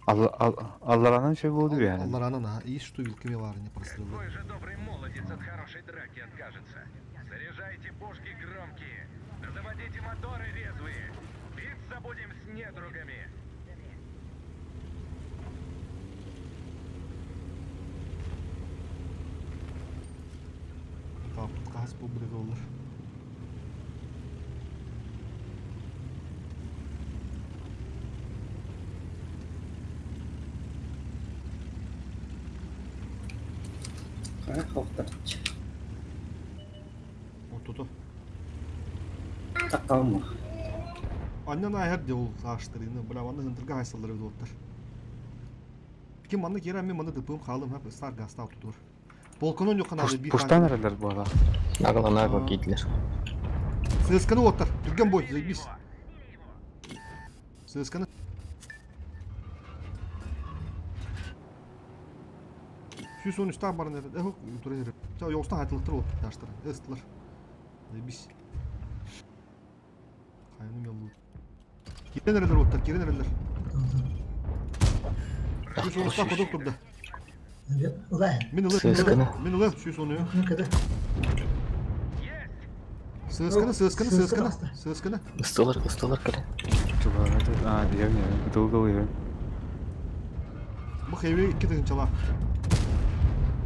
Алларанан şey болды yani. Алларанан, а, и что вилками варыня прострелы. Какой же добрый молодец от хорошей драки откажется. Заряжайте пушки громкие. Да заводите моторы резвые. Биться будем с недругами. Капыт каас бу олар. Кая хоктар. Отото. Такалма. Аннан айхар де ол ааштырыны, бля, аны хынтырга хайсалары оттар. Ким манны кера мен манны дыпым халым хап стар гастав тутур. Полконон yok каналы бир. Пуштан аралар буала. Нагла нагла кийдилер. ССКны оттар. Түрген бой, заебись. ССКны. Сүүс он үстән барын эр. Эхо тура эр. Ча yoğustan хайтылыктыр от таштыр. Эстлер. Заебись. Хайаны меллуур. Киирэн эрэллэр уоттар, киирэн эрэллэр. Үс уонустаах кодук турда. Мин ылы, мин ылы, 110 Сыасканы, сыасканы, сыасканы, сыасканы. Ыстылар, ыстылар кэлэн. А, диэм, ытылгыл иһэн. Бу хэви икки тыһынчалаах.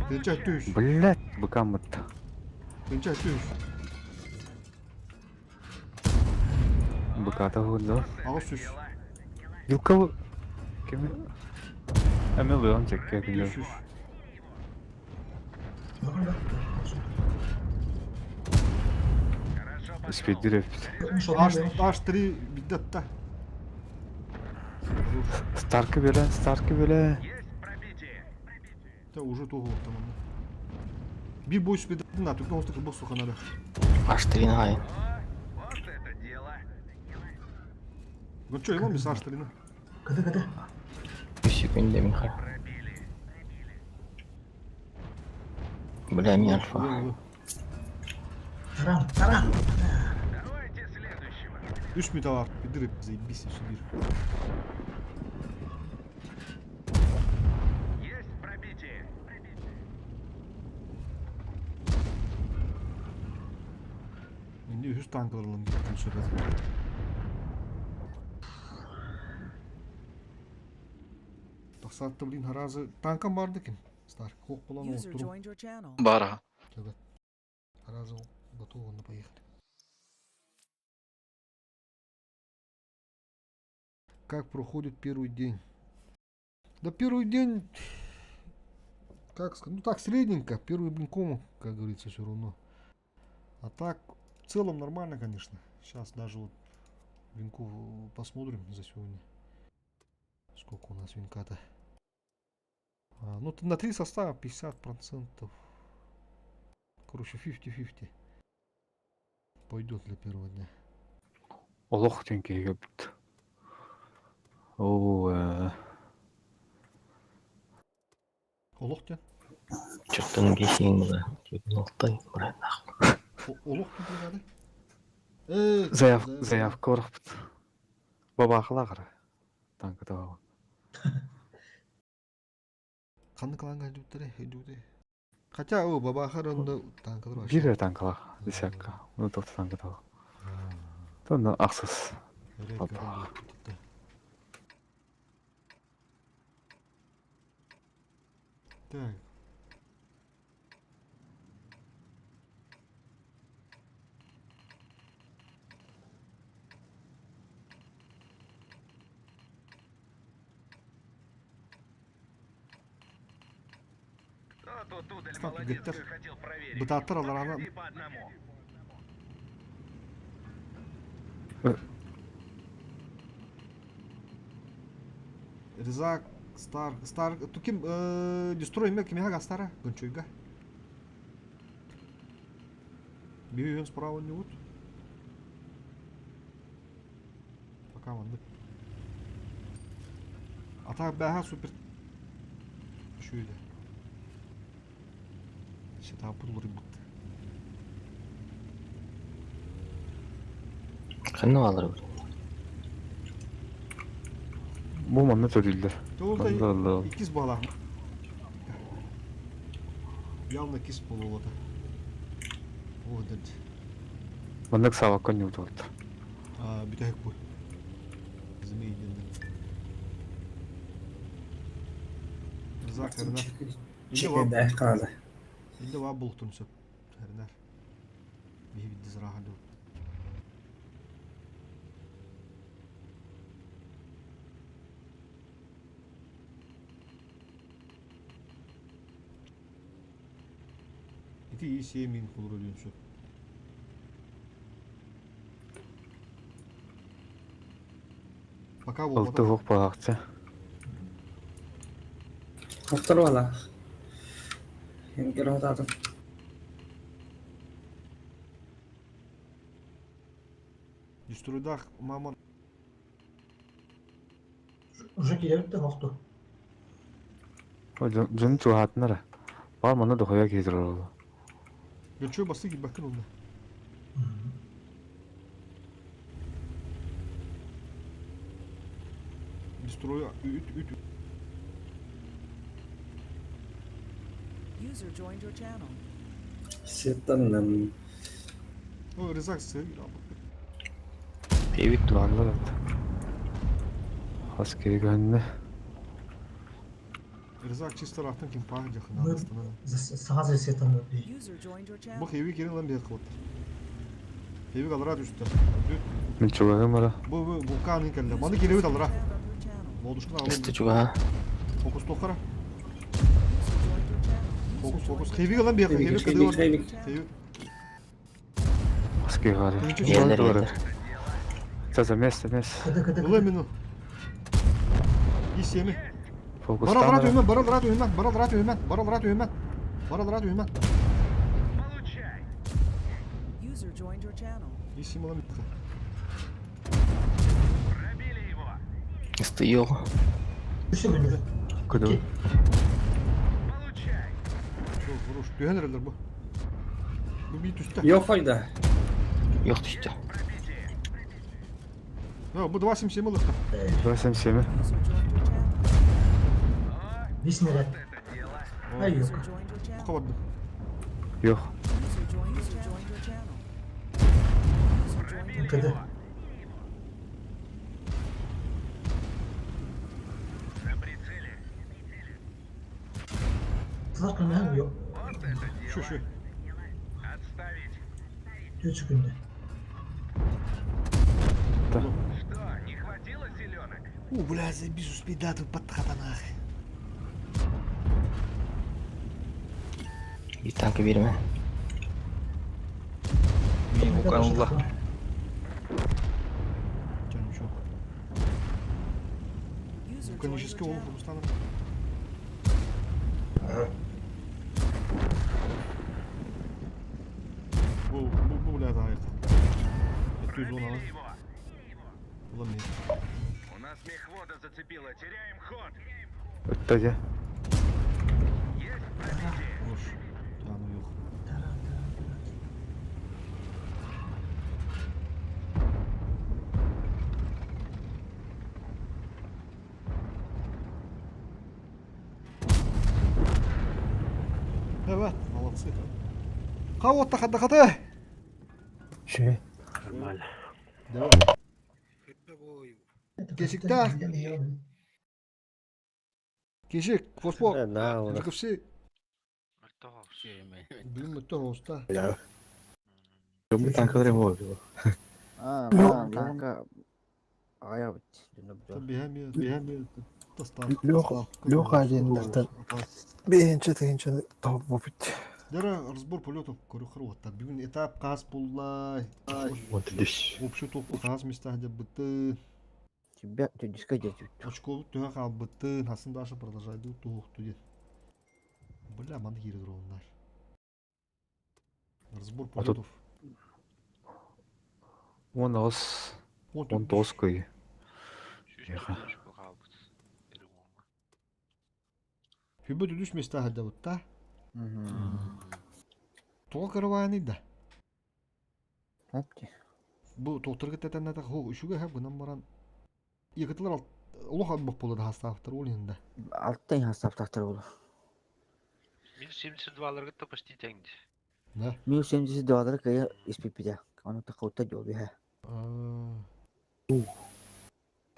Тыһынча өттү үс. Блять, быкаммыт. Тыһынча өттү үс. Быката хуйда. Аҕыс үс. Вилка кими? Эми лыан чекке күнү. Үс үс. Спиддир эппит. H3 биддатта. Старкы бөле, Старкы бөле. Та уже тугу там. Bir boy спиддатын на түккен осты кыбы суханада. H3 хайын. Ну чё, его мисс H3 Кыды кыды. Үс секунда мин хай. Бля, мин альфа. Таран, таран. Үс металл пидыры заебись все бир. Şimdi üst tanklarla gittim süre. Тахсаатта блин харазы танкам барды ким? Старк хок болан User оттурум. joined your channel. Бара. Төбе. Харазы готово, на поехали. Как проходит первый день? Да первый день, как сказать, ну так средненько, первый блин кому, как говорится, все равно. А так, в целом нормально, конечно. Сейчас даже вот винку посмотрим за сегодня. Сколько у нас винка-то? А, ну, на три состава 50%. Короче, 50-50. Пойдет для первого дня. Олох тенкеге бит. Оо, э, Олох те? Чертан гесиң бля. Алтай, бля, нахуй. Олох те надо? Э, Заяв, заявка орахпыт. Бабахла Танка табы. Қанды кланга идут идут. Хотя, о, бабахар онда танкалар вообще. Бир танкалах, десятка. Оны тоқты танка табы. Тонна ақсыз. Бабах. Так. Стоп, Геттер. Бытаттар аларана. Резак, Стар, Стар, туким, Дестрой мел кимега Стара, Гончуйга. Бьюен справа не вот. Пока вон. А так бәһә супер. Şöyle. İşte daha pulları bitti. Ханна алар бир. Бу манна төрүллөр. Doğru ikiz bala. Явно кис болуота. О, дед. Маннык сабакка ньютуот. А, бүтәһик бу. Змей деден. Рызак Эрнар. Чекай, канада. Инде ва бултун сөп. Эрнар. Биһи бидди зыраха ду. Ити и мин кулру дүйін сөп. Пока Алты болбата. хук балакча. Автор вала. Энгер отадым. Дюструйдах маман Уже келеріп те оқты. Жын чуһаатынара. Бар манна дохуя кейдир олу. Гönчөй басы кийбэккин онна. Дестрой үт үт. User joined your channel. Сеттанным. О, Резак сыр. Эбит бааллар ат. Хас киһи Резак чисто рахтан ким пах жакын. Саҕа сеттанным. User joined your Бу channel. хеви керен лан бер кылыт. Хеви алара түстө. Мин чугаһым ара. Бу бу вулкан келди. Маны келебит алара. Лодушканы алып. Исти чугаһа. Фокус тохара. User joined your channel. Фокус фокус. Хеви алан бер. Хеви Хевик, кыды хевик, хевик. Хеви. Хас киһи баар. Иэллэр иэллэр. За место, место. Кыды кыды. Ула мину. Исеми. Фокус Бара алара төмөн, бара алара төмөн, бара алара төмөн, бара алара төмөн. Бара алара төмөн. Получай! User joined your channel. Исеми алан бер. Пробили его! Исти yok. Үсü күндө. Кыды. Получай! Жол, vuruş. Төһөн эрелер бу. Бу бит үстә. Йо файда. Yok түстү. Пробитие! Ха, бу 277 ылыкта. 277. User joined your channel. Бис нерет. Это дело! Ай User yok. joined your channel. Кабарды. Yok. User joined user joined your channel. User joined your Кыды. channel. На прицеле! Тылар күнү yok. Вот это дело! Шу шу. Отставить! Үчү күндө. Да. Что, не хватило силенок? У, бля, заебись успей дату подхатанах. Bir танка берме. Bir вулкан улла. Жаным шок. User joined your Вулканический ол channel. фокустаныр. Бу бу бу бля да аяк. 710 ала. Пробили его! Ула мен. У нас мехвода зацепило, теряем ход! Өттө же. Есть пробитие! Ош. Жаным yok. Evet, молодцы. Кого-то хада хада. Шү. Нормально. Давай. Кешикте. Кешик, фосфор. На, ура. Жиковси. Бүгүн өттөн оста. Я. Бу танкалар эми болду. А, танка. Ая бит. Биһэми, биһэми тастан. Леха, Леха один Бейінче тегенче топ бопит. Дера разбор полетов көрөхөр оттар. Бүгүн этап каас булла. Вот диш. Общий топ каас местах деп бытты. Тебя ты диска дед. Очко төһө калбытты. Хасын даша продолжает туохту дед. Бля, маны кире дроннар. Разбор А тут полетов. Он ос. Он Он тоской. Еха. Хүбө дүдүш местах деп бытта. Тоға каравайны да. Опти. Бу тоқтырғы тәтәннәтә хо үшүгә һәм гынан баран. Егетләр олох албак булды хастафтар ул инде. Алттан хастафтар болду. Минус 72-ларга почти теңди. Да. Минус 72-лар кая испипиде. Аны такаута жол бе.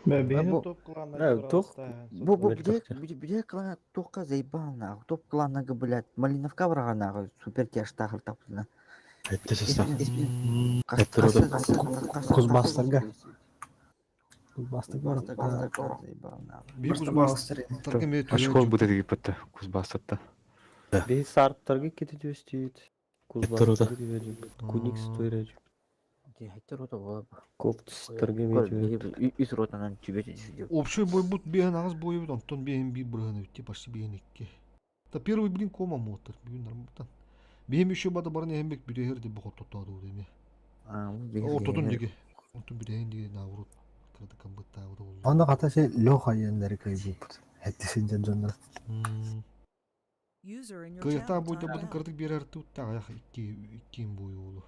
Бә Бу топ кланна. Тох. Бу бу бде бде клана тоққа заебал нахуй. Топ кланнага, блядь, Малиновка врага нахуй, супер тяжтахыр тапна. Это состав. Это рода. Кузбасстарга. Кузбасстарга. Бир Кузбасс. Очко будет египетте. Кузбассатта. Бей сарптарга кети түстүйт. рода. Куникс тойраж. Хеттер рота болот. Коптстарга мети. Үс ротанан түбөт десе. Общий бой бут бehen агыз бойы бит, онтон бehen бир бырганы битти, почти бehen икки. Та первый блин кома мотор, бүгүн нормально. Бehen еще бада барын эхембек бүтехер деп бу тоттоду деме. Ортодун диги. Онтон бүтехин диги наоборот. Кырды камбытта болду. Анда катасы Леха йендери кайбыт. Хеттисин жоннор. User in your Кыйыкта channel бойда timed бутун out. кырдык берер тутта аяк икки икки бою болу.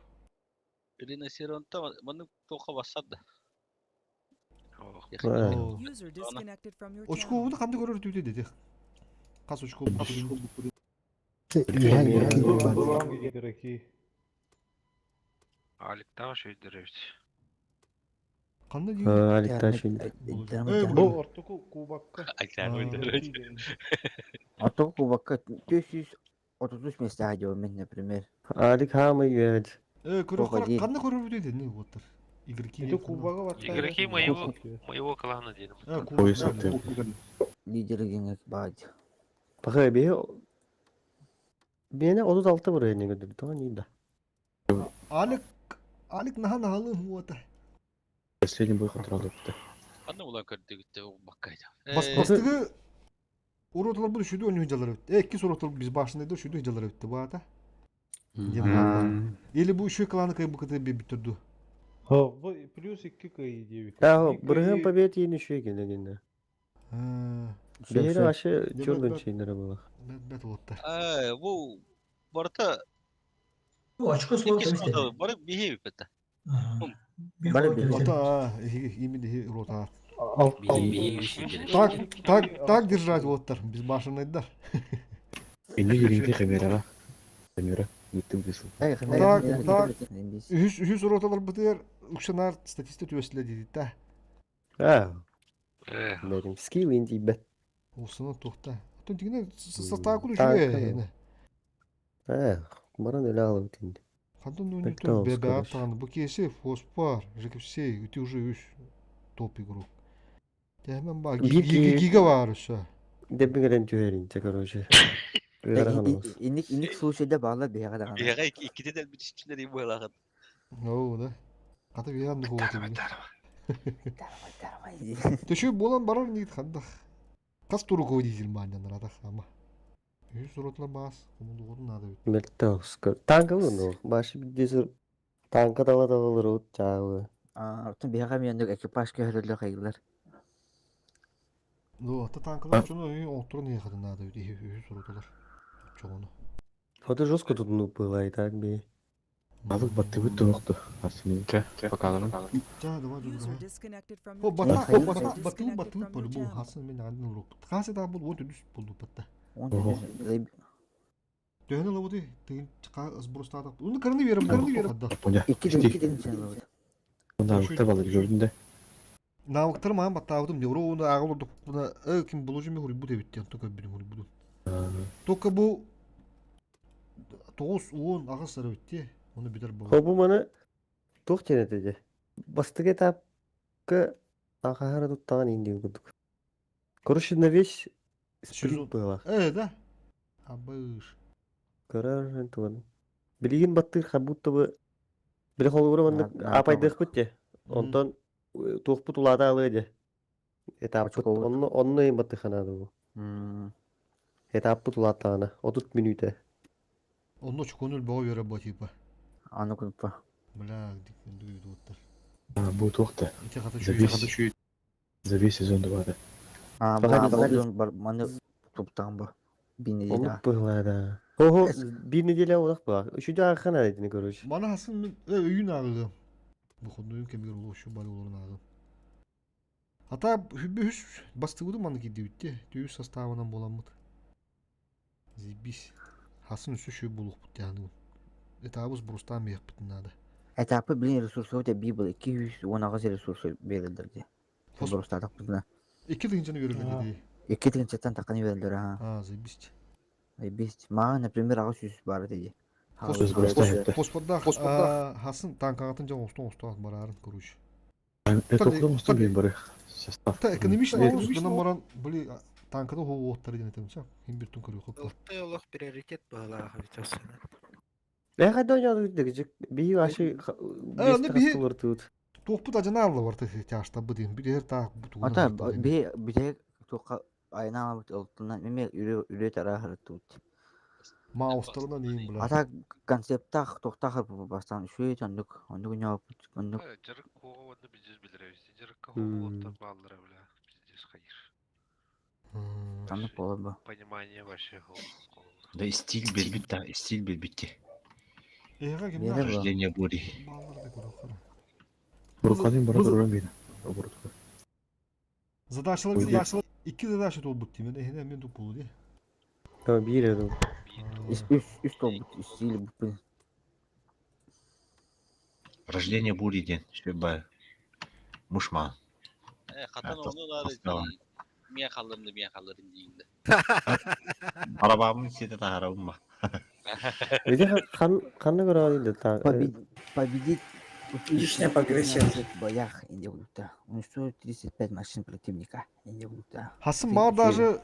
Ирина Сиронта, маны тоқа басады. User disconnected from your channel. Очкоуну ханна көрөр түүтэ деди. Хас очко бу? Игроки. Аликтаах шөйдөрөбүт. Ханна Аликтаах Бу ортоку кубокка. Ортоку кубокка 433 места мен, например. Алик хаамай үөд. Э, көрөр ханна көрөр бүтэ дени оттар. Игроки. Это кубога Игроки моего клана дедим. Ой, саттым. Лидер геңек баад. Баха бе Бene 36 buraya ne gördüm. Tamam iyi da. Алик Алик наха нахалы хуата. Последний бой хотурал өттө. Ханна улан көрдүгүттэ баккайда. Бас бастыгы уроталар бу шүдү өнү жалар өттү. Эки суротал биз башында шүдү жалар өттү баата. Или бу шү кланы кай бу кыты би бүтүрдү. Хо, бу плюс 2 кай дейбит. А, бырыгын побед yeni şey gene. Бери ашы чөргөн şeylere bak. Бет бет оттар. Э, бу барта Бу очко слово көмүстер. Бары бихи битте. Бары бихи. Ота, именно рота. Так, так, так держать оттар. Биз башынайдар. Инде жүрүңдү камерага. Камера. Бүттүм десин. Так, так. Үһүс үһүс роталар бытыр укшанар статистика түөсүлэ дейт да. А. Берим скилл инди бет. Осыны тухта. Атын тигине состав кулу жүгө. Э, баран эле алып тинди. Хантон ну не то бебе аттан бу кесе фоспар, ЖКФС, үти уже үс топ игрок. Тәмән ба гига бар өсө. Деп бигерен түһәрин, короче. Инник инник случайда багла бега да. Бега икките дел бүтүчүлөр и булагат. Оу, да. Ката беган духу вот. Төшү болан барар нигит хандах. Кас руководитель мандан радах ама. Үс ротла бас, кумулугун надо бит. Мелтоскор. Танка ну, башы бидесер танка дала дала рот чаавы. А, отун бега мен экипаж көһөрөлө кайгылар. Ну, ата танкалар чуну үй оттурун ехадын надо бит. Үс роталар. Чону. Вот и жестко тут ну было и так би. Алык батты бүттү окту. Арсений. Покалым. Да, давай User disconnected from О, your бата, channel. о, бата, User батыл, disconnected батыл, from your по-любому. channel. Хасын мен андын рук. Хасы да бул вот үс болду батта. Төһөн лабыты, тыгын чыка сбростадык. Уну кырны берем, кырны берем. Икки икки деген сен лабыты. Навыктар балыр көрдүн да. Навыктар маған баттабытым, евро уну агыл урдук. Буна э ким булужу мен бу дебитти, только бирим буду. Только бу 9 10 агыс сарыбитти. Оны битер бу. Хо бу маны тух тенетеде. Бастык этапка ахара туттаган инди курдук. Короче, на весь сплит было. Э, да. Абыш. Көрөр туган. Билигин баттыр как будто бы били холугура маннык апайдык бутте. Онтон туохпут улаата алыы де. Этаппыт онно онно эм баттыханады бу. Этаппыт улаатаана 30 минута. Онно чуконул боо бере бо типа. Аны кунпа. Бля, дик дуттар. Бу туохта. Ити хата За весь за весь сезон два да. А, бу бар маны туптан бу. Bir неделя. Онук быһылаа да. Хо-хо, bir неделя олах була. Үшүдө архана дедини короче. Мана хасын мен өйүн агыгым. Бу ходуйун кемигер улу шу бали олорун агым. Ата хүббү хүс бастыгыды маны кидибитти. Түйүс составынан боламмыт. Зибис. Хасын үсү шу булук бут яны. Этабыз брустан бияк надо. Этапы билин ресурсы өтө би был 218 ресурсы берилдирди. Брустадык бизне. Эки тыгынчаны берилди ди. Эки тыгынчаттан таканы берилдир, а. А, заебись. Заебись. Мага, например, ага сүз бар деди. Поспорда хасын танкагатын жан остон остон барарын короче. Это окудам мен бары состав. Та экономичный олус гынан баран били танкада хоо оттар ден этем Хим бир түн көрү хоп. Ылты олох приоритет была ведь Э кайда ойнадык дегижик. Би ашы Э, би Туохпут ажана бар тяшта бу дин. Бир та бу Ата би бите туха айна алып ылтынан эме үрө үрө тарахыр тут. Маустарынан иин була. Ата концептах тохтахыр бу бастан үшүй тондук ондук ньоп ондук. Жырык куга онды биздес билеребиз. Жырыкка хугулуктар баалары бля. Пиздец хайыр. Танып болот бу. Понимание вообще Да стиль билбит да, стиль билбитти. Эга ким Рождение бури. Бурукадын бара туран бейна. Оборотка. Задачалар задачалар икки задача туолбут дии. Мен эһине мен туп болу дии. Tamam bir edim. Үс үс үс туолбут үс или буппун. Рождение бури диэн сүбэ мушма. Э, хатан ону нары мия халларында мия халларын диинде. Арабамын сиэтэ таһарабын ба. Види хан ханна көрөҕүн да та Победить Личная прогрессия. в боях инде Уничтожить 35 машин противника инде Хасын маа даже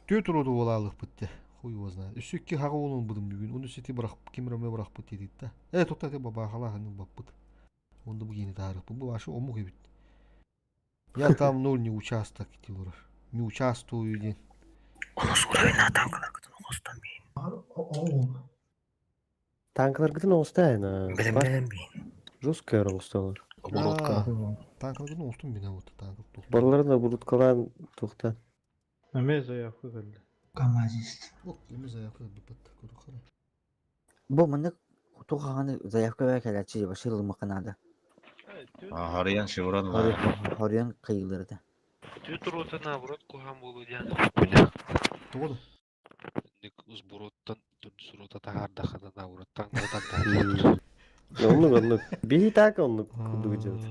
түө туруду буолаалыхпыт те. Хуй его знает. Үс икки хаҕа уолун будум бүгүн. Уну сити бырах ким раме бырахпыт диэдит да. Э тутта те бабаахалаах баппыт. Онда бу киини таарыппын. Бу ваша омук эбит. Я там ноль не участок диилэр. Не участвую диэн. Онус уровень танкаларгытын оҕостон биин. Танкаларгытын оҕустаайна. Билим биин. Жесткая оҕусталар. Оборотка. Танкаларгытын оҕустум бина вот танк. Барыларын да буруткалаан тухта. Эмиэ заявка кэллэ. Камазист. Ок, эми заявка биппат. Көрүк Бу маннык туох заявка бää кэлээччи вообще ылыммакка наада. Харыйан шеврон Хоруйан кыйыллар этэ. Түт рота наоборот куһаан буолуо диэн. Тоҕо да? Ник сбуроттан төрдүс рота таһаардаххына наоборот таҥнары тардаар. Оннук оннук. Биһи так оннук курдук дьыбыт.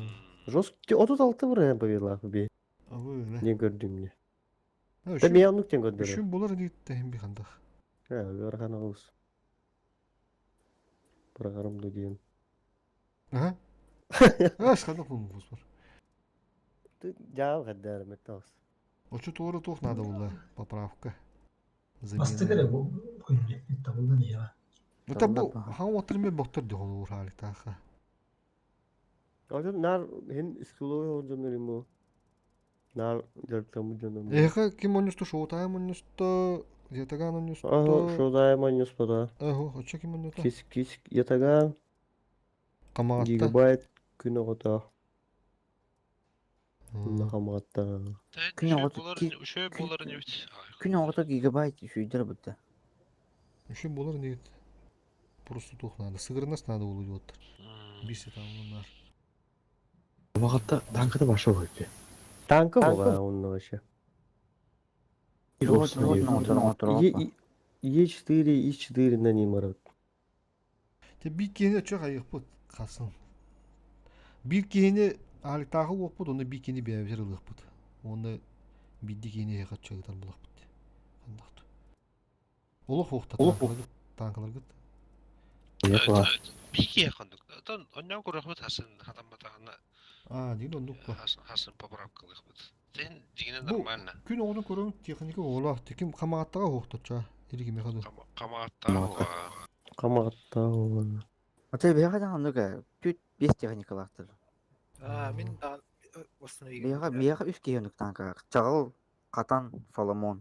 Жестко 36 бырыһан победилаах би. Не көрдүм мне. Да мен оннук тен көрдөрөр. Үшүн булар диит тэһин бихандах. Э, ыарахан оҕус. Быраҕарым ду диэн. Аха. Аш ханна кунбус бар. Жаал хаддаар меттаус. Очу туора туох надо было поправка. Бастык эрэ бу күннү табылдан иһэҕэ. Это бу хаң отыр мен боттор дьоҕолуур хаалыктааха. Ожон нар хин скилловый хожоннор ему. Нар дьарыктаммыт дьоном. Эха ким онньусту шоутайм онньусту Ятаган онньусту. Аһо шоутайм онньуспата. Ахо очо ким онньута? Кис кис ятаган. Хамаҕатта. Гигабайт күн оҕото. Хамаҕатта. Күн оҕото Үшөө буоларын эбит. Күн оҕото гигабайт үсүйдэр бутта. Үшөө буолар диэт. Просто туох надо. Сыгырнас надо болу диэттэр. Биси там нар. Хамаҕатта танката баша буолчу. Танка була онно вообще. Е4, И4 на ней марат. Те биир киһини өчө хайыхпыт хасын. Биир киһини аалыктааҕы уоппут, онно биир киһини бэйэбитигэр ылыахпыт. Уонна биирдии киһини эһиэхэ чагытар булахпыт. Ханнахту. Олох уохта танкаларгыт. Биир киһи ханнык. Оттон онньоон көрөхпүт хасын хатамматаҕына. Аа, дигин оннук ба. Хасын поправкалыахпыт. Сен дигинэ нормально. Күн оҕону көрөн техника оҕолоох тиким хамааттаҕа уохтача. Или кимиэхэ ду. Хамааттаҕа Хамааттаҕа Отой биһиэхэ даҕаны түт биэс техникалаахтар. Аа, мин даҕаны восстановить. Биһиэхэ биһиэхэ үс киһи оннук танкаҕа. Чаҕыл, Хатан, Соломон.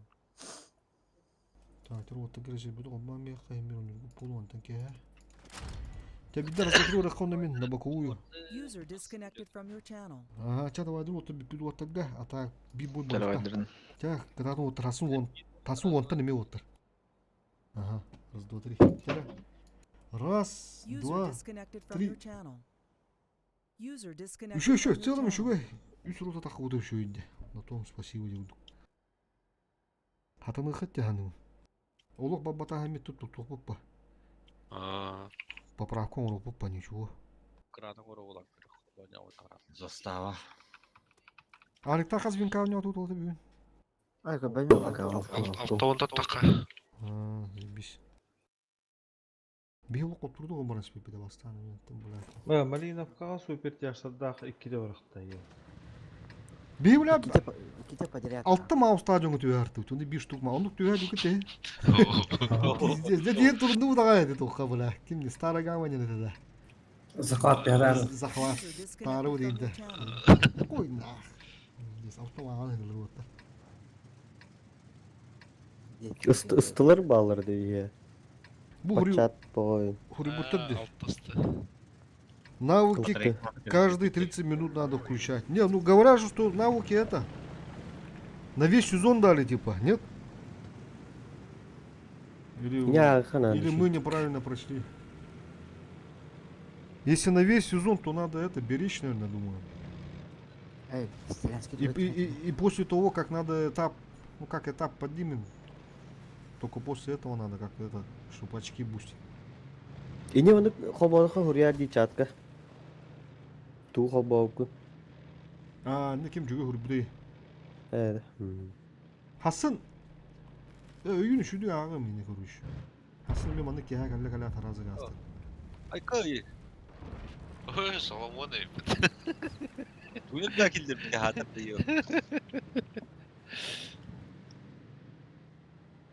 Так, вот грыжи буду обман меха и миру не полуон таке. Тебя беда разыграю рахона мин на боковую. User disconnected from your channel. Ага, ча давай вот тебе вот тогда, а так би будет Давай, Тя, когда вот трасу вон, трасу вон то не мил Ага, раз, два, три. Тя. Раз, User два, disconnected from три. your channel. User disconnected. Еще, еще, from в your целом channel. еще, үс рота тахуды еще инде. На том спасибо диэн. Хатаныхат тяханым. Олох бабата хамит тут тут поппа. Поправка оҥоро поппа ничего. Краны оро Застава. Аликта хас винка у тут вот бүгүн. Айка бәйме пока. Алтауында така. А, заебись. Бил котурду го барас пипи бастан мен тем бля. Малиновкаҕа супер тяжсардаах иккиде барахта Би бля. Икките подряд. Алты маус стадионга түһәртү. Тунда биш штук ма. Оннук түһә дүкте. Пиздец. Дә диен турду дагай диде тоққа бля. Ким не старая гавань это да. Захват пиарар. Захват. Тару диде. Какой нах. Здесь автомаган это вот. Ыстылар баалар дейе. Бу хури- Пачат бой. Хурибуттар ди. Навыки каждые 30 минут надо включать. Не, ну говорят же, что навыки это на весь сезон дали, типа, нет? Или, Не, хана или дышит. мы неправильно прочли. Если на весь сезон, то надо это беречь, наверное, думаю. Эй, Стилянский И после того, как надо этап, ну как этап поднимем, только после этого надо как-то это, чтобы очки бустить. Ини оны хобоодохо хуруйар дии чатка. Туу холбообуккун. А, не ким жүгө хүрбүдэй. Ээ. Хасын өйүн үшүдү ааҕым ини короче. Хасын мен маны киһэ кэллэ кэлэ таразы гаастан. Айка Ой, Соломон эбит. Туйун да киллер хатыр диyor.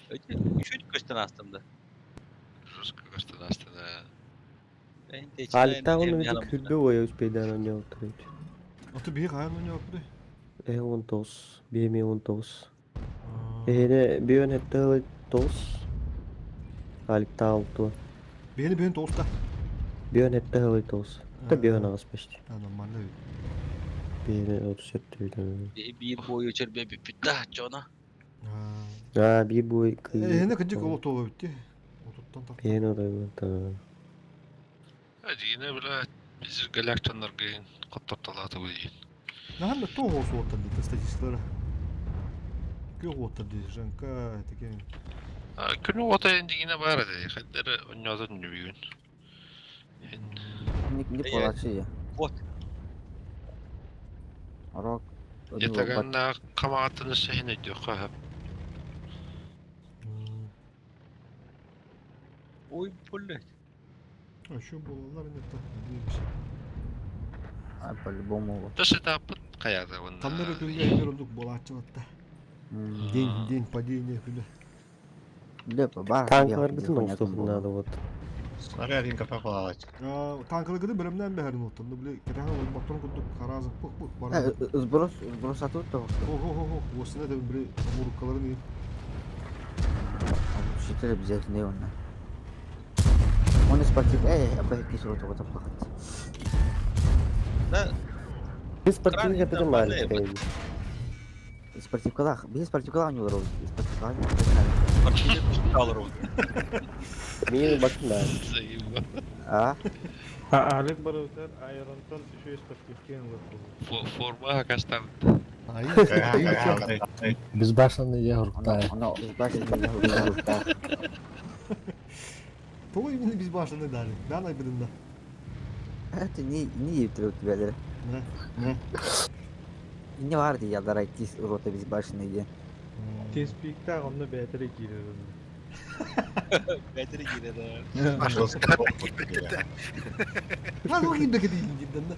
Үшөт көстөн астым да. Жестко көстөн астына. Аликтаах оны бити күрбө бойа успейдаан оонньообуттар эбит. Аты биһи хаан оонньообуппутуй? Э 19, биэми 19. Эһине биөн хэтте ылы 9. Аликтаах алтуон. Биһини биһин тоҕуста. Биөн хэтте ылы 9. Та биөн аҕыс почти. А, нормально бит. Биэни 37 бит. Биир бою чөрбө бүппүт да чона. Аа биир бой кыйы. Эһине кыдьык олох туола битти. Отуттан тахта. Биэни одойбут. Дигине бля, бизир галактаннаргын котторталааты бу. Наһан да тоҕо суоттар диэтэ статистикалара. Күөх уоттар дии, Женка, такие. Күнү ота дигине бар эди. Хаддер онньоотун нүбүгүн. Не полачы я. Вот. Рок. Ятаганна камааттын сехин өйдү хап. Ой, блядь. А еще булалар это, надеемся. А, по-любому. Тасы таппыт каята вон. Таннары күнгө эмир ондук болаачы батта. День, день падения күнө. Лепа, бар. Танкалар бүтүн оңустуохун наада вот. Снаряд кафе палач. Танкалыгыды бирімнен бәрін оттан. Бile кетахан ол батон курдук харазы пых пых бар. Сброс, сброс атып то. Хо хо хо хо. Осына да бile муруккаларын Учитель обязательно он. Он из спортив, эй, абай кисрот вот аплахат. Да. Biz спортивный капитан Алик. Спортивкалах, без спортивкалах не урод, спортивкалах. Спортивкалах. Мин бакына. А? А Алик барыбытар Айронтон еще спортивкен лып. Форма кастан. Безбашенный я хурктай. Ано, безбашенный я хурктай. Того именно безбашенный дали. Да, найбидин да. Это не ептіріп тебя, Да. Да. Не бар дей ялдар айтис рота безбашенный де. Теспиктag онно бәтері киирер. Бәтері киирер. Lan o gibi değil cidden de.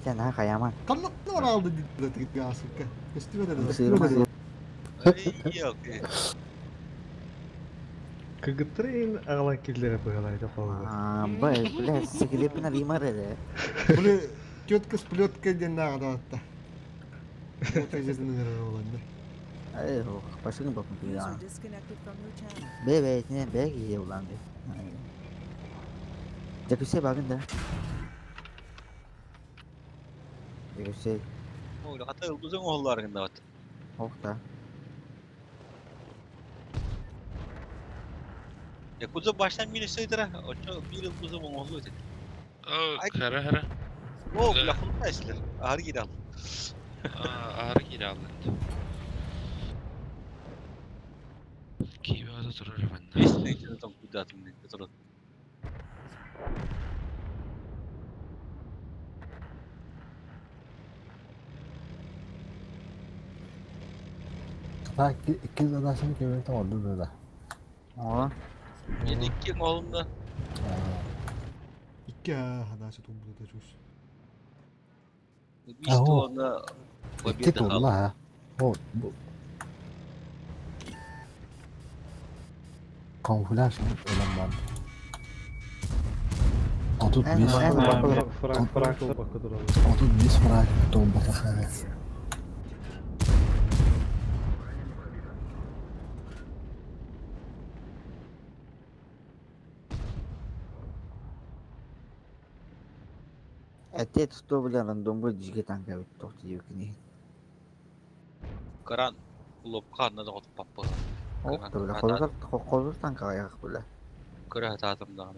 Sen ha kayaman. Kanlatты бар алды дейді асыққа. Көстіме Yok. Кыгыттырын ағалан киллere быгалайды қолы. А, бай, бля, секлепина римар эде. Бля, тетка с плеткой ден нағада атта. Вот эжесін оланды. Эй, ох, пошли бакын User пида. disconnected from your channel. Бе, бе, не, бе, кие уланды. Жакусе багын да. Жакусе, Ой, хата ылбызың оғылларыңда бат. ох да. Якуза баштан bir söydüre. Oço bir yıl bu oğlu ötedi. Kara kara. O lafını da esilir. Ağır gir al. Ağır gir aldı. Kibi adı durur efendim. Beş ne tam kudatım ne durur. Так, iki задачаны көмөктөн орду да. О. Yedi iki oğlumda. İki ha, hadası тумбу да чуш. Biz ona Икки тулла ha. О, бу. Камуфляж olan бар. Отут бес. Фраг, фраг бакы туралы. Отут бес фраг толбата хара. Әте тұту білен рандом бұл жиге танка бит тоқты жеукіне. Каран лопка на да папа. Ох, да бля, қолдар, қолдар танка аяқ бля. Көрө хататым да.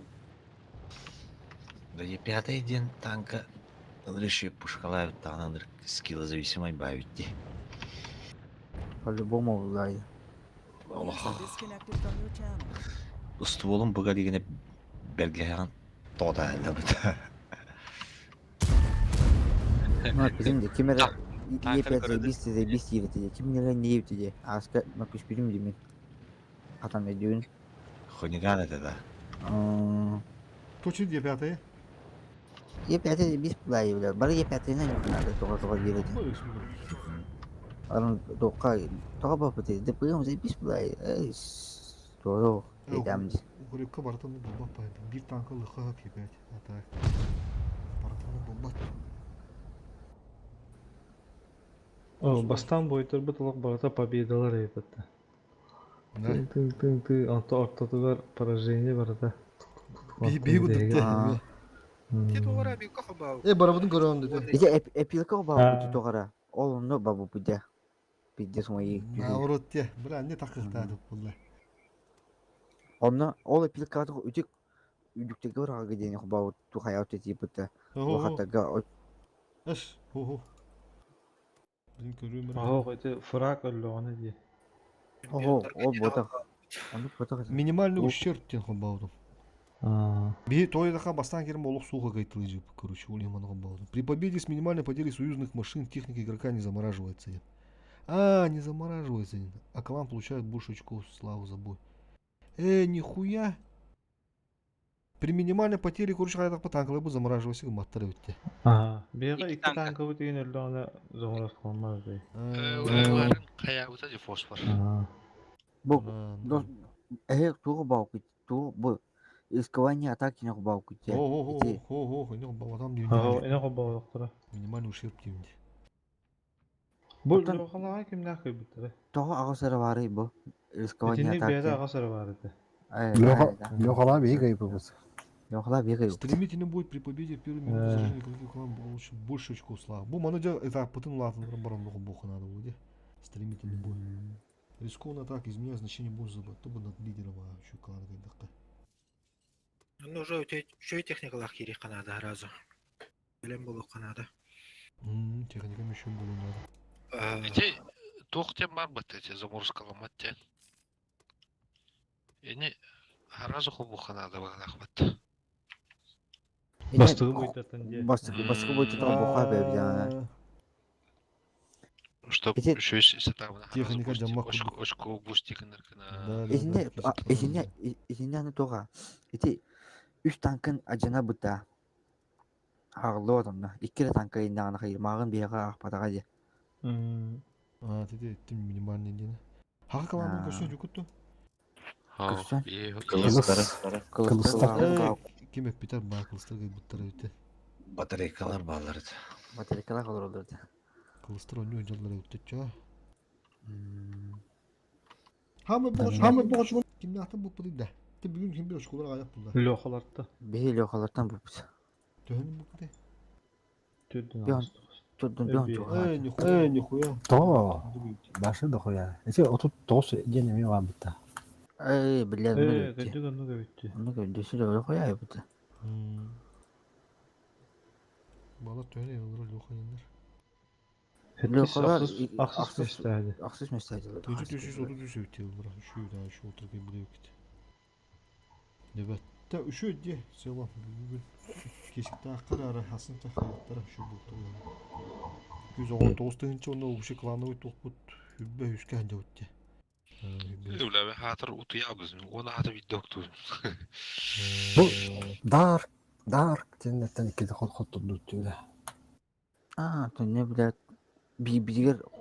Да не пятый день танка. Ынырышы пушкалаабыттаҕына ынырык скиллозависимай баайбыт дии. По-любому улай. Олох User disconnected from your channel. устуолун быга илигинэ бэргэһэҕин тоҕо таһыллабыт. Ну, ким ким эрэ Танканы Е5 көрөдө. заебись заебись диэбит ким эрэ не диэбит дии. Ааска мөккүспүтүм дии мин. Хатан өйдүүбүн. Хуниган это да. Точно Е5? Е5 заебись плай, бля. Бары Е5-нан надо тоҕо-тоҕо диэбит. Арын тоққа тоҕо баппыт ДПМ заебись плай. Эй, тоҕо дедам дии. Угрюкка барытын булбат баайбын. Биир танка лыха Е5. А так. Барытын булбат. О, бастаан буойтарбыт олох барыта победалар эбит. Тыҥ тыҥ тыҥ тыы онто ортотугар поражение барыта. Биһи кудукте. Э, барабытын көрөм деди. Ити эпилка бабу тоҕара. Ол онно бабу пидя. Пиздец мои. Наоборот те. Бра, не такыхтаадык булла. Онно ол эпилка үтүк үдүктеге ырага диэн бабу тухая типыта. Улахаттага Эш, хо-хо. Блин, көрүм Оһох ити фраг өллөҕүнэ дии. Ого, ол ботах. Оннук ботах. Минимальный ущерб диэн холбообутум. Би тойдаха бастаан кирим олох сухо кайтылыжып, короче, ол яман холбообутум. При победе с минимальной потерей союзных машин техника игрока не замораживается. А, не замораживается. А клан получает больше очков славы за бой. Нихуя. При минимальной потере, короче, хайдах по танкалар бу замораживайся маттар өтте. Аа, биэҕэ икки танкабыт иһин өллөҕүнэ заморозкаланмас дии. Уларын хайаабыта дии фосфор. Бу эһэ тугу баукут тугу бу рискование атаки не баукут. О, о, о, не баутам дии. Оо, эне холбоотохторо. Минимальный ущерб диибин. Бу Лохалаҕа кимнээх кыйбыттара? Тоҕо аҕыс эрэ баарый бу рискование Итинник бэйэтэ атаки. аҕыс эрэ баар этэ. Лехалаа биһиги кыайбыппыт. Лехалаа биһиги кыайбыппыт. Стремительный бой при победе в первую минуту сражения игроки клан получит больше очков славы. Бу маны дьэ этаппытын улаатыннаран баран буоху надо будет. Стремительный бой. Рискованная атака изменяет значение бонуса чтобы над лидером еще клана кайдакка. Ну уже үчүгэй техникалаах киириэххэ наада сразу. Бэлэм буолуохха наада. Техникам еще было надо. Ити туох диэн барбыт эти заморозкаламмат диэн. Ини сразу хобуха надо баҕалаахпыт. Бастыгы буйтартан дии. Бастыгы бастыгы буйтартан буха бэбдяна. Чтоб еще Техника дьаммак очко бустикыныркына. Итинне итинне итинне аны тоҕа ити үс танкын адьана быта ааҕыллыбат онно икки эрэ танка иннэҕинэ хайырмааҕын биһиэхэ аахпатаҕа дии. А, ты ты минимальный диэн. Хаха калаанын көрсөн дьукутту? Көрсөн. Кылыстары. Кылыстар. Ким эппитер баа кылыстар кайбыттар эбитте. Батарейкалар баалар этэ. Батарейкалар олороллор этэ. Кылыстар онньуу дьаллар эбитте чаа. Хамы боҕочугун кимнээхтэн буппутуй да? Ти бүгүн ким бир очколар аҕайах булла. Лехаларта. Биһи лехалартан буппут. Төһөнү буппутай? Төрдүн Төрдүн бион чуга. Э, нихуя. Нихуя. Тоҕо? Башы дохуя. Эти 39 диэн эмиэ баабыта. Эй, бля, Э, кырдьык оннук эбитти. Оннук эбитти, сүрэ эбитти. Балар төһөнү ылыр леханиннар. Лехалар Ахсыс местээди. Ахсыс местээди. 333 эбитти ылыр. Үшүү да, үшүү отыргай билебит. Дебетте үшүү де, селом бүгүн кесиктаахтар ара хасын тахаттара үшүү булту. 119 тыһынча онно вообще клановый тухпут хүббэ үскэ ханжабытте. Үлэбэ хаатыр утуябыз. Оны хата видео окту. Бу Dark Dark диэннэртэн иккитэ хот-хот турдут түүлэ. Аа, то не блядь, би бигер